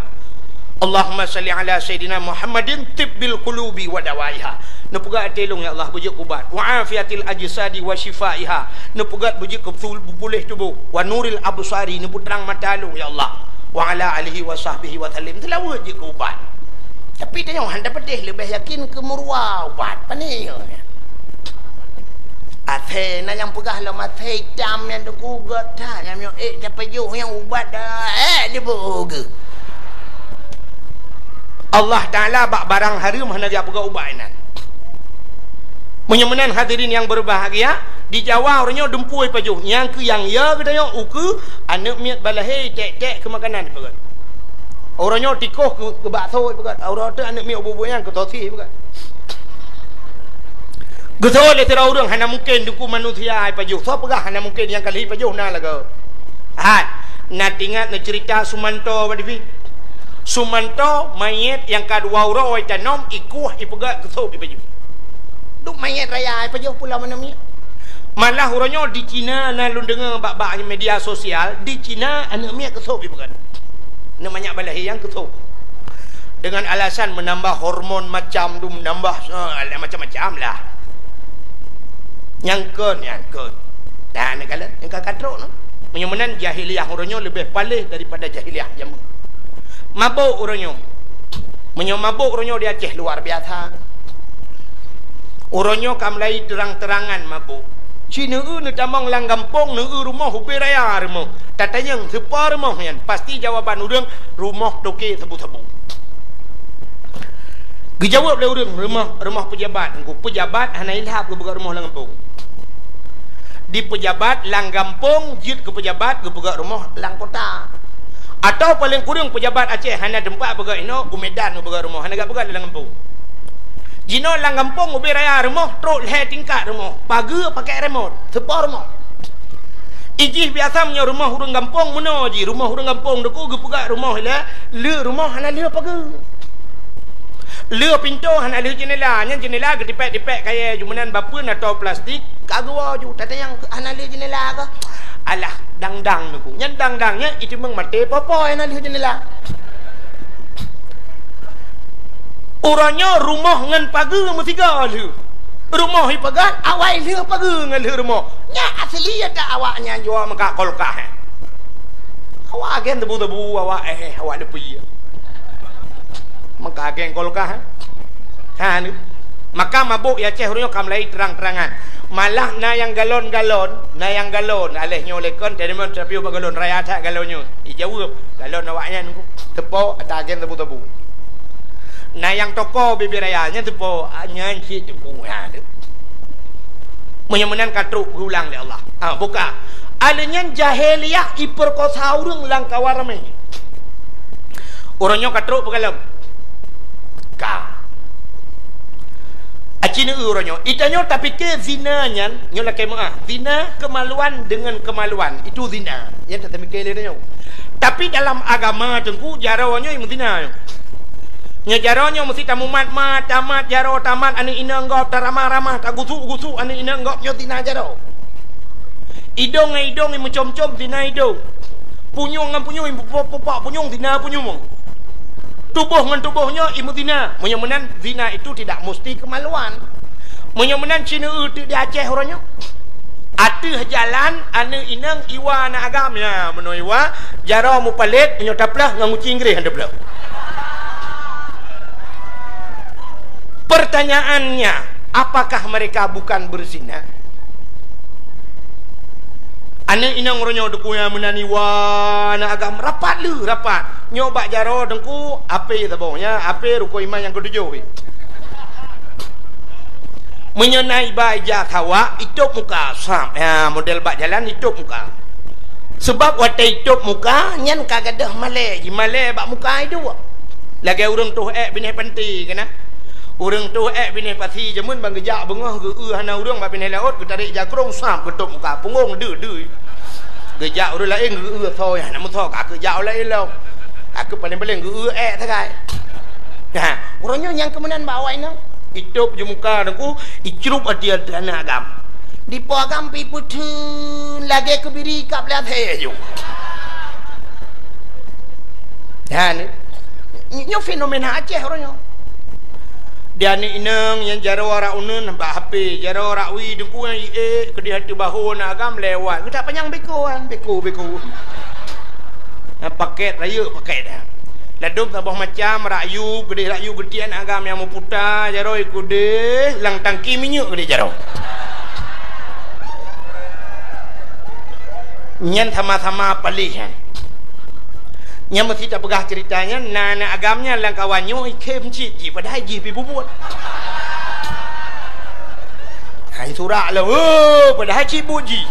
Allahumma salli ala Sayyidina Muhammadin tibbil qulubi wa dawaiha. Neupeugah até lôn, ya Allah, beujeuet keu ubat. Wa afiatil ajsadi wa syifaiha. Neupeugah beujeuet keu beupul-, beupuléh tuboh. Wa nuril absari, neupeutrang mata lôn, ya Allah. Wa ala alihi wa sahbihi wa sallim. Tilaweuet jeuet keu ubat. Tapi tanyoe hana tapeudeh, leubeh yakin keu meuruwa ubat. Pane nyoe? Asèe na nyang peugah lom asèe itam nyan teungku gèt that, nyang nyoe ék tapajoh nyang ubat dah, ék diboh geuh. Allah Taala bak barang hareuem hana geupeugah ubat inan. Meunyoe meunan hadirin nyang berbahagia, di Jawa uroe nyoe dumpeue pajoh, nyang keu nyang ya geutanyoe ukeue aneuk miet balahé tek-tek keu makanan peugah. Uroe nyoe tikoh keu, keu bakso peugah, uroe teuk aneuk miet ubit-ubit nyan keu sosis peugah. Geusoe lé sidroe ureueng hana mungken teungku manusia ipajoh. Soe peugah hana mungken, nyang ka lheueh ipajoh na lagoe. Hat, na teuingat na ceurita Sumanto bak T V? Sumanto manyét nyang ka dua uroe itanom, ikueh, ipeugèt keu sôb ipajoh. Duek manyét raya ipajoh pulang aneuk miet. Malah uroe nyoe di Cina na lôn deungö bak, bak media sosial, di Cina aneuk miet keu sôb ipeugèt. Aneuk manyak balahé nyang keu sôb. Dengan alasan menambah hormon macam tu, menambah, eh, macam-macam lah. Nyang kon, nyang kon. Nah, neukalon, nyang ka, ka trok nyoe. Meunyoe meunan jahiliyah uroe nyoe leubeh paléh daripada jahiliyah jameun. Mabök uroe nyoe. Meunyoe mabök uroe nyoe di Aceh luar biasa. Uroe nyoe ka mulai terang-terangan mabök. Ci neueu neutamong lam gampông, neueu rumoh ubé raya rumoh. Tatanyong sipa rumoh nyan, pasti jawaban ureueng rumoh toke sabu-sabu. Geujaweueb lé ureueng, rumoh, rumoh peujabat. Teungku, peujabat hana ilhab geupeugèt rumoh lam gampông. Di peujabat lam gampông jeuet keu peujabat geupeugèt rumoh lam kota. Atawa paleng kureueng peujabat Aceh hana teumpat peugèt inoe, u Medan geupeugèt rumoh, hana geupeugèt lam gampông. Jinoe lam gampông ubé raya rumoh, trok lhèe tingkat rumoh, pageue pakèk remot, sipa rumoh. Ijih biasa meunyoe rumoh ureueng gampông meunoe jih, rumoh ureueng gampông teungku geupeugèt rumoh ilèe, lheueh rumoh hana lheueh pageue. Lheueh pintoe hana lheueh jeundela, nyan jeundela geutipèk-tipèk kayèe ju meunan bak peue na tô plastik, ka geuwoe ju, tatanyong hana lheueh jeundela kah? Alah, dang-dang teungku. Nyan dang-dang nyan itimeung maté poh-poh hana lheueh jeundela. Uroe nyoe rumoh ngon pageue meusigoe lheueh. Rumoh ipeugèt, awai lheueh pageue ngon lheueh rumoh. Nyan asli ya tak awak nyan jua meukat kulkas, eh. Awak agen tebu-tebu, awak, eh, awak leupie. Meukat agen kulkas, eh. Ha, ni. Maka mabök ya Aceh uroe nyoe ka mulai terang-terangan. Malah na nyang galon-galon, na nyang galon. Aléh nyoe lé kon, teurimong tapi bak galon raya that galon nyoe. Ijaweueb, galon awak nyan teungku. Teupo, ata agen tebu-tebu. Na nyang toko bibir raya nyan teupo, nyan cit teungku. Ha, tu. Meunyoe meunan ka trok geulang lé Allah. Ha, buka. Aléh nyan jahiliyah ipeurkosa ureueng lam kawan ramé. Uroe nyoe ka trok peukalon. Ka. Aci neueu uroe nyoe. Itanyoe tapike zina nyan, nyoe lakèe meuah. Zina kemaluan dengan kemaluan. Itu zina. Nyan tapike lé tanyoe. Tapi dalam agama teungku, jaroe nyoe meuzina nyoe. Nyoe jaroe nyoe meusti tamumat-mat, tamat jaroe, tamat aneuk inong gob, taramah-ramah, tagusuk-gusuk aneuk inong gob, nyoe zina jaroe. Idong ngon idong imeucom-com, zina idong. Punyueng ngon punyueng, ipupok-pupok punyueng, zina punyueng. Tuboh ngon tuboh nyoe imeuzina. Meunyoe meunan, zina itu tidak musti kemaluan. Meunyoe meunan, ci neueu teuk di Aceh uroe nyoe. Ateueh jalan, aneuk inong iwa aneuk agam. Ya, meunoe iwa, jaroe mupalét, meunyoe tapleuh ngon guci Inggréh han tapleuh. Pertanyaannya, apakah mereka bukan berzina? Aneuk inong uroe nyoe teungku nyang meunan iwa aneuk agam rapat lheueh, rapat. Nyoe bak jaroe teungku, apé saboh nyan, apé rukon iman nyang keutujôh. Meunyoe na iba ija sawak, itôb muka, sab. Ya, model bak jalan itôb muka. Seubab watèe itôb muka, nyan ka gadôh malèe, jimalèe bak muka iduek. Lagèe ureueng toh èk binéh panté keunan. Ureueng toh èk binéh pasi jameun ban geujak beungoh geu-eu hana ureueng bak binéh laôt geutarek jakrong sab geutôb muka punggong deuh-deuh. Geujak ureueng laén geu-eu soe hana meusoe ka keu jak ureueng laén lom. Ka keu paléng-paléng geu-eu èk sagai. Nah, uroe nyoe nyang keu meunan bak awak inong. Itôb ju muka teungku, icrup ateueh aneuk agam. Dipo agam pi peutheun lagèe keubiri kab lé asèe ju. Nyan, nyoe fenomena Aceh uroe nyoe. Di aneuk inong nyang jaroe rak uneun bak H P, jaroe rak wie teungku nyang iék keudéh ateueh bahô aneuk agam lewat. Geutak panyang beko kan, beko, beko. Nah, pakèt rayeuk pakèt dah. Ladôm saboh macam, rakyu, keudeh rakyu geutiek agam nyang meuputa jaroe keudeh lam tangki minyeuk keudeh jaroe. Nyan sama-sama paléh nyan. Nyang meusti tapeugah ceurita nyan, na aneuk agam nyan lam kawan nyoe ikhém cit jih, padahai jih pih bubuet. Hai surak lah, oh, padahai cit buet jih.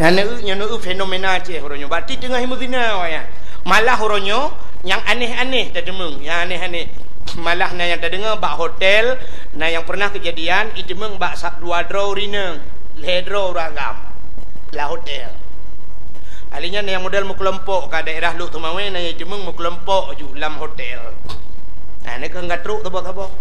Nyan neu-, nyan neu-, fenomena Aceh uroe nyoe. Berarti teungoh meuzina awak nyan. Malah uroe nyoe nyang aneh-aneh tateumeung, nyang aneh-aneh. Malah na nyang tadeungoe bak hotel, na nyang pernah keujadian iteumeung bak sa-, dua droe ureueng inong, lhée droe ureueng agam lam hotel. Ahli nyan nyang model meukelompok ka daerah Lhokseumawe, na nyang iteumeung meukelompok ju lam hotel. Nah, nyoe keuh ka trok saboh-saboh.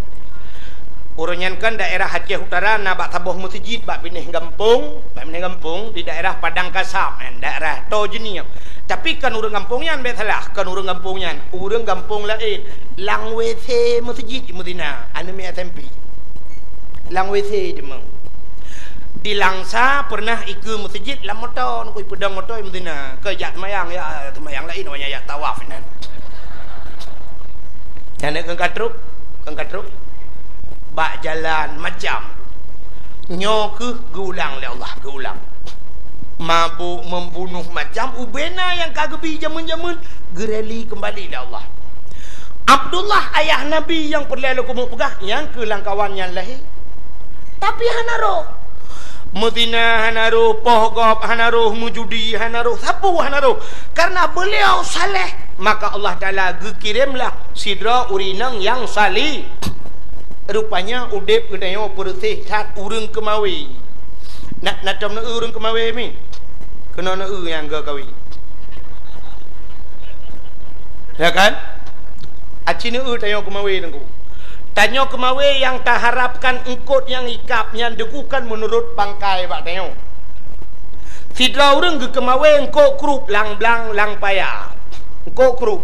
Uroe nyan kan daerah Aceh Utara na bak saboh meuseujid bak binéh gampông, bak binéh gampông di daerah Padang Kasab, kan, daerah Toh Jeunieb. Tapi kan ureueng gampông nyan, bék salah, kan ureueng gampông nyan, ureueng gampông laén. Lam W C meuseujid meuzina, aneuk miet S M P. Lam W C deungoe. Di Langsa pernah ikeue meuseujid lam moto, ngon ipeudong moto meuzina. Keu jak seumayang, ya, seumayang laén, awak nyan jak tawaf inan. Nyan keuh ka trok, keuh ka trok. Bak jalan macam. Nyoe keuh geuulang lé Allah, geuulang. Mabök, membunuh, macam ubena nyang ka geubi jameun-jameun, geureli keumbali lé Allah. Abdullah, ayah Nabi nyang peureulée lôn keumeung peugah, nyang keuh lam kawan nyan lahé. Tapi hana roh. Meuzina hana roh, poh gob hana roh, meujudi hana roh, sapeue hana roh. Karena beliau saleh, maka Allah Taala geukiremlah sidroe ureueng inong nyang saleh. Rupanya udeb geutanyoe peureuséh that ureueng keumawe. Na, na tom neu-eu ureueng keumawe mi? Keunoe neu-eu nyang geukawe. Ya kan? Aci neu-eu tanyoe keumawe teungku. Tanyoe keumawe nyang taharapkan eungkot nyang ikab nyan teungku kan meunurot pangkai bak tanyoe. Sidroe ureueng geukeumawe eungkot krup lam blang lam paya. Eungkot krup.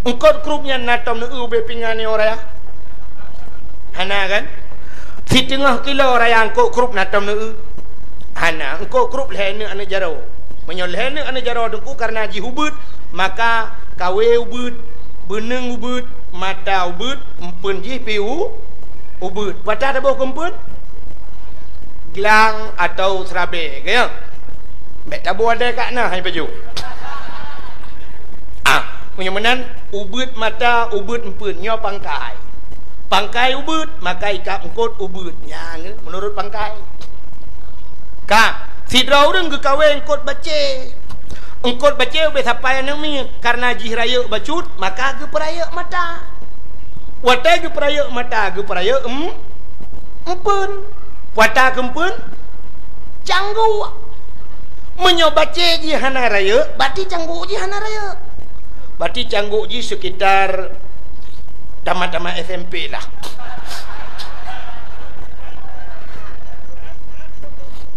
Eungkot krup nyan na tom neu-eu ubé pingan nyoe raya? Hana kan? Siteungoh kilo raya eungkot krup na tom neu-eu? Hana, eungkot krup lhée neuk aneuk jaroe. Meunyoe lhée neuk aneuk jaroe teungku karena jih ubeuet, maka kawe ubeuet, beuneueng ubeuet, mata ubeuet, eumpeuen jih pih u-, ubeuet. Pat taboh keu eumpeuen? Glang atawa seurabée, ka nyo? Bék taboh adai ka na hai pajoh. Ah, meunyoe meunan, ubeuet mata, ubeuet eumpeuen, nyoe pangkai. Pangkai ubeuet, maka ikab eungkot ubeuet. Nyan, meunurot pangkai. Ka, sidroe ureueng geukawe eungkot bacée. Eungkot bacée ubé sapai aneuk miet, karena jih rayeuk bacut, maka geupeurayeuk mata. Watée geupeurayeuk mata, geupeurayeuk em-, eumpeuen. Pata keu eumpeuen, cangguk. Meunyoe bacée jih hana rayeuk, berarti cangguk jih hana rayeuk. Berarti cangguk jih sekitar tamat-tamat S M P lah.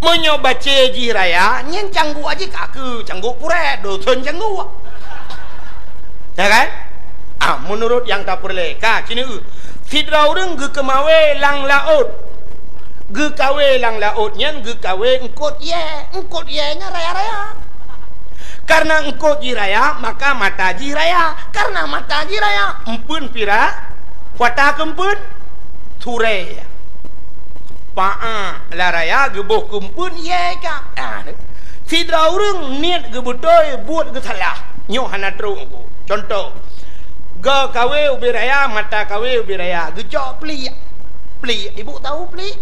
Meunyoe bacée jih raya, nyan cangguk jih ka keu cangguk purée, dosen cangguk. Ya kan? Ah, meunurot nyang tapeureulée, ka, ci neu-eu. Sidroe ureueng geukeumawe lam laôt. Geukawe lam laôt nyan geukawe eungkot yée. Eungkot yée nyan raya-raya. Karena eungkot jih raya, maka mata jih raya. Karena mata jih raya, eumpeuen pih ra-, pata keu eumpeuen, surée. Paa lam raya geuboh keu eumpeuen yée ka. Ah, sidroe ureueng niet geubeutôi, buet geusalah. Nyoe hana trok. Contoh, geukawe ubé raya, mata kawe ubé raya, geucok pliek. Pliek, ibu tahu pliek?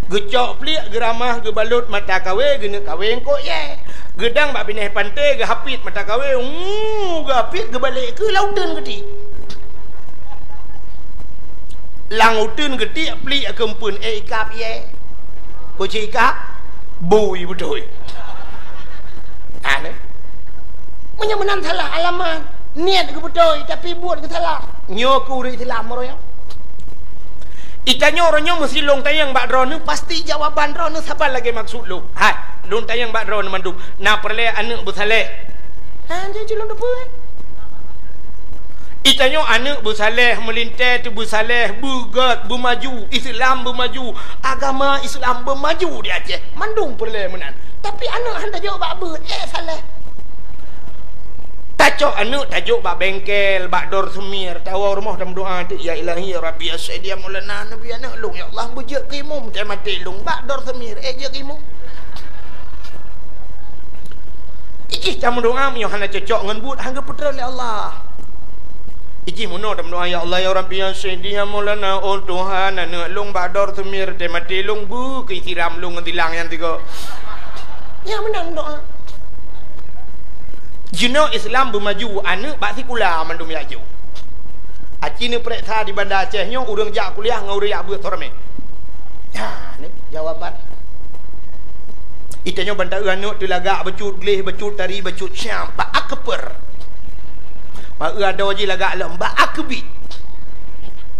Geucok pliek, geuramah, geubalot mata kawe, geuneuk kawe eungkot yée. Geudang bak binéh panté, geuhapit mata kawe, uu, geuhapit, geubalek keu lam uteuen geuti. Lam uteuen geutiek pliek keu eumpeuen, eh, ikab yée. Peue cit ikab? Bui beutôi. Aneh. Meunyoe meunan salah alamat, niet geubeutôi, tapi buet geusalah. Nyoe keuh ureueng Islam uroe nyoe. Itanyoe uroe nyoe meusi lôn tanyong bak droeneuh, pasti jawaban droeneuh saban lagée maksud lôn. Hai, lôn tanyong bak droeneuh mandum, na peureulée aneuk beusaléh? Ha, jadi lôn teupeue. Itanyoe aneuk beusaléh, meulintée teubeusaléh, beugét, beumaju, Islam beumaju, agama Islam beumaju di Aceh. Mandum peureulée meunan. Tapi aneuk han tajok bak beuet, eh, saléh. Cok aneuk tajok bak bengkel, bak dor semir, tawoe rumoh tameudoa teuk, "Ya Ilahi, ya Rabbi, ya Sayyidi, ya Maulana, Nabi aneuk lôn, ya Allah, beujeuet keu imum, teuh maté lôn bak dor semir, eh, jeuet keu imum." Ijih tameudoa meunyoe hana cocok ngon buet, hana geupeutreun lé Allah. Ijih meunoe tameudoa, "Ya Allah, ya Rabbi, ya Sayyidi, ya Maulana, oh Tuhan, aneuk lôn bak dor semir, teuh maté lôn, beu keu siram lôn ngon silang nyang tiga." Nyang meunan doa. Jinoe Islam beumaju, aneuk bak sikula mandum jak jok. Aci neupeureksa di Banda Aceh nyoe, ureuëng jak kuliah ngon ureuëng jak beuet soe ramé. Nyan jawaban. Itanyoe ban taeu aneuk teuh lagak bacut gleh, bacut tari, bacut siam, bak akper. Bak eu adoe jih lagak lom, bak akbit.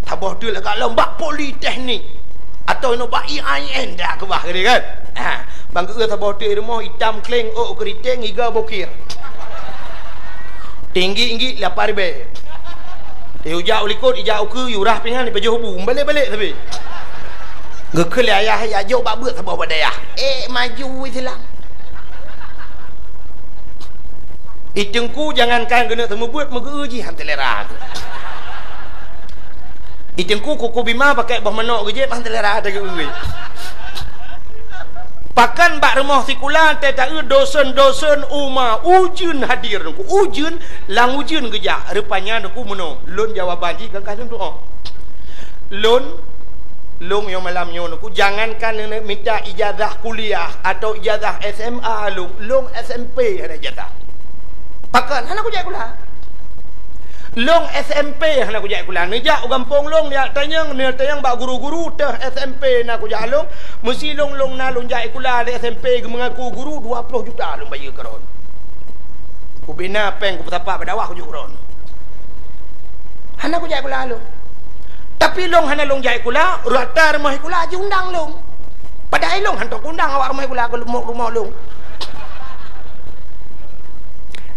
Saboh teuk lagak lom bak politeknik. Atawa inoe bak I A I N dak keubah geude kan? Ha, ban geu-eu saboh teuk i rumoh itam kleng, ôk keuriteng, iga bokir. Tinggi-tinggi lapan ribèe. Teuh ijak u likot, ijak u keue, yurah pingan, ipajoh bu, balek-balek sabe. Geukheun lé ayah, "Ya jok bak beuet saboh bak dayah." Eh, maju Islam. I teungku jangankan keuneuk seumeubeuet, meugeu-eu jih han seulera. I teungku kuku bima pakai boh manok geujép han seulera tageu-eu. Pakan bak rumoh sikula teuh taeu dosen-dosen uma ujeuen hadir nungku. Ujeuen, lam ujeuen geujak. Rupanya nungku meunoe. Lôn jawaban jih gagah lôn tu'oh. Lôn, lôn nyoe malam nyoe nungku, jangankan neuneuk mita ijazah kuliah atau ijazah S M A lôn, lôn S M P hana ijazah. Pakon hana kujak sikula? Lôn S M P hana kujak sikula. Neujak u gampông lôn, neujak tanyong, neujak tanyong bak guru-guru teuh S M P na kujak lôn. Meusi lôn, lôn na lôn jak sikula di S M P geumeungaku guru dua ploh juta lôn bayeue keudroe. Kubina péng kupeusapat bak dakwah kujak keudroe. Hana kujak sikula lôn. Tapi lôn hana lôn jak sikula, rata rumoh sikula jiundang lôn. Padahai lôn hantom kuundang awak rumoh sikula keu rumoh, rumoh lôn.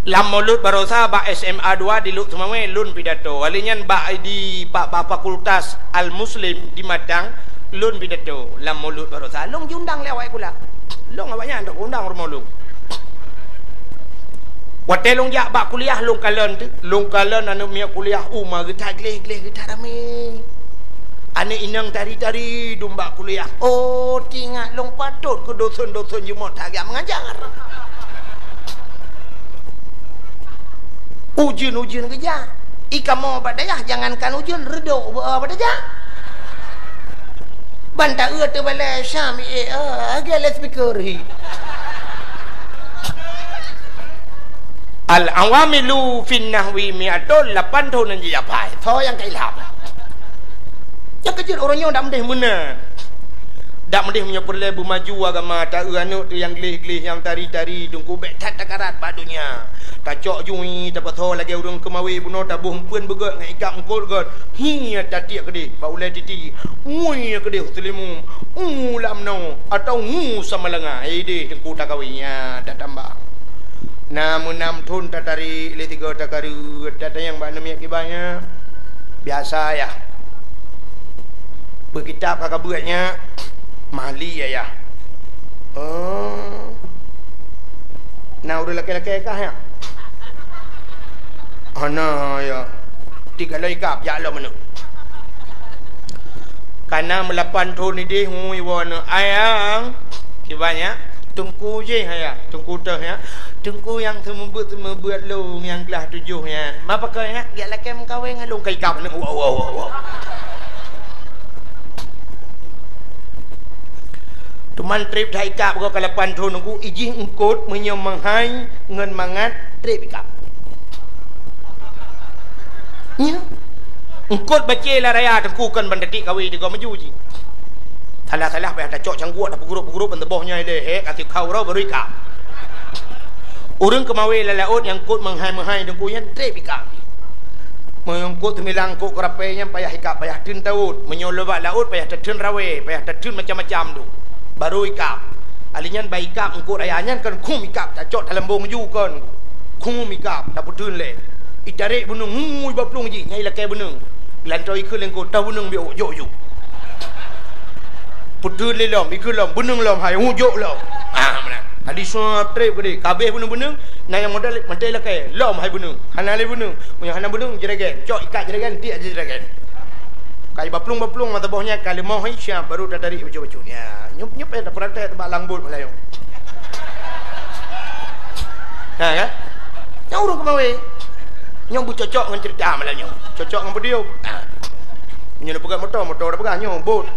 Lam Mulod Barosa bak S M A dua di Lhokseumawe lôn pidato. Kali nyan bak di, bak, bak Fakultas Al-Muslim di Matang lôn pidato. Lam Mulod Barosa lôn jiundang lé awak sikula. Lôn awaknyan hantom kuundang rumoh lôn. Watèe lôn jak bak kuliah, lôn kalon teuh, lôn kalon aneuk miet kuliah uma geuta gleh-gleh, geuta ramé. Aneuk inong tari-tari dum bak kuliah. Oh, teuingat lôn patot keu dosen-dosen jeuet meutajak meungajar. Ujeuen-ujeuen geujak. I kamoe bak dayah jangankan ujeuen, reudôk beu-, bak dayah. Ban taeu teubalai Syam, eh, eh, lagèe loudspeaker hi. Al-awamilu fin nahwi mi'atun, lapan thôn nyang jijak phai. Soe nyang ka ilham? Nyang keujeuet uroe nyoe dak meudeh meunan. Dak meudeh meunyoe peureulèe beumaju agama, taeu aneuk teuh nyang gleh-gleh, nyang tari-tari, teungku bèk that takarat bak donya. Tacok jui, tapasoe lagèe ureueng keumawe bunoe, taboh eumpeuen beugöt ngon ikab eungkôt göt. Hi, tatiek keudeh bak ulèe titi. Ngui keudeh u Seulimeum. U lam noe atawa ngu Samalanga. Ideh teungku takawe nyan tatamba. Na meunam thôn tatarek lé sigoe takareuet, tatanyong bak aneuk miet kiban nyan. Biasa yah. Beukitab ka kabeuet nyan. Mahli yah. Oh. Na ureueng lakèe-lakèe kah nyan? Hana, ya. Tiga lom ikab, jak lom aneuk. Kana meulapan thôn ideh, ngui woe aneuk. Ayang, kiban nyan, teungku jih, ayang. Teungku teuh nyan. Teungku nyang seumeubeuet-seumeubeuet lôn nyang glah tujoh nyan. Ma pakon nyan, jak lakèe meukawen ngon lôn, ka ikab aneuk. Wow, wow, wow, wow. Teuma trép that ikab goe ka lapan thôn nungku, ijih eungkôt meunyoe meuhai ngon mangat trép ikab. Nyoe. Eungkôt bacé lam raya teungku kon ban tatiek kawe tigoe maju jih. Salah-salah payah tacok cangguek, tapeugurup-gurup ban teuboh nyoe lé, hek, até kau uroe baru ikab. Ureueng keumawe lam laôt nyang eungkôt meuhai-meuhai teungku nyan trép ikab. Meunyoe eungkôt teumilang eungkôt keurapée nyan payah ikab, payah teun tawôt. Meunyoe lôn bak laôt payah tateun rawée, payah tateun macam-macam tu. Baru ikab. Ali nyan bak ikab eungkôt raya nyan kon khum ikab, tacok talambong ju kon. Khum ikab, tapeuteun lé. Itarek beuneueng, ngui bak plueng jih, nyai lakée beuneueng. Geulantoe ikheun lé eungkôt, "Toh beuneueng biôk, jok ju." Peuteun lé lom, ikheun lom, beuneueng lom hai, hu jok lom. Ah, meunan. Ali suap trép keudeh, kabeh beuneueng-beuneueng, Na nyang model mantong lakée, lom hai bunoe. Hana lé bunoe. Meunyoe hana bunoe, jeuregan. Cok ikat jeuregan, tiek jeuregan. Kai baplueng-baplueng mata boh nyan ka leumoh hai siap baru tatarik bacut-bacut. Nya, nyup-nyup eh tapraktek bak lang bot malam nyoe. Ha kan? Nyang ureueng keumawe. Nyang beucocok ngon cerita malam nyoe. Cocok ngon podium. Ha. Meunyoe neupeugah moto, moto dah peugah nyoe bot.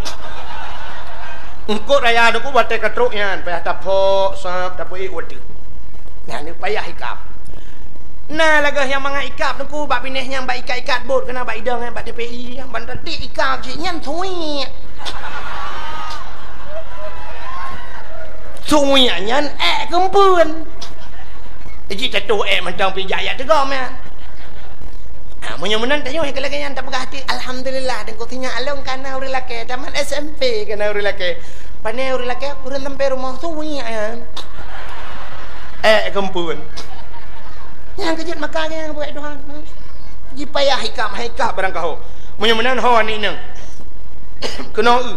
Eungkot raya neuku batée ka trok nyan, payah tapok, sab, tapeuék watée. Nyan payah ikab. Na lagée nyang mangat ikab neuku bak binéh nyang bak ikat-ikat bot keunan bak idong nyan bak T P I nyang ban teutiek ikab cit nyan suwiek. Suwiek nyan ék keumpeuen. Jih tatuh ék mantong pih jak yak teugom nyan. Ha, meunyoe meunan tanyoe ka lagée nyan tapeugah até, "Alhamdulillah, Teungku, sinyak lôn kana ureueng lakée, tamat S M P kana ureueng lakée." Pane ureueng lakée, ureueng sampai rumoh suwiek nyan. Ék keumpeuen. Nyang keujeuet maka nyang buet Tuhan. Jipayah hikam, hikam barang kaho. Meunyoe meunan ho aneuk inong. Keunoe.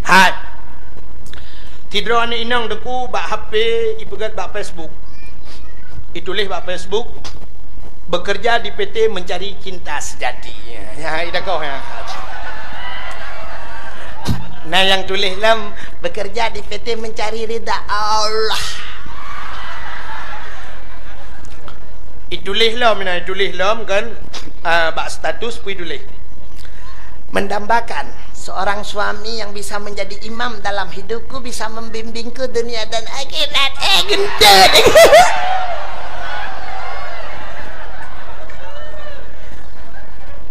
Hai. Sidroe aneuk inong Teungku bak H P ipeugét bak Facebook. Ituléh bak Facebook, "Bekerja di P T mencari cinta sejati." Ya, ya, ida koh ya. Nah, nyang tuléh lom, "Bekerja di P T mencari ridha Allah." Ituléh lom, nah, ituléh lom kan, ah, bak status pih ituléh. Mendambakan seorang suami yang bisa menjadi imam dalam hidupku, bisa membimbingku dunia dan akhirat. Eh, geuntét.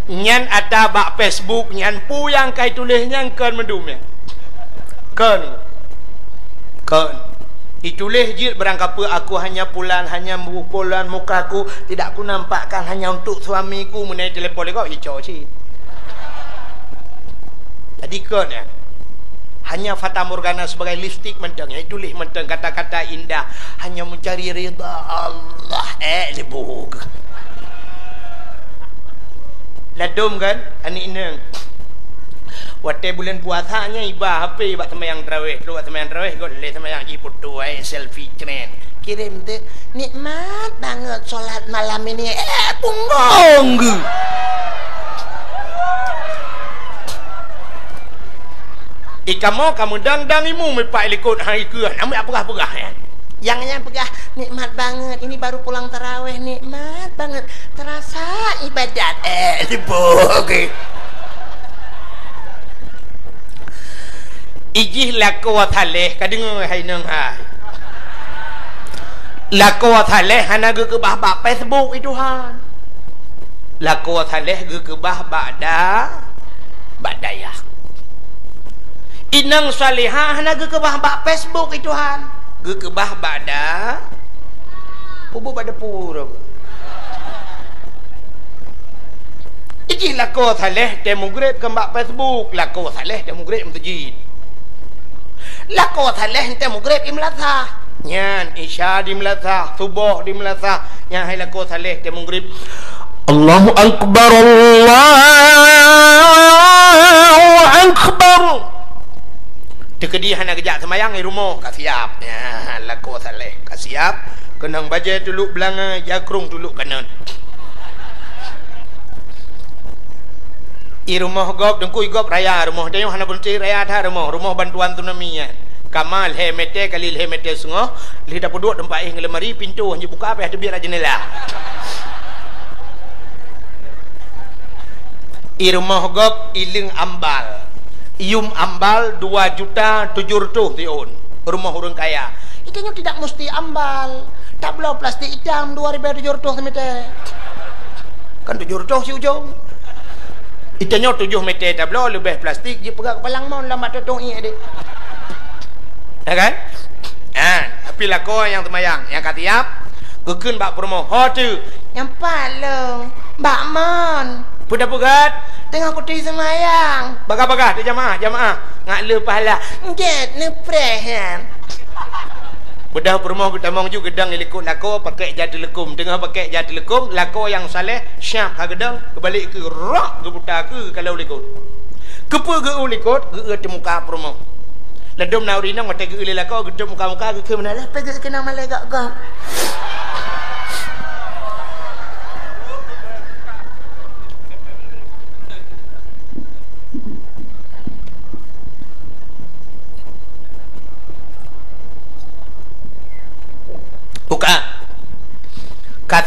Nyan ata bak Facebook nyan, peue nyang ka ituléh nyan kon meudum nyan. Kon. Kon. Ituléh jeuet barangkapeue, "Aku hanya pulan, hanya pulan mukaku, tidak kunampakkan hanya untuk suamiku." Meunai telepon lé gob, ico cit. Jadi kon nyan. Hanya fatamorgana sebagai lipstik mantong, ituléh mantong kata-kata indah, hanya mencari ridha Allah. Eh, lebug. Ladom kan, aneuk inong. Watée buleuen puasa nyan iba H P bak seumayang tarawéh, trok bak seumayang tarawéh, got lé seumayang jiputoe, selfie tren. Kirém teuk, "Nikmat banget sholat malam ini." Eh, punggong geuh. Ikamoe kameudang-dang imeum ipak likot hai keuh, na meupeugah-peugah nyan. Nyang nyan peugah, "Nikmat banget, ini baru pulang tarawéh, nikmat banget. Terasa ibadat." Eh, libok. Ijih lakoe saleh, ka deungoe hai inong hai. Lakoe saleh hana geukeubah bak Facebook, i Tuhan. Lakoe saleh geukeubah bak da-, bak dayah. Inong salihah hana geukeubah bak Facebook, i Tuhan. Geukeubah bak da-, pubu bak dapur. Ijih lakoe saleh teuh mugreb kon bak Facebook, lakoe saleh teuh mugreb meuseujid. Lakoe saleh teuh mugreb i meulasah. Nyan, Isya di meulasah, suboh di meulasah. Nyan hai lakoe saleh teuh mugreb. Allahu Akbar, Allahu Akbar. Teukeudi hana geujak seumayang, i rumoh ka siap. Nyan, lakoe saleh ka siap. Keunong bajée tuluk beulangöng, jakrong tuluk kanöt. I rumoh gob, Teungku, i gob raya rumoh. Tanyoe hana beuneuti raya that rumoh. Rumoh bantuan tsunami nyan. Kama lhée mètè kali lhée mètè seungoh, lheueh tapeuduek teumpat éh ngon lemari, pintoe han jibuka, payah teubiet lam jeundela. I rumoh gob, i leung ambal. Yum ambal dua juta tujoh reutôh siôn. Rumoh ureuëng kaya. Itanyoe tidak musti ambal. Tabloe plastik itam dua ribèe tujoh reutôh simètè. Kan tujoh reutôh si ujong. Itanyoe tujoh mètè tabloe leubeh plastik jipeugah keupalang mon lam bak tutong ié deh. Ya kan? Ha, tapi lakoe nyang seumayang, nyang ka siap, geukheun bak peurumoh, "Ho teuh?" "Nyang pat lôn, bak mon." "Peue tapeugah?" "Teungoh kuturi seumayang." "Bagah-bagah teuh jamaah, jamaah. Ngat lheueh pahala." "Gét neupreh nyan." Beudôh peurumoh geutamong ju geudong i likot lakoe pakèk ja teuleukom. Teungoh pakèk ja teuleukom, lakoe nyang saleh, syah ka geudong, geubalek keu rok geuputa keu kalau likot. Keupeue geu-eu likot, geu-eu teumuka peurumoh. Ladom na ureuëng inong watèe geu-eu lé lakoe, geutôp muka-muka, geukheun meunan, "Lheueh peugeut keunoe malèe gok-gok."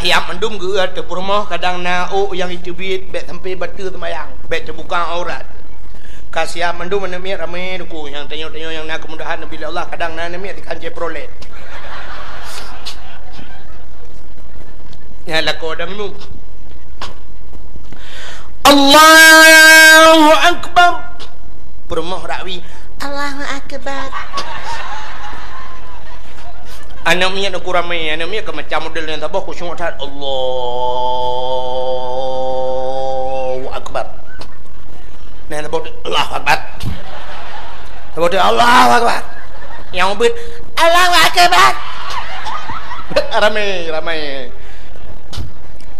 Siab mandum geueu teuh peurumoh, kadang na ôk nyang jiteubiet, bèk sampoe bateue seumayang, bèk teubuka aurat. Ka siab mandum aneuk miet ramé teungku, nyang tanyoe-tanyoe nyang na keumudahan neubi lé Allah, kadang na aneuk miet ikan Chevrolet. Nyan lakoe dang nyoe. Allahu Akbar. Peurumoh rakwi. Allahu Akbar. Aneuk miet uku ramé, aneuk miet ka macam model nyang saboh khusyuk that. Allahu Akbar. Nah, saboh tu, Allahu Akbar. Saboh tu, Allahu Akbar. Nyang ubit, Allahu Akbar. Ramé, ramé.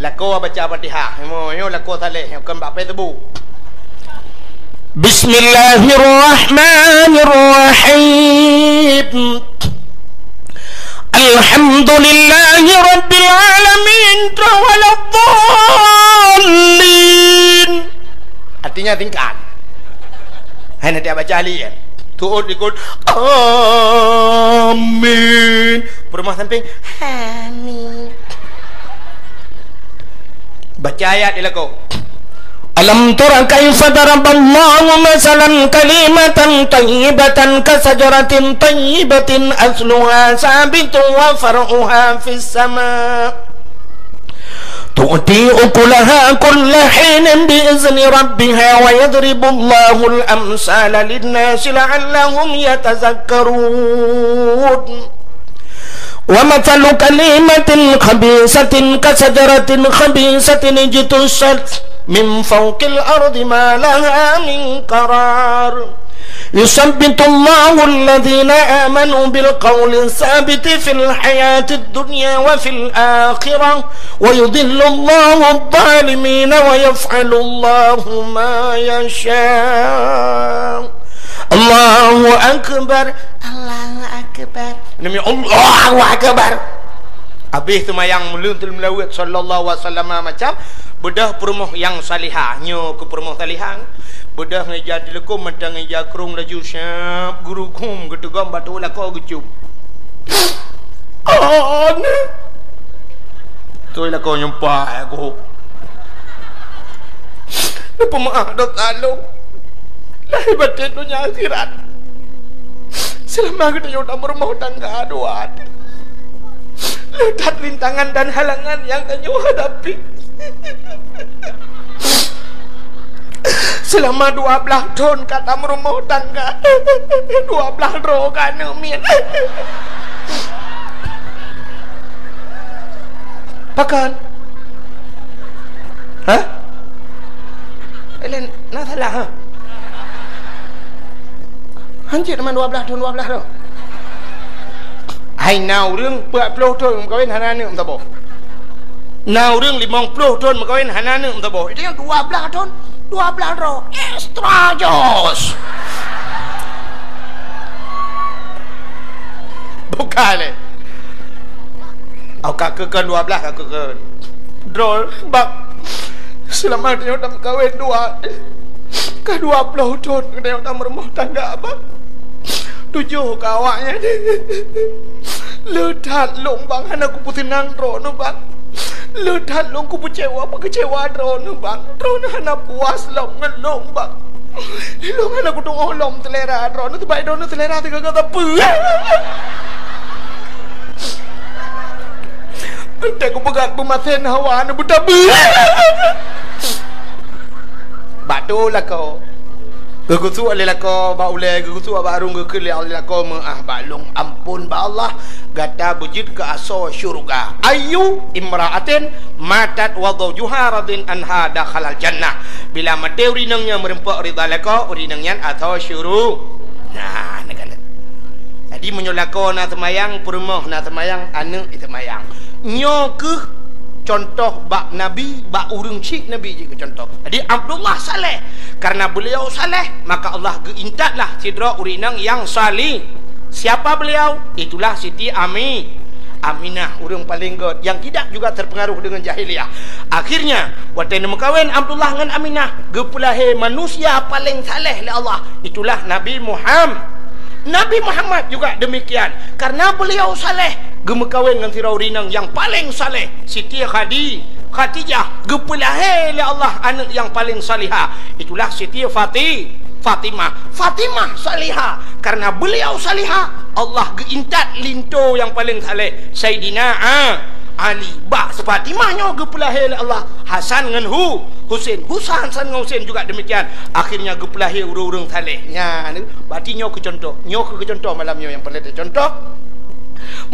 Lakoe baca Fatihah. Nyoe, nyoe lakoe saleh, nyoe kon bak Facebook. Bismillahirrahmanirrahim. Alhamdulillahi rabbil alamin. Waladdallin. Artinya singkat. Hai nanti baca ahli, ya. Tuut ikut. Amin. Peurumoh samping. Amin. Baca ayat di lakoe. Alam tara kaifa daraballahu masalan kalimatan thayyibatan kasajaratin thayyibatin asluha sabitun wa far'uha fis sama. Tu'ti ukulaha kulla hinin bi izni rabbiha wa yadribullahul amsala linnasi la'allahum yatazakkarun. Wa mathalu kalimatin khabisatin kasajaratin khabisatin ijtussat min fawqil ardi ma laha min qarar. Yuthabbitullahu alladhina amanu bil qawli tsabiti fil hayatid dunya wa fil akhirah, wa yudhillullahu adh-dhalimina wa yaf'alullahu ma yasha. Allahu Akbar. Allahu Akbar. Demi Allahu Akbar. Habéh seumayang meuleuet salawat sallallahu alaihi wasallam macam beudôh peurumoh nyang salihah. Nyoe keu peurumoh salihah. Beudôh ngon ija teuleukom mantong ngon ija krông laju siab geurughom geuteugom bak tuet lakoe geucum. Aneh. Tuet lakoe nyumpah aku. Neupeumeu'ah dosa lôn lahé batén donya akhirat. Seulama geutanyoe tameurumoh tangga dua, le that rintangan dan halangan nyang tanyoe hadapi. Seulama dua blaih thon ka tameurumoh tangga, dua blaih droe ka aneuk miet. Pakon? Hah? Laén na salah, ha? Hanjeuet teuma dua blaih thon, dua blaih thon. Hai na ureueng peuet ploh thon meukawen hana aneuk meusaboh. Na ureueng limong ploh thon meukawen hana aneuk meusaboh. Itu nyang dua blaih thon, dua blaih droe. Extra jos. Bukan lé. Au ka keu kon dua blaih ka keu kon. Droe bak seulama tanyoe tameukawen dua, ka dua ploh thon tanyoe tameurumoh tangga, bak tujoh ka awaknyan. Le that lôn, bak, hana kupeuseunang droeneuh, bak. Le that lôn kupeucewa, peukeucewa droeneuh, bak. Droeneuh hana puas lom ngon lôn, bak. Lôn hana kutu'oh lom seulera droeneuh, sabab droeneuh seulera sigoe-goe sapeue. Entah kupeugah peumaten hawa aneuk beutabeue. Bak tu lakoe. Geugusuk lé lakoe bak ulèe, geugusuk bak arung, geukheun lé lakoe meu'ah bak lôn. Amphon bak Allah, gata beujeuet keu asoe syeuruga. Ayyu imra'atin matat wa zawjuha radin anha dakhalal jannah. Bila maté ureueng inong nyang meureumpok ridha lakoe, ureueng inong nyan asoe syuru-, nah, neukalon. Jadi, meunyoe lakoe na seumayang, peurumoh na seumayang, aneuk seumayang. Nyoe kheueh contoh bak Nabi, bak ureueng chik Nabi jeuet keu contoh. Jadi, Abdullah saleh. Karena beliau saleh, maka Allah geuintatlah sidroe ureueng inong nyang sali-, Siapa beliau? Itulah Siti Ami-, Aminah, ureueng paleng göt, yang tidak juga terpengaruh dengan jahiliyah. Akhirnya, watèe neumeukawen Abdullah ngon Aminah, geupeulahé manusia paleng saleh lé Allah. Itulah Nabi Muham-, Nabi Muhammad juga demikian. Karena beliau saleh, geumeukawen ngon sidroe ureueng inong nyang paleng saleh, Siti Khadi-, Khadijah. Geupeulahé lé Allah aneuëk nyang paleng salihah. Itulah Siti Fati-, Fatimah. Fatimah salihah. Karena beliau salihah, Allah geuintat linto nyang paleng saleh, Saidina A-, Ali. Bak Fatimah nyoe geupeulahé lé Allah Hasan ngon Hu-, Husen. Husa-, Hasan ngon Husen juga demikian. Akhirnya geupeulahé ureueng-ureueng saleh. Nyan, berarti nyoe keu contoh. Nyoe keu contoh malam nyoe nyang peureulée teucontoh.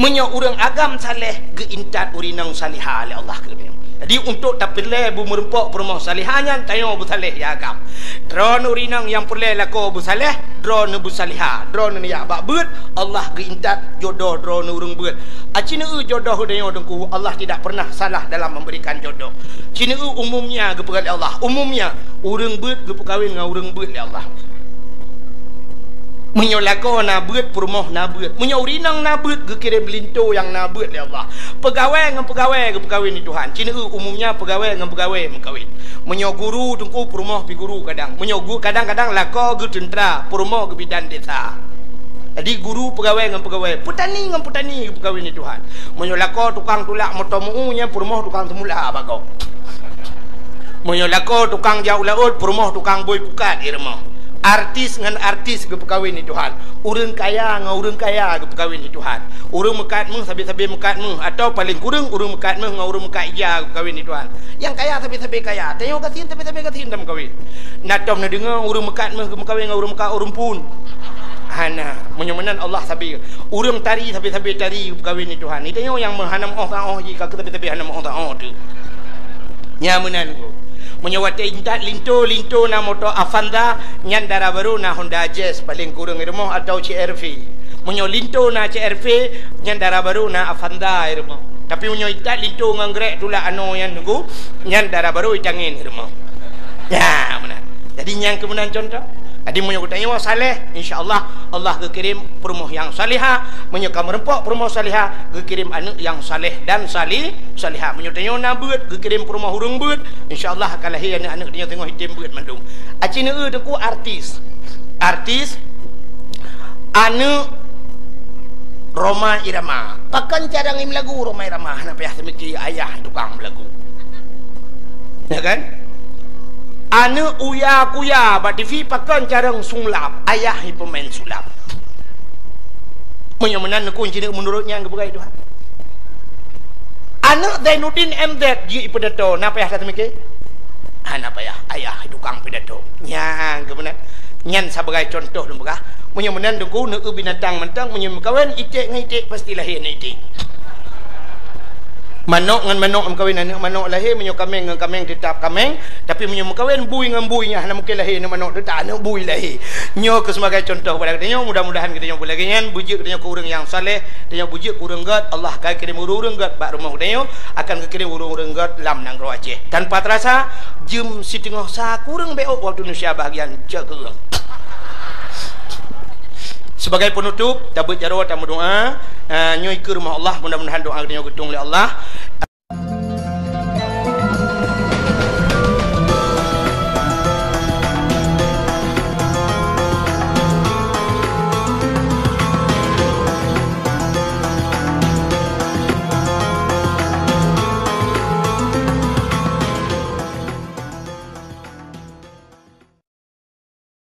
Meunyoe ureueng agam saleh geuintat ureueng inong salihah lé Allah keu geutanyoe. Jadi, untuk tapeureulée beumeureumpok peurumoh salihah nyan, tanyoe beusaleh ya agam. Droeneuh ureueng inong nyang peureulée lakoe beusaleh, droeneuh beusalihah, droeneuh neujak bak beuet, Allah geuintat jodoh droeneuh ureueng beuet. Aci neueu jodoh geutanyoe Teungku, Allah tidak pernah salah dalam memberikan jodoh. Ci neueu umumnya geupeugah lé Allah, umumnya ureueng beuet geupeukawen ngon ureueng beuet lé Allah. Meunyoe lakoe na beuet, peurumoh na beuet. Meunyoe ureueng inong na beuet, geukirém linto nyang na beuet lé Allah. Peugawée ngon peugawée geupeukawen lé Tuhan. Ci neueu umumnya peugawée ngon peugawée meukawen. Meunyoe guru Teungku, peurumoh pi guru kadang. Meunyoe gu-, kadang-kadang lakoe geuteuntra, peurumoh geubidan desa. Jadi guru peugawée ngon peugawée, peutani ngon peutani geupeukawen lé Tuhan. Meunyoe lakoe tukang tulak moto meu-u, nyan peurumoh tukang teumula bak gob. Meunyoe lakoe tukang jak u laôt, peurumoh tukang bui pukat di rumoh. Artis ngon artis geupeukawen lé Tuhan. Ureueng kaya ngon ureueng kaya geupeukawen lé Tuhan. Ureueng meukat méuh sabe-sabe meukat méuh, atawa paleng kureueng ureueng meukat méuh ngon ureueng meukat ija geupeukawen lé Tuhan. Nyang kaya sabe-sabe kaya, tanyoe gasien sabe-sabe gasien tameukawen. Na tom neudeungoe ureueng meukat méuh geumeukawen ngon ureueng meukat ureueng phon? Hana. Meunyoe meunan Allah sabe. Ureueng tari sabe-sabe tari geupeukawen lé Tuhan. Tanyoe nyang meuhana meuoh saoh jih ka keu sabe-sabe hana meuoh saoh teuh. Nyan meunan ku. Meunyoe watée intat linto, linto na moto Avanza, nyan dara barô na Honda Jazz paleng kureueng di rumoh atawa C R V. Meunyoe linto na C R V, nyan dara barô na Avanza di rumoh. Tapi meunyoe intat linto ngon grek tulak anoe nyan Teungku, nyan dara barô itangen di rumoh. Ya, meunan. Jadi nyan keu meunan contoh. Jadi meunyoe geutanyoe saleh, insya Allah, Allah geukirém peurumoh nyang salihah. Meunyoe ka meureumpok peurumoh salihah, geukirém aneuëk nyang saleh dan sali-, salihah. Meunyoe tanyoe na beuet, geukirém peurumoh ureueng beuet, insya Allah akan lahé aneuëk-aneuëk tanyoe singoh item beuet mandum. Aci neueu Teungku artis. Artis aneuëk Rhoma Irama. Pakon carông imeulagu Rhoma Irama? Hana payah teumiki, ayah tukang meulagu. Ya kan? Aneuëk Uya Kuya bak T V pakon carông sulap? Ayah ipeumain sulap. Meunyoe meunan Teungku, ci neueu meunurot nyang geupeugah Tuhan. Aneuëk Zainuddin M Z jeuet ipeudato, na payah that teumiki? Hana payah, ayah tukang pidato. Nyan keu meunan. Nyan sabagai contoh lôn peugah. Meunyoe meunan Teungku, neueu binatang mantong, meunyoe meukawen iték ngon iték, pasti lahé aneuëk iték. Manok ngon manok meukawen, aneuëk manok lahé, meunyoe kaméng ngon kaméng, teutap kaméng, tapi meunyoe meukawen bui ngon bui, nyan hana mungken lahé aneuëk manok, teutap aneuëk bui lahé. Nyoe keu sebagai contoh bak geutanyoe, mudah-mudahan geutanyoe beulagée nyan, beujeuet geutanyoe keu ureuëng nyang saleh, tanyoe beujeuet keu ureuëng gét, Allah ka kirém ureuëng gét bak rumoh geutanyoe, akan geukirém ureuëng-ureuëng gét lam nanggroe Aceh. Tanpa terasa, jeuem siteungoh sa kureueng beu waktu Indonesia bahagian cok kureueng. Sebagai penutup, tabeuet jaroe tameudoa, eh, nyoe ikeue rumoh Allah, mudah-mudahan doa geutanyoe geutueng lé Allah.